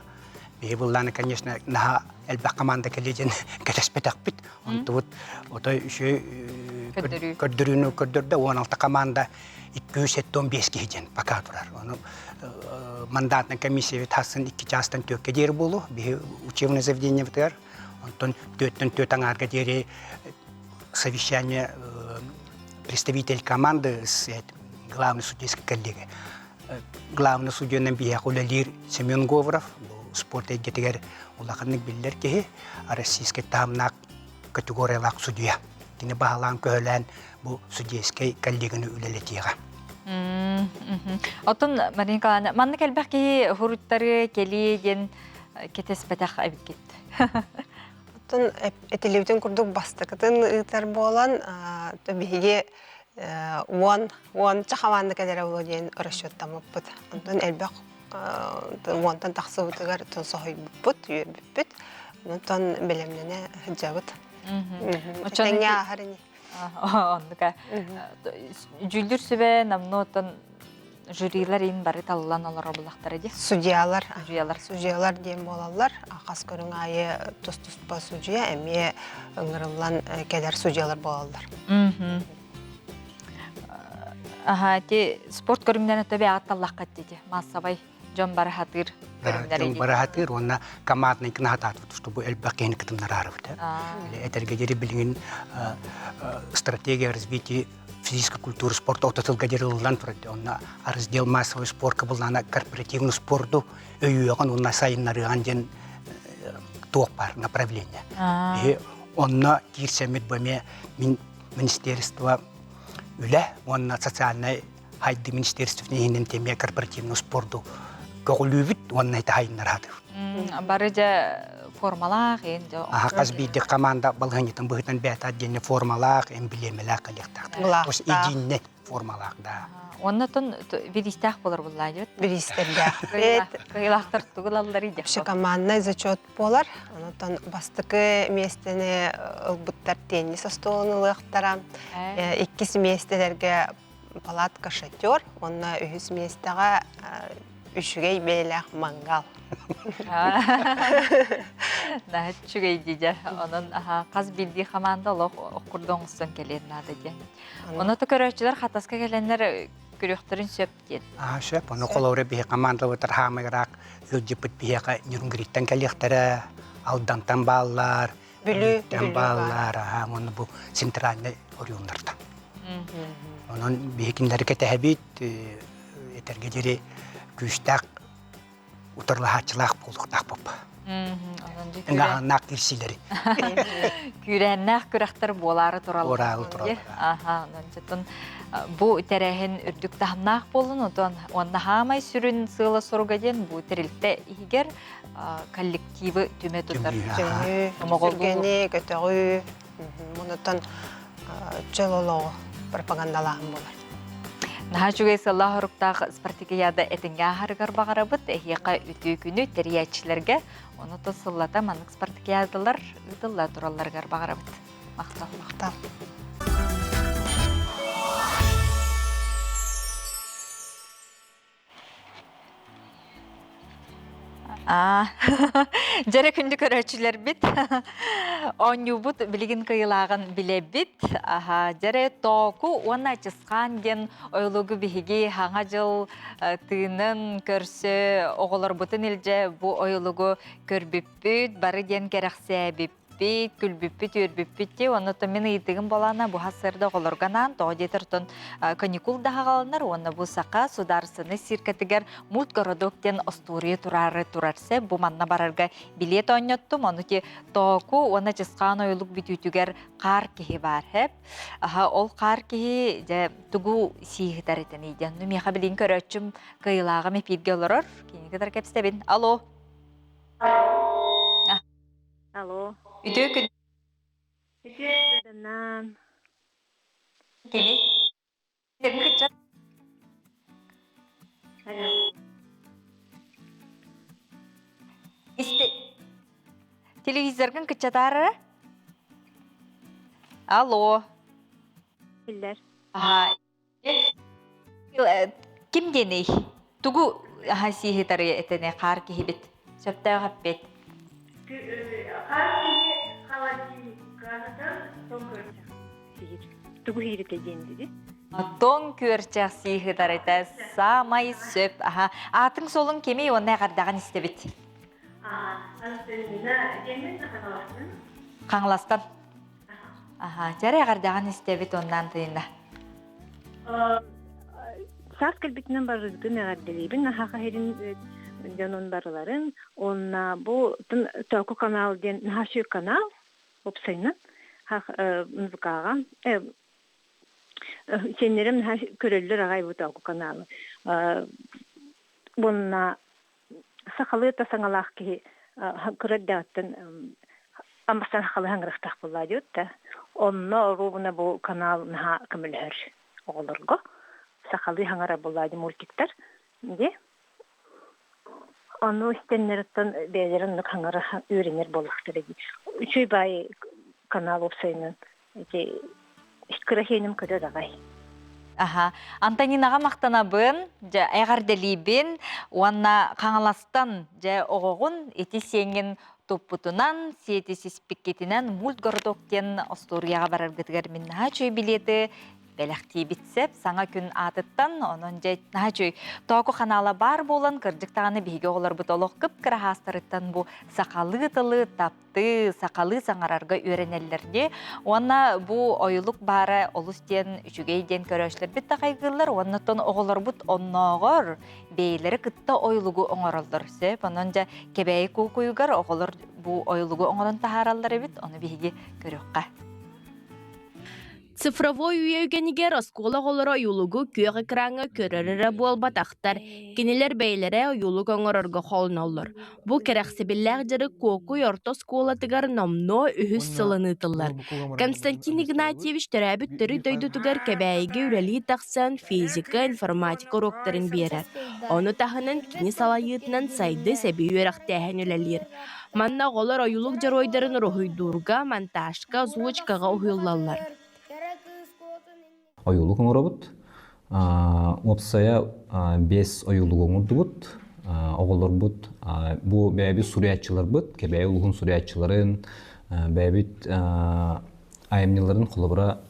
Биһи быллааны, конечно, наһаа элбэх команда кэлиэ диэн кэтэспэтэхпит. Онтубут отой үчүгэй көрдөрүүнү көрдөрдө 16 команда 275 киһи диэн пока турар. Ону мандатная комиссия хасын 2 чаастан түөккэ диэри буолу. Биһи учебное заведениебытыгар онтон түөттэн түөт аҥаарга диэри совещание представитель команды с главный судейской коллеги. Главный судьянан биһиэхэ үлэлиир Семен Говоров, бу спорт эйгэтигэр улаханнык биллэр киһи, российскай таһымнаах категориялаах судьуйа. Кини баһылаан-көһөлөөн бу судейскай коллеганы үлэлэтиэҕэ. Оттон Марина Николаевна, маннык элбэх киһи хуруттары кэлиэ диэн кэтэспэтэх эбиккит. Оттон этилибитин курдук бастакытын ыытар буолан, биһиги уон уонча хамаанда кэлэрэ буолуо диэн расчеттаммыппыт. Онтон элбэх уонтан тахсыбытыгар соһуйбуппут, үөрбүппүт. Онтон бэлэмнэнэ сылдьабыт. Тэҥҥэ ааһар ини. Оннука. Дьүүллүүр сүбэ намно оттон жюрилар ин бары таллан олоро булахтара дии. Судьялар. Судьялар. Судьялар диэн буолаллар. Хас көрүҥ аайы тус-туспа судьуйа эмиэ ыҥырыллан кэлэр судьялар буолаллар. Аха, ти спорт көрүҥнэрин төбө аатталлаххат дии массовай дьон бары хатыыр көрүҥнэр Дьон бары хатыыр уонна командный кынахатаатыбыт, чтобы элбэх киһини кытыннараарыбыт. Этэргэ диэри билигин стратегия развития физической культуры спорта ототылга диэри ылыллан турар. Онно раздел массовый спорка буллаана корпоративный спорду өйүөҕүн уонна сайыннарыаҕын диэн туох бар направление. Биһи онно киирсэммит бу эмиэ министерство үлэ уонна социальнай хайды министерствотын иһинэн темия корпоративный спорду көҕүлүүбүт уонна ити хайыннараатыбыт. Бары дьэ формалаах эн дьэ Хас биирдик команда балаһынньытын быһытан бэйэтэ отдельно формалаах, эмблемэлээх кэлиэхтээх. То есть единый формалаах, да. Оннотон бириистээх болор буллаа дьэбит. Бириистэрдээх. Кыйлаахтар тугулаллар идэ. Вообще командный зачет буолар. Онтон бастакы миэстэни ылбыттар теннис остуолун ылыахтара. Иккис миэстэлэргэ палатка шатер, уонна үһүс миэстэҕэ үчүгэй бэйэлээх мангал. Наһаа үчүгэй дии Онон хас биирдии хамаанда олох оккурда оҥостон кэлиэн наада диэн. Ону то көрөөччүлэр Хатаска кэлэннэр көрүөхтэрин сөп диэн. Аа сөп. Ону холобура биһи командалабытар хаамыгыраак ыалдьыппыт биһиэхэ Нюрнгриттэн кэлиэхтэрэ, Алдантан бааллар, Бүлүүттэн бааллар, аhaa, уонна бу центральнай оройуоннартан. Онон биһи кинилэри кэтэһэбит, этэргэ диэри күүстээх утарылаһааччылаах буолуохтаах буолба. Ыҥааһыннаах киирсиилэри. Күүрээннээх күрэхтэр буолаары тураллар. Буолаары тураллар. Аха, онон бу тэрээһин үрдүк таһымнаах буоллун, онтон уонна хаамай сүрүн сыала-соруга диэн бу тэрилтэ иһигэр коллективы түмэ тутар. Түмүү, сүргэни, көтөҕүү, онтон чөл олоҕу пропагандалааһын буолар. Наһаа үчүгэй сыллаах оруктаах спартакиада этиҥҥэ аһарыгар баҕарабыт. Эһиэхэ үтүө күнү тэрийээччилэргэ, ону то сыллата маннык спартакиадалар ыытылла туралларыгар баҕарабыт. Махтал. Махтал. Дьэрэ күндү көрөөччүлэрбит, оонньуубут билигин кыйылааҕын билэбит. Аха, дьэрэ Тооку уонна Чысхаан диэн ойулугу биһиги хаҥа дьыл тыынын көрсө оҕолорбутун илдьэ бу ойулугу көрбүппүт, бары диэн кэрэхсээбиппит күлбүппүт, үөрбүппүт дии. Онно мин ыйытыгым болаана бу сарда оҕолорго анаан, тоҕо диэтэр тон каникул даһаҕаланар уонна бу саха судаарсыны циркэтигэр мут городок диэн остуоруйа тураары турарсе бу манна барарга билиэт оонньоттум. Ону ти Тооку уонна Чысхаан ойулук бүтүүтүгэр хаар киһи баар хэп. Аха ол хаар киһи дьэ тугу сииһитэр этэн диэн. Ну миэхэ билин көрөөччүм кыйылааҕым эпииргэ олорор. Кинигэ кытары кэпсэбин. Алло. Алло. Үтүө күн. Үтүө күнүнэн. Кини? Алло. Исти. Телевизоргын кыччатаарара? Алло. Биллэр. Аха. Ким диэний? Тугу аха сииһи этене хаар киһибит? Сөптөөх эппит. Хаар киһи холодильникка тоҥ күөрчэх сиир. Тугу сииритэ диэн диди? Тоҥ күөрчэх сииһытарыта саамай сөп. Аха. Аатыҥ суолуҥ кимий уонна эҕэрдэҕин истэбит. Антонина диэммин Хаҥаластан. Хаҥаластан. Аха, дьэрэ эҕэрдэҕин истэбит онно Антонина. Саас кэлбитинэн барыгытын эҕэрдэлиибин наһаа хаһирин дьонун барыларын уонна бу Току канал диэн наһаа үчүгэй канал уопсайынан музыкаҕа сиэннэрим наһаа көрөллөр аҕай бу Току каналы уонна сахалыы да саҥалаах киһи кыра эрдэҕиттэн аммастан сахалыы саҥарыахтаах буоллаа диэбит да онно оруобуна бу канал наһаа көмөлөһөр оҕолорго сахалыы саҥарар буоллаа дии мультиктар дии ону истэннэриттэн бэйэлэрин оннук саҥара үөрэнэр буоллахтара дии үчүгэй баай канал уопсайынан ити кыра сиэним көрөр аҕай Аха. Антонинаҕа махтанабын, дьэ эҕэрдэлиибин уонна Хаҥаластан дьэ оҕоҕун ити сиэҥҥин туппутунан, сиэтисиспиккитинэн мультгородок диэн остуоруйаҕа бараргытыгар мин наһаа үчүгэй билиэти бэлэхтиибит сөп саҥа күн аатыттан онон дьэ наһаа үчүгэй тооку ханаала баар буолан кырдьык даҕаны биһиги оҕолорбут олох кып-кыра хаастарыттан бу сахалыы тылы тап ты сахалыы саҥарарга үөрэнэллэр дии. Уонна бу ойулук баара олус диэн үчүгэй диэн көрөөччүлэрбит да хайгыыллар уонна оттон оҕолорбут оннооҕор бэйэлэри кытта ойулугу оҥороллор сөп. Онон дьэ Кэбээйи куукуйугар оҕолор бу ойулугу оҥорон таһаараллар эбит. Ону биһиги көрүөххэ. Цифровой үйэ үгэнигэр оскуола оҕолоро ойуулугу күөх экраҥҥа көрөр эрэ буолбатахтар, кинилэр бэйэлэрэ ойуулук оҥорорго холоноллор. Бу кэрэхсэбиллээх дьарык Куокуй орто оскуолатыгар номнуо үһүс сылын ыытыллар. Константин Игнатьевич төрөөбүт төрүт дойдутугар Кэбээйигэ үлэлии тахсан физика, информатика уруоктарын биэрэр. Ону таһынан кини салайыытынан Сайдыс эбии үөрэхтээһин үлэлиир. Манна оҕолор ойуулук дьоруойдарын уруһуйдуурга, монтажка, озвучкаҕа уһуйуллаллар. Ойуулук оҥоробут. Уопсайа биэс ойуулугу оҥордубут. Оҕолорбут бу бэйэбит суруйааччыларбыт, Кэбээйи улууһун суруйааччыларын, бэйэбит айымньыларын холобура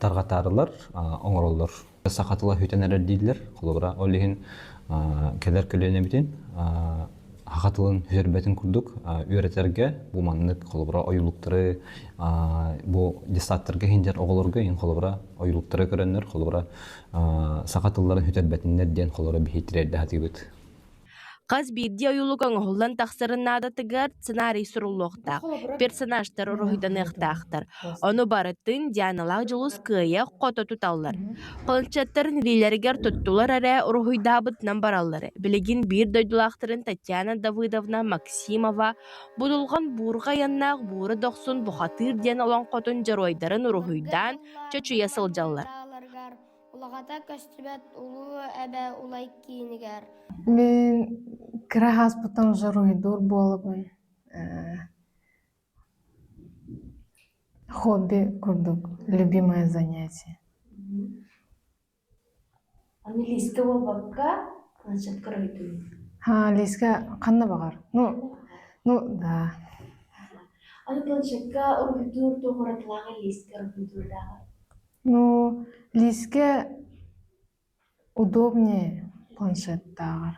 тарҕатаарылар, оҥороллор. Саха тыла хүтэн эрэр дииллэр. Холобура, ол иһин кэлэр көлүөнэбитин саха тылын сүрбэтин курдук үөрэтэргэ бу маннык холобура ойуулуктары бу детсадтарга иһиндэр оҕолорго иһин холобура ойуулуктары көрөннөр холобура саха тылларын сүтэрбэтиннэр диэн холобура биһи тириэрдэ сатыыбыт. Хас биирдии ойуулук оҥоһуллан тахсарын наадатыгар сценарий суруллуохтаах, персонажтар уруһуйданыахтаахтар. Ону барытын Дианалаах Дьулус кыайа хото туталлар. Планшеттарын илиилэригэр туттулар эрэ уруһуйдаабытынан бараллар. Билигин биир дойдулаахтарын Татьяна Давыдовна Максимова Будулҕан буурҕа айаннаах Буура Дохсун бухатыыр диэн олоҥхотун дьоруойдарын уруһуйдаан чочуйа сылдьаллар. Улаҕата көстүбэт улуу эбэ улай киинигэр Мин кыра ааспыттан уруһуйдуур буолабын Хобби курдук любимое занятие. Аны лиискэ буолбакка планшетка уруһуйдуур. Ха, лиискэ ханна баҕар. Ну, ну да. Аны планшетка уруһуйдуур туох уратылааҕый лиискэ уруһуйдуурдааҕар? Ну, лиискэ удобнее планшеттааҕар.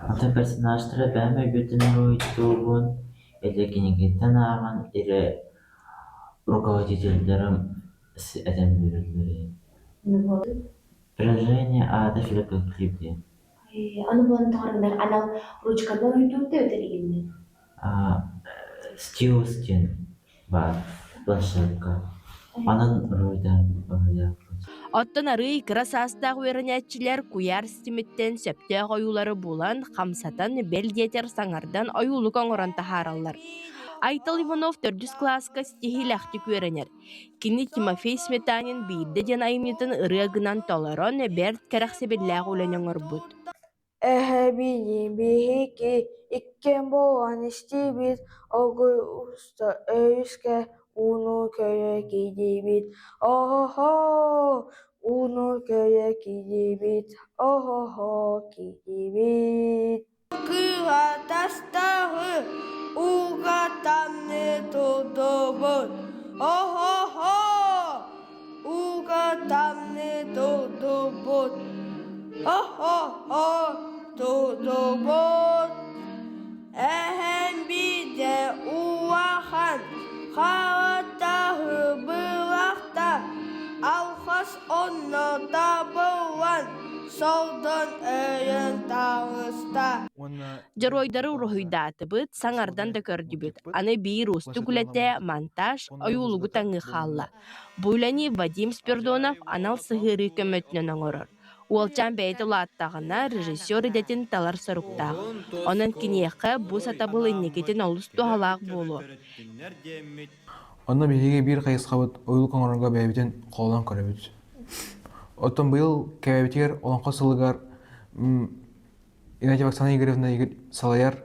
Атын персонажтары бэйэм өйбүттэн уруһуйдуубун, или кинигиттэн ааҕан, или руководителлэрим этэн биэрэллэр. Приложение аата Филококлип диэн. Аны буолан тоҕо анал ручканы уруһуйдуур да эбэтэр илиинэн? Стилус диэн баар планшетка. Анан уруһуйдаан уруһуйдаахпыт. Оттон арыый кыра саастаах үөрэнээччилэр куйаар ситимиттэн сөптөөх ойуулары булан, хамсатан, бэл диэтэр саҥардан ойуулук оҥорон таһаараллар. Айтал Иванов төрдүс кылааска ситиһиилээхтик үөрэнэр. Кини Тимофей Сметанин биирдэ диэн айымньытын ырыа гынан толорон, бэрт кэрэхсэбиллээх үлэни оҥорбут. Эһэбини биһиги иккиэн буолан истибит, огуй уста өрүскэ Ууну көрө киирдибит, оһо-һо, ууну көрө киирдибит, оһо-һо киирдибит. Кыыһа тастаҕы ууга тамны турдубут, оһо-һо, ууга тамны турдубут, оһо-һо турдубут. Эһэм биирдэ улахан харатаһы бырахта, алхас онно табыллан, солдон өйөн таҕыста. Дьоруойдары уруһуйдаатыбыт, саҥардан да көрдүбүт. Аны биир уустук үлэтэ монтаж, ойуулугу таҥыы хаалла. Бу үлэни Вадим Спирдонов анал сыһыарыы көмөтүнэн оҥорор. Уолчаан бэйэтэ улааттаҕына режиссер идэтин талар соруктаах. Онон киниэхэ бу сатабыл инникитин олус туһалаах буолуо. Онно биһиги биир хайысхабыт ойуулук оҥорорго бэйэбитин холонон көрөбүт. Оттон быйыл кэбэбитигэр Олоҥхо сылыгар Игнатьева Оксана Игоревна салайар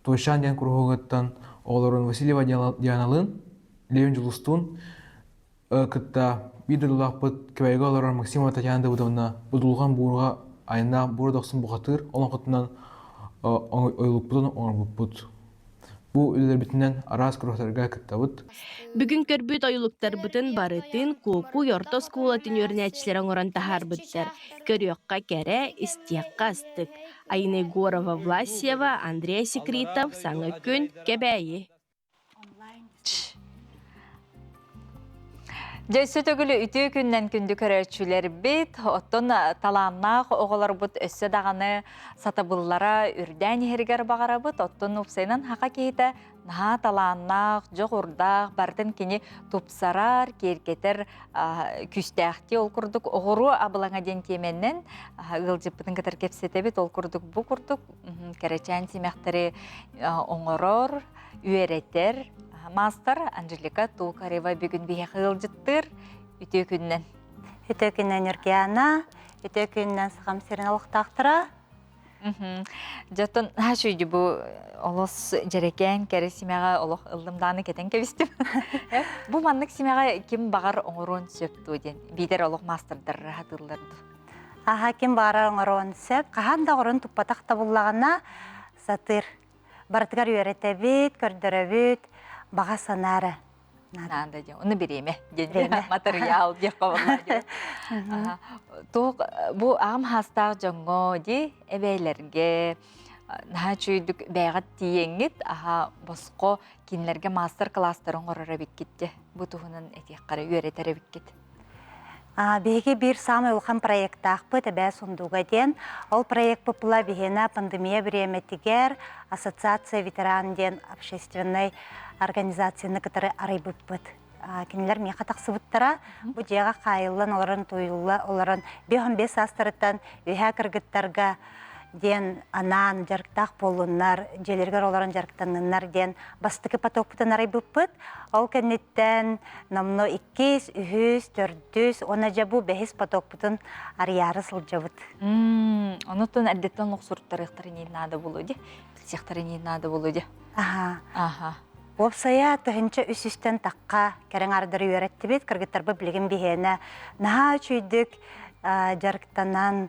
Туощаан диэн куруһуогуттан оҕолорун Васильева Дианалыын, Левин Дьулустуун кытта биир дойдулаахпыт Кэбээйигэ олорор Максимова Татьяна Давыдовна Будулҕан буурҕа айаннаах Бура Дохсун бухатыыр олоҥхотунан ойулукпутун оҥорбуппут. Бу үлэлэрбитинэн араас күрэхтэргэ кыттабыт. Бүгүн көрбүт ойулуктарбытын барытын Куокуй орто оскуолатын үөрэнээччилэрэ оҥорон таһаарбыттар. Көрүөххэ кэрэ, истиэххэ астык. Айна Егорова Власьева, Андрей Секритов, Саҥа күн, Кэбээйи. Дьэ, өссө төгүл үтүө күннэн күндү көрөөччүлэрбит, оттон талааннаах оҕолорбут өссө даҕаны сатабыллара үрдээн иһэригэр баҕарабыт. Оттон уопсайынан хаха киһитэ наһаа талааннаах, дьоҕурдаах, барытын кини тупсарар, киэргэтэр күүстээхтии. Ол курдук оҕуруо абылаҥа диэн тиэмэннэн ыалдьыппытын кытары кэпсэтэбит. Ол курдук бу курдук кэрэчээн симэхтэри оҥорор, үөрэтэр маастар Анжелика Токарева бүгүн биһиэхэ ыалдьыттыыр. Үтүө күннэн. Үтүө күннэн Нюргиана, үтүө күннэн Сахам сирин олохтоохторо. Дьоттон хаачуйду бу олос дьэрэкээн кэрэ симэҕэ олох ыллым дааны кэтэн кэбистим. Бу маннык симэҕэ ким баҕар оҥоруон сөп дуо диэн биитэр олох маастардар хатыыллар дуо? Аха ким баҕарар оҥоруон сөп. Хаһан да оҥорон туппатах да буллаҕына сатыыр. Барытыгар үөрэтэбит, көрдөрөбүт, баҕа санаара. Наада диэн. Ону бириэмэ диэн матырыйаал диэххэ буолла диэн. Туох бу аҕам хаастаах дьоҥҥо дии эбээлэргэ наһаа үчүгэйдик бэйэҕит тиийэҥҥит аһа босхо кинилэргэ маастар-кылаастары оҥорор эбиккит дьэ бу туһунан этиэххэ эрэ үөрэтэр эбиккит. Биһиги биир саамай улахан проектаахпыт Эбээ Сундуга диэн. Ол проекпыт була биһиэнэ пандемия бириэмэтигэр Ассоциация ветеран диэн общественнай организацияны кытары арыйбыппыт. Кинилэр миэхэ тахсыбыттара. Бу дьиэҕэ хаайыллан олорон, туйулла олорон 55 саастарыттан үөһээ кыргыттарга диэн анаан дьарыктаах буоллуннар, дьиэлэригэр олорон дьарыктанныннар диэн бастакы потокпутун арыйбыппыт. Ол кэнниттэн номнуо иккис, үһүс, төрдүс уонна дьэ бу бэһис потокпутун арыйаары сылдьабыт. Онуттан эрдэттэн олохсуруттарыахтарын иһин наада буолуо дии, билсиэхтэрин иһин наада буолуо дии. Аха. Аха. Уопсайа 1300-тэн тахха кэрэҥ ардары үөрэттибит. Кыргыттарбыт билигин биһиэнэ наһаа үчүйдүк дьарыктанан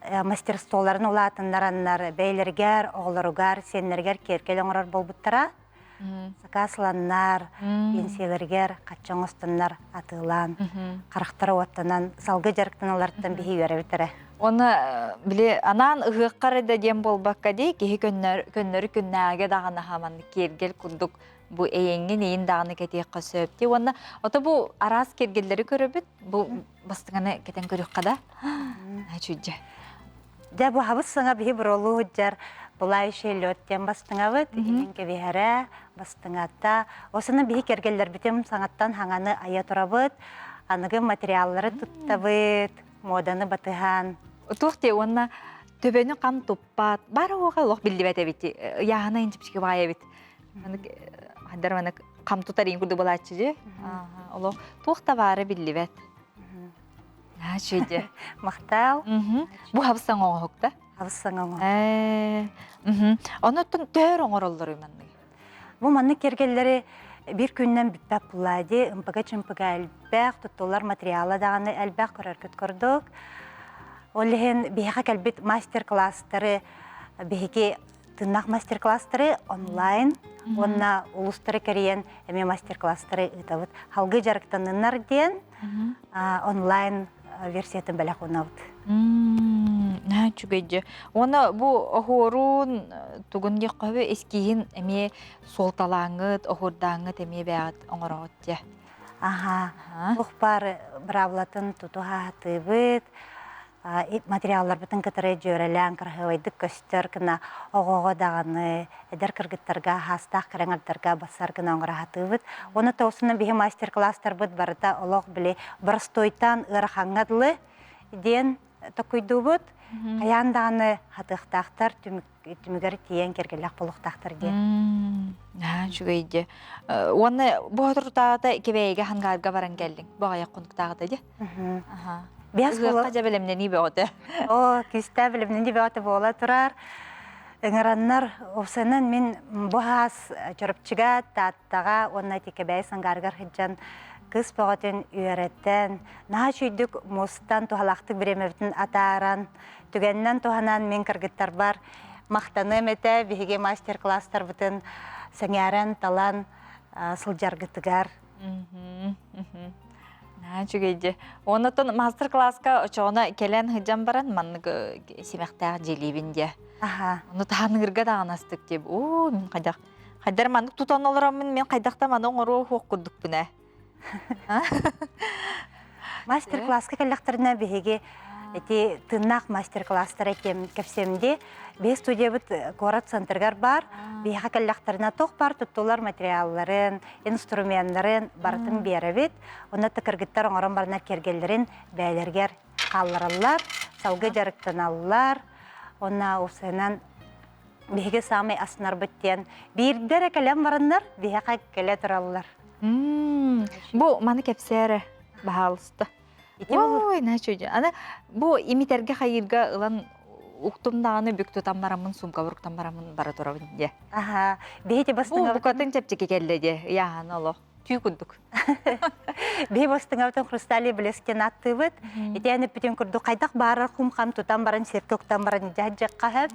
мастерстволарын улаатыннараннар бэйэлэригэр, оҕолоругар, сиэннэригэр киэркэл оҥорор буолбуттара. Сакаасланнар, пенсияларыгар хачча оҥостоннор атыылаан, харахтара уоттанан, салгы дьарыктаналларыттан биһи үөрэбит эрэ. Уонна били анаан ыһыаххар да диэн буолбакка дии киһи көннөрү күннээҕигэ даҕаны хаманнык киэргэл курдук бу эйэҥҥин иин даҕаны кэтиэххэ сөп дии уонна ото бу араас киэргэллэри көрөбүт бу бастыҥаны кэтэн көрүөххэ да чүйдьэ Дьэ бу хабыс саҥа биһи буролуу сылдьар Пылающий лед диэн бастыҥабыт, илин кэбиһэрэ, бастыҥата. Осуна биһи кэргэллэрбитин саҥаттан хаҥаны айа турабыт, аныгы материаллары туттабыт, муоданы батыһан. Туох дии уонна төбөнү хам туппат, бары уоха олох биллибэт эбит, ыйааһына инчипчики баай эбит. Манык хандар манык хам тутар иин курдук булааччы дии. Олох туох да баара биллибэт. Наачы Махтал. Бу хабыс оҥоһукта. Хабыс оҥоһук. Онуттан төһөр оҥороллоруй маннык? Бу маннык кэргэллэри Биир күнүнэн бүппэт буолла дии, ымпыга-чымпыга элбэх, туттуллар материала даҕаны элбэх көрөргүт курдук. Ол иһин биһиэхэ кэлбит мастер-класстары биһиги тыыннаах мастер-класстары онлайн уонна улуустары кэрийэн эмиэ мастер-класстары ыытабыт. Халгыы дьарыктаныннар диэн онлайн версиятын бэлэх уунабыт. Наһаа үчүгэй дьэ. Уонна бу оһуорун тугун диэххэ эскиһин эмиэ суолталааҥҥыт, оһуордааҥҥыт эмиэ бэйэҕит оҥороҕут дьэ. Аха. Туох баар быраабылатын тутуһаатыыбыт, материалларбытын кытары дьүөрэлээн кыраһыабайдык көстөр гына оҕоҕо даҕаны, эдэр кыргыттарга, хаастаах кэрэҥэрдарга бассар гына оҥоро сатыыбыт. Уонна тоҕусунан биһи мастер-класстарбыт барыта олох били боростойтан ыарахаҥҥа дылы диэн токуйдуубут. Хайаан даҕаны хатыахтаахтар, түмүгэр тиийэн кэргэллээх буолуохтаахтар диэн. Наһаа үчүгэй дии. Уонна бу соторутааҕыта Кэбээйигэ хангаарга баран кэллиҥ. Бу аҕыйах хонуктааҕыта дии. Биэс Ыһыахха дьэ бэлэмнэнии бөҕөтө. Оо, күүстээх бэлэмнэнии бөҕөтө буола турар. Ыҥыраннар, уопсайынан мин бу хаас Чурапчыга, Тааттаҕа уонна ити Кэбээйи Сангаарыгар сылдьан кыыс бөҕөтүн үөрэтэн, наһаа үчүгүйдүк мустан, туһалаахтык бириэмэбитин атааран, Түгэнинэн туһанан мин кыргыттарбар махтаныам этэ, биһиги мастер-класстарбытын сэҥээрэн, талан сылдьаргытыгар. Наһаа үчүгэй дии. Оннотон мастер-класска очоҕуна кэлэн сылдьан баран маннык симэхтээх дьиэлиибин диэ. Аха. Ону таһаныырга даҕанастык диэб. Оо, мин хайдах хайдар маннык тутан олороммун мен хайдах да маны оҥоруо суох курдукпун ээ. Мастер-класска кэллэхтэринэ биһиги ити тыыннаах мастер-класстар этиэм кэпсиэм дии. Биһи студиябыт куорат центрыгар баар. Биһиэхэ кэллэхтэринэ туох баар туттулар материалларын, инструменнарын барытын биэрэбит. Онно кыргыттар оҥорон баранар киэргэллэрин бэйэлэригэр хааллараллар, салгыы дьарыктаналлар. Уонна уопсайынан биһиги саамай астынарбыт диэн биирдэ эрэ кэлэн бараннар биһиэхэ кэлэ тураллар. Бу маны кэпсээ эрэ, баһаалыста. Ой, наһаа Аны бу имитэргэ хайыырга ылан уктум даҕаны бүк тутан бараммын, сумка уктан бараммын бара турабын дьэ. Аха, биһи Бу букатын чэпчэки кэллэ дьэ, ыйааһын олох. Түү курдук. Биһи бастыҥабытын хрустали блескен аттыыбыт. Итиэн эппитин курдук хайдах баарар хум-хам тутан баран сиргэ уктан баран дьаһдьахха хөп.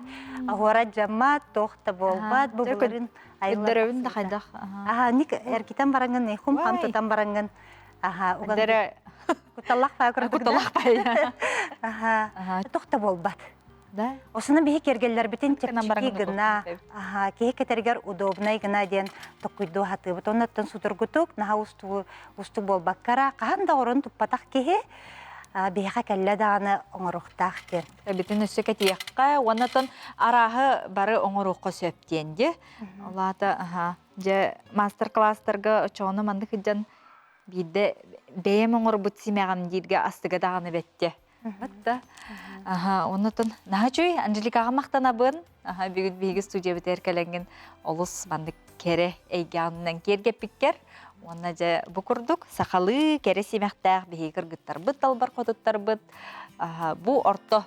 Аһуора дьаммат, туох да буолбат, бу буларын Өйдөрөбүн да хайдах. Аха, ник эргитэн бараҥын, хум-хам тутан бараҥын. Аха, уган. Куталлах паа курдук. Куталлах паа. Аха, туох да буолбат. Да. Осуна биһи киэргэллэрбитин чэпчэки гына, аха, киһи кэтэригэр удобнай гына диэн токкуйдуу хатыыбыт. Оннуттан судургутук, наһаа устуу устук буолбаккара, хаһан да орон туппатах киһи биһиэхэ кэллэ даҕаны оҥоруохтаах диэн. Эбитин өссө кэтиэххэ, уоннатан арааһы бары оҥоруохха сөп диэн дии. Олаата, аха, дьэ мастер-класстарга очоҕуна маннык сылдьан биирдэ бэйэм оҥорбут симэҕим дииргэ астыга даҕаны бэттэ. Батта. Аха, оннотон наһаа үчүгэй Анжеликаҕа махтанабын. Аха, бүгүн биһиги студиябытыгар кэлэҥҥин олус маннык кэрэ эйгэҕинэн киэргэппиккэр уонна дьэ бу курдук сахалыы кэрэ симэхтээх биһиги кыргыттарбыт, далбар хотуттарбыт аха, бу орто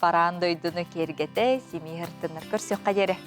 бараан дойдуну киэргэтэ симии һыртыннар көрсүөххэ диэри.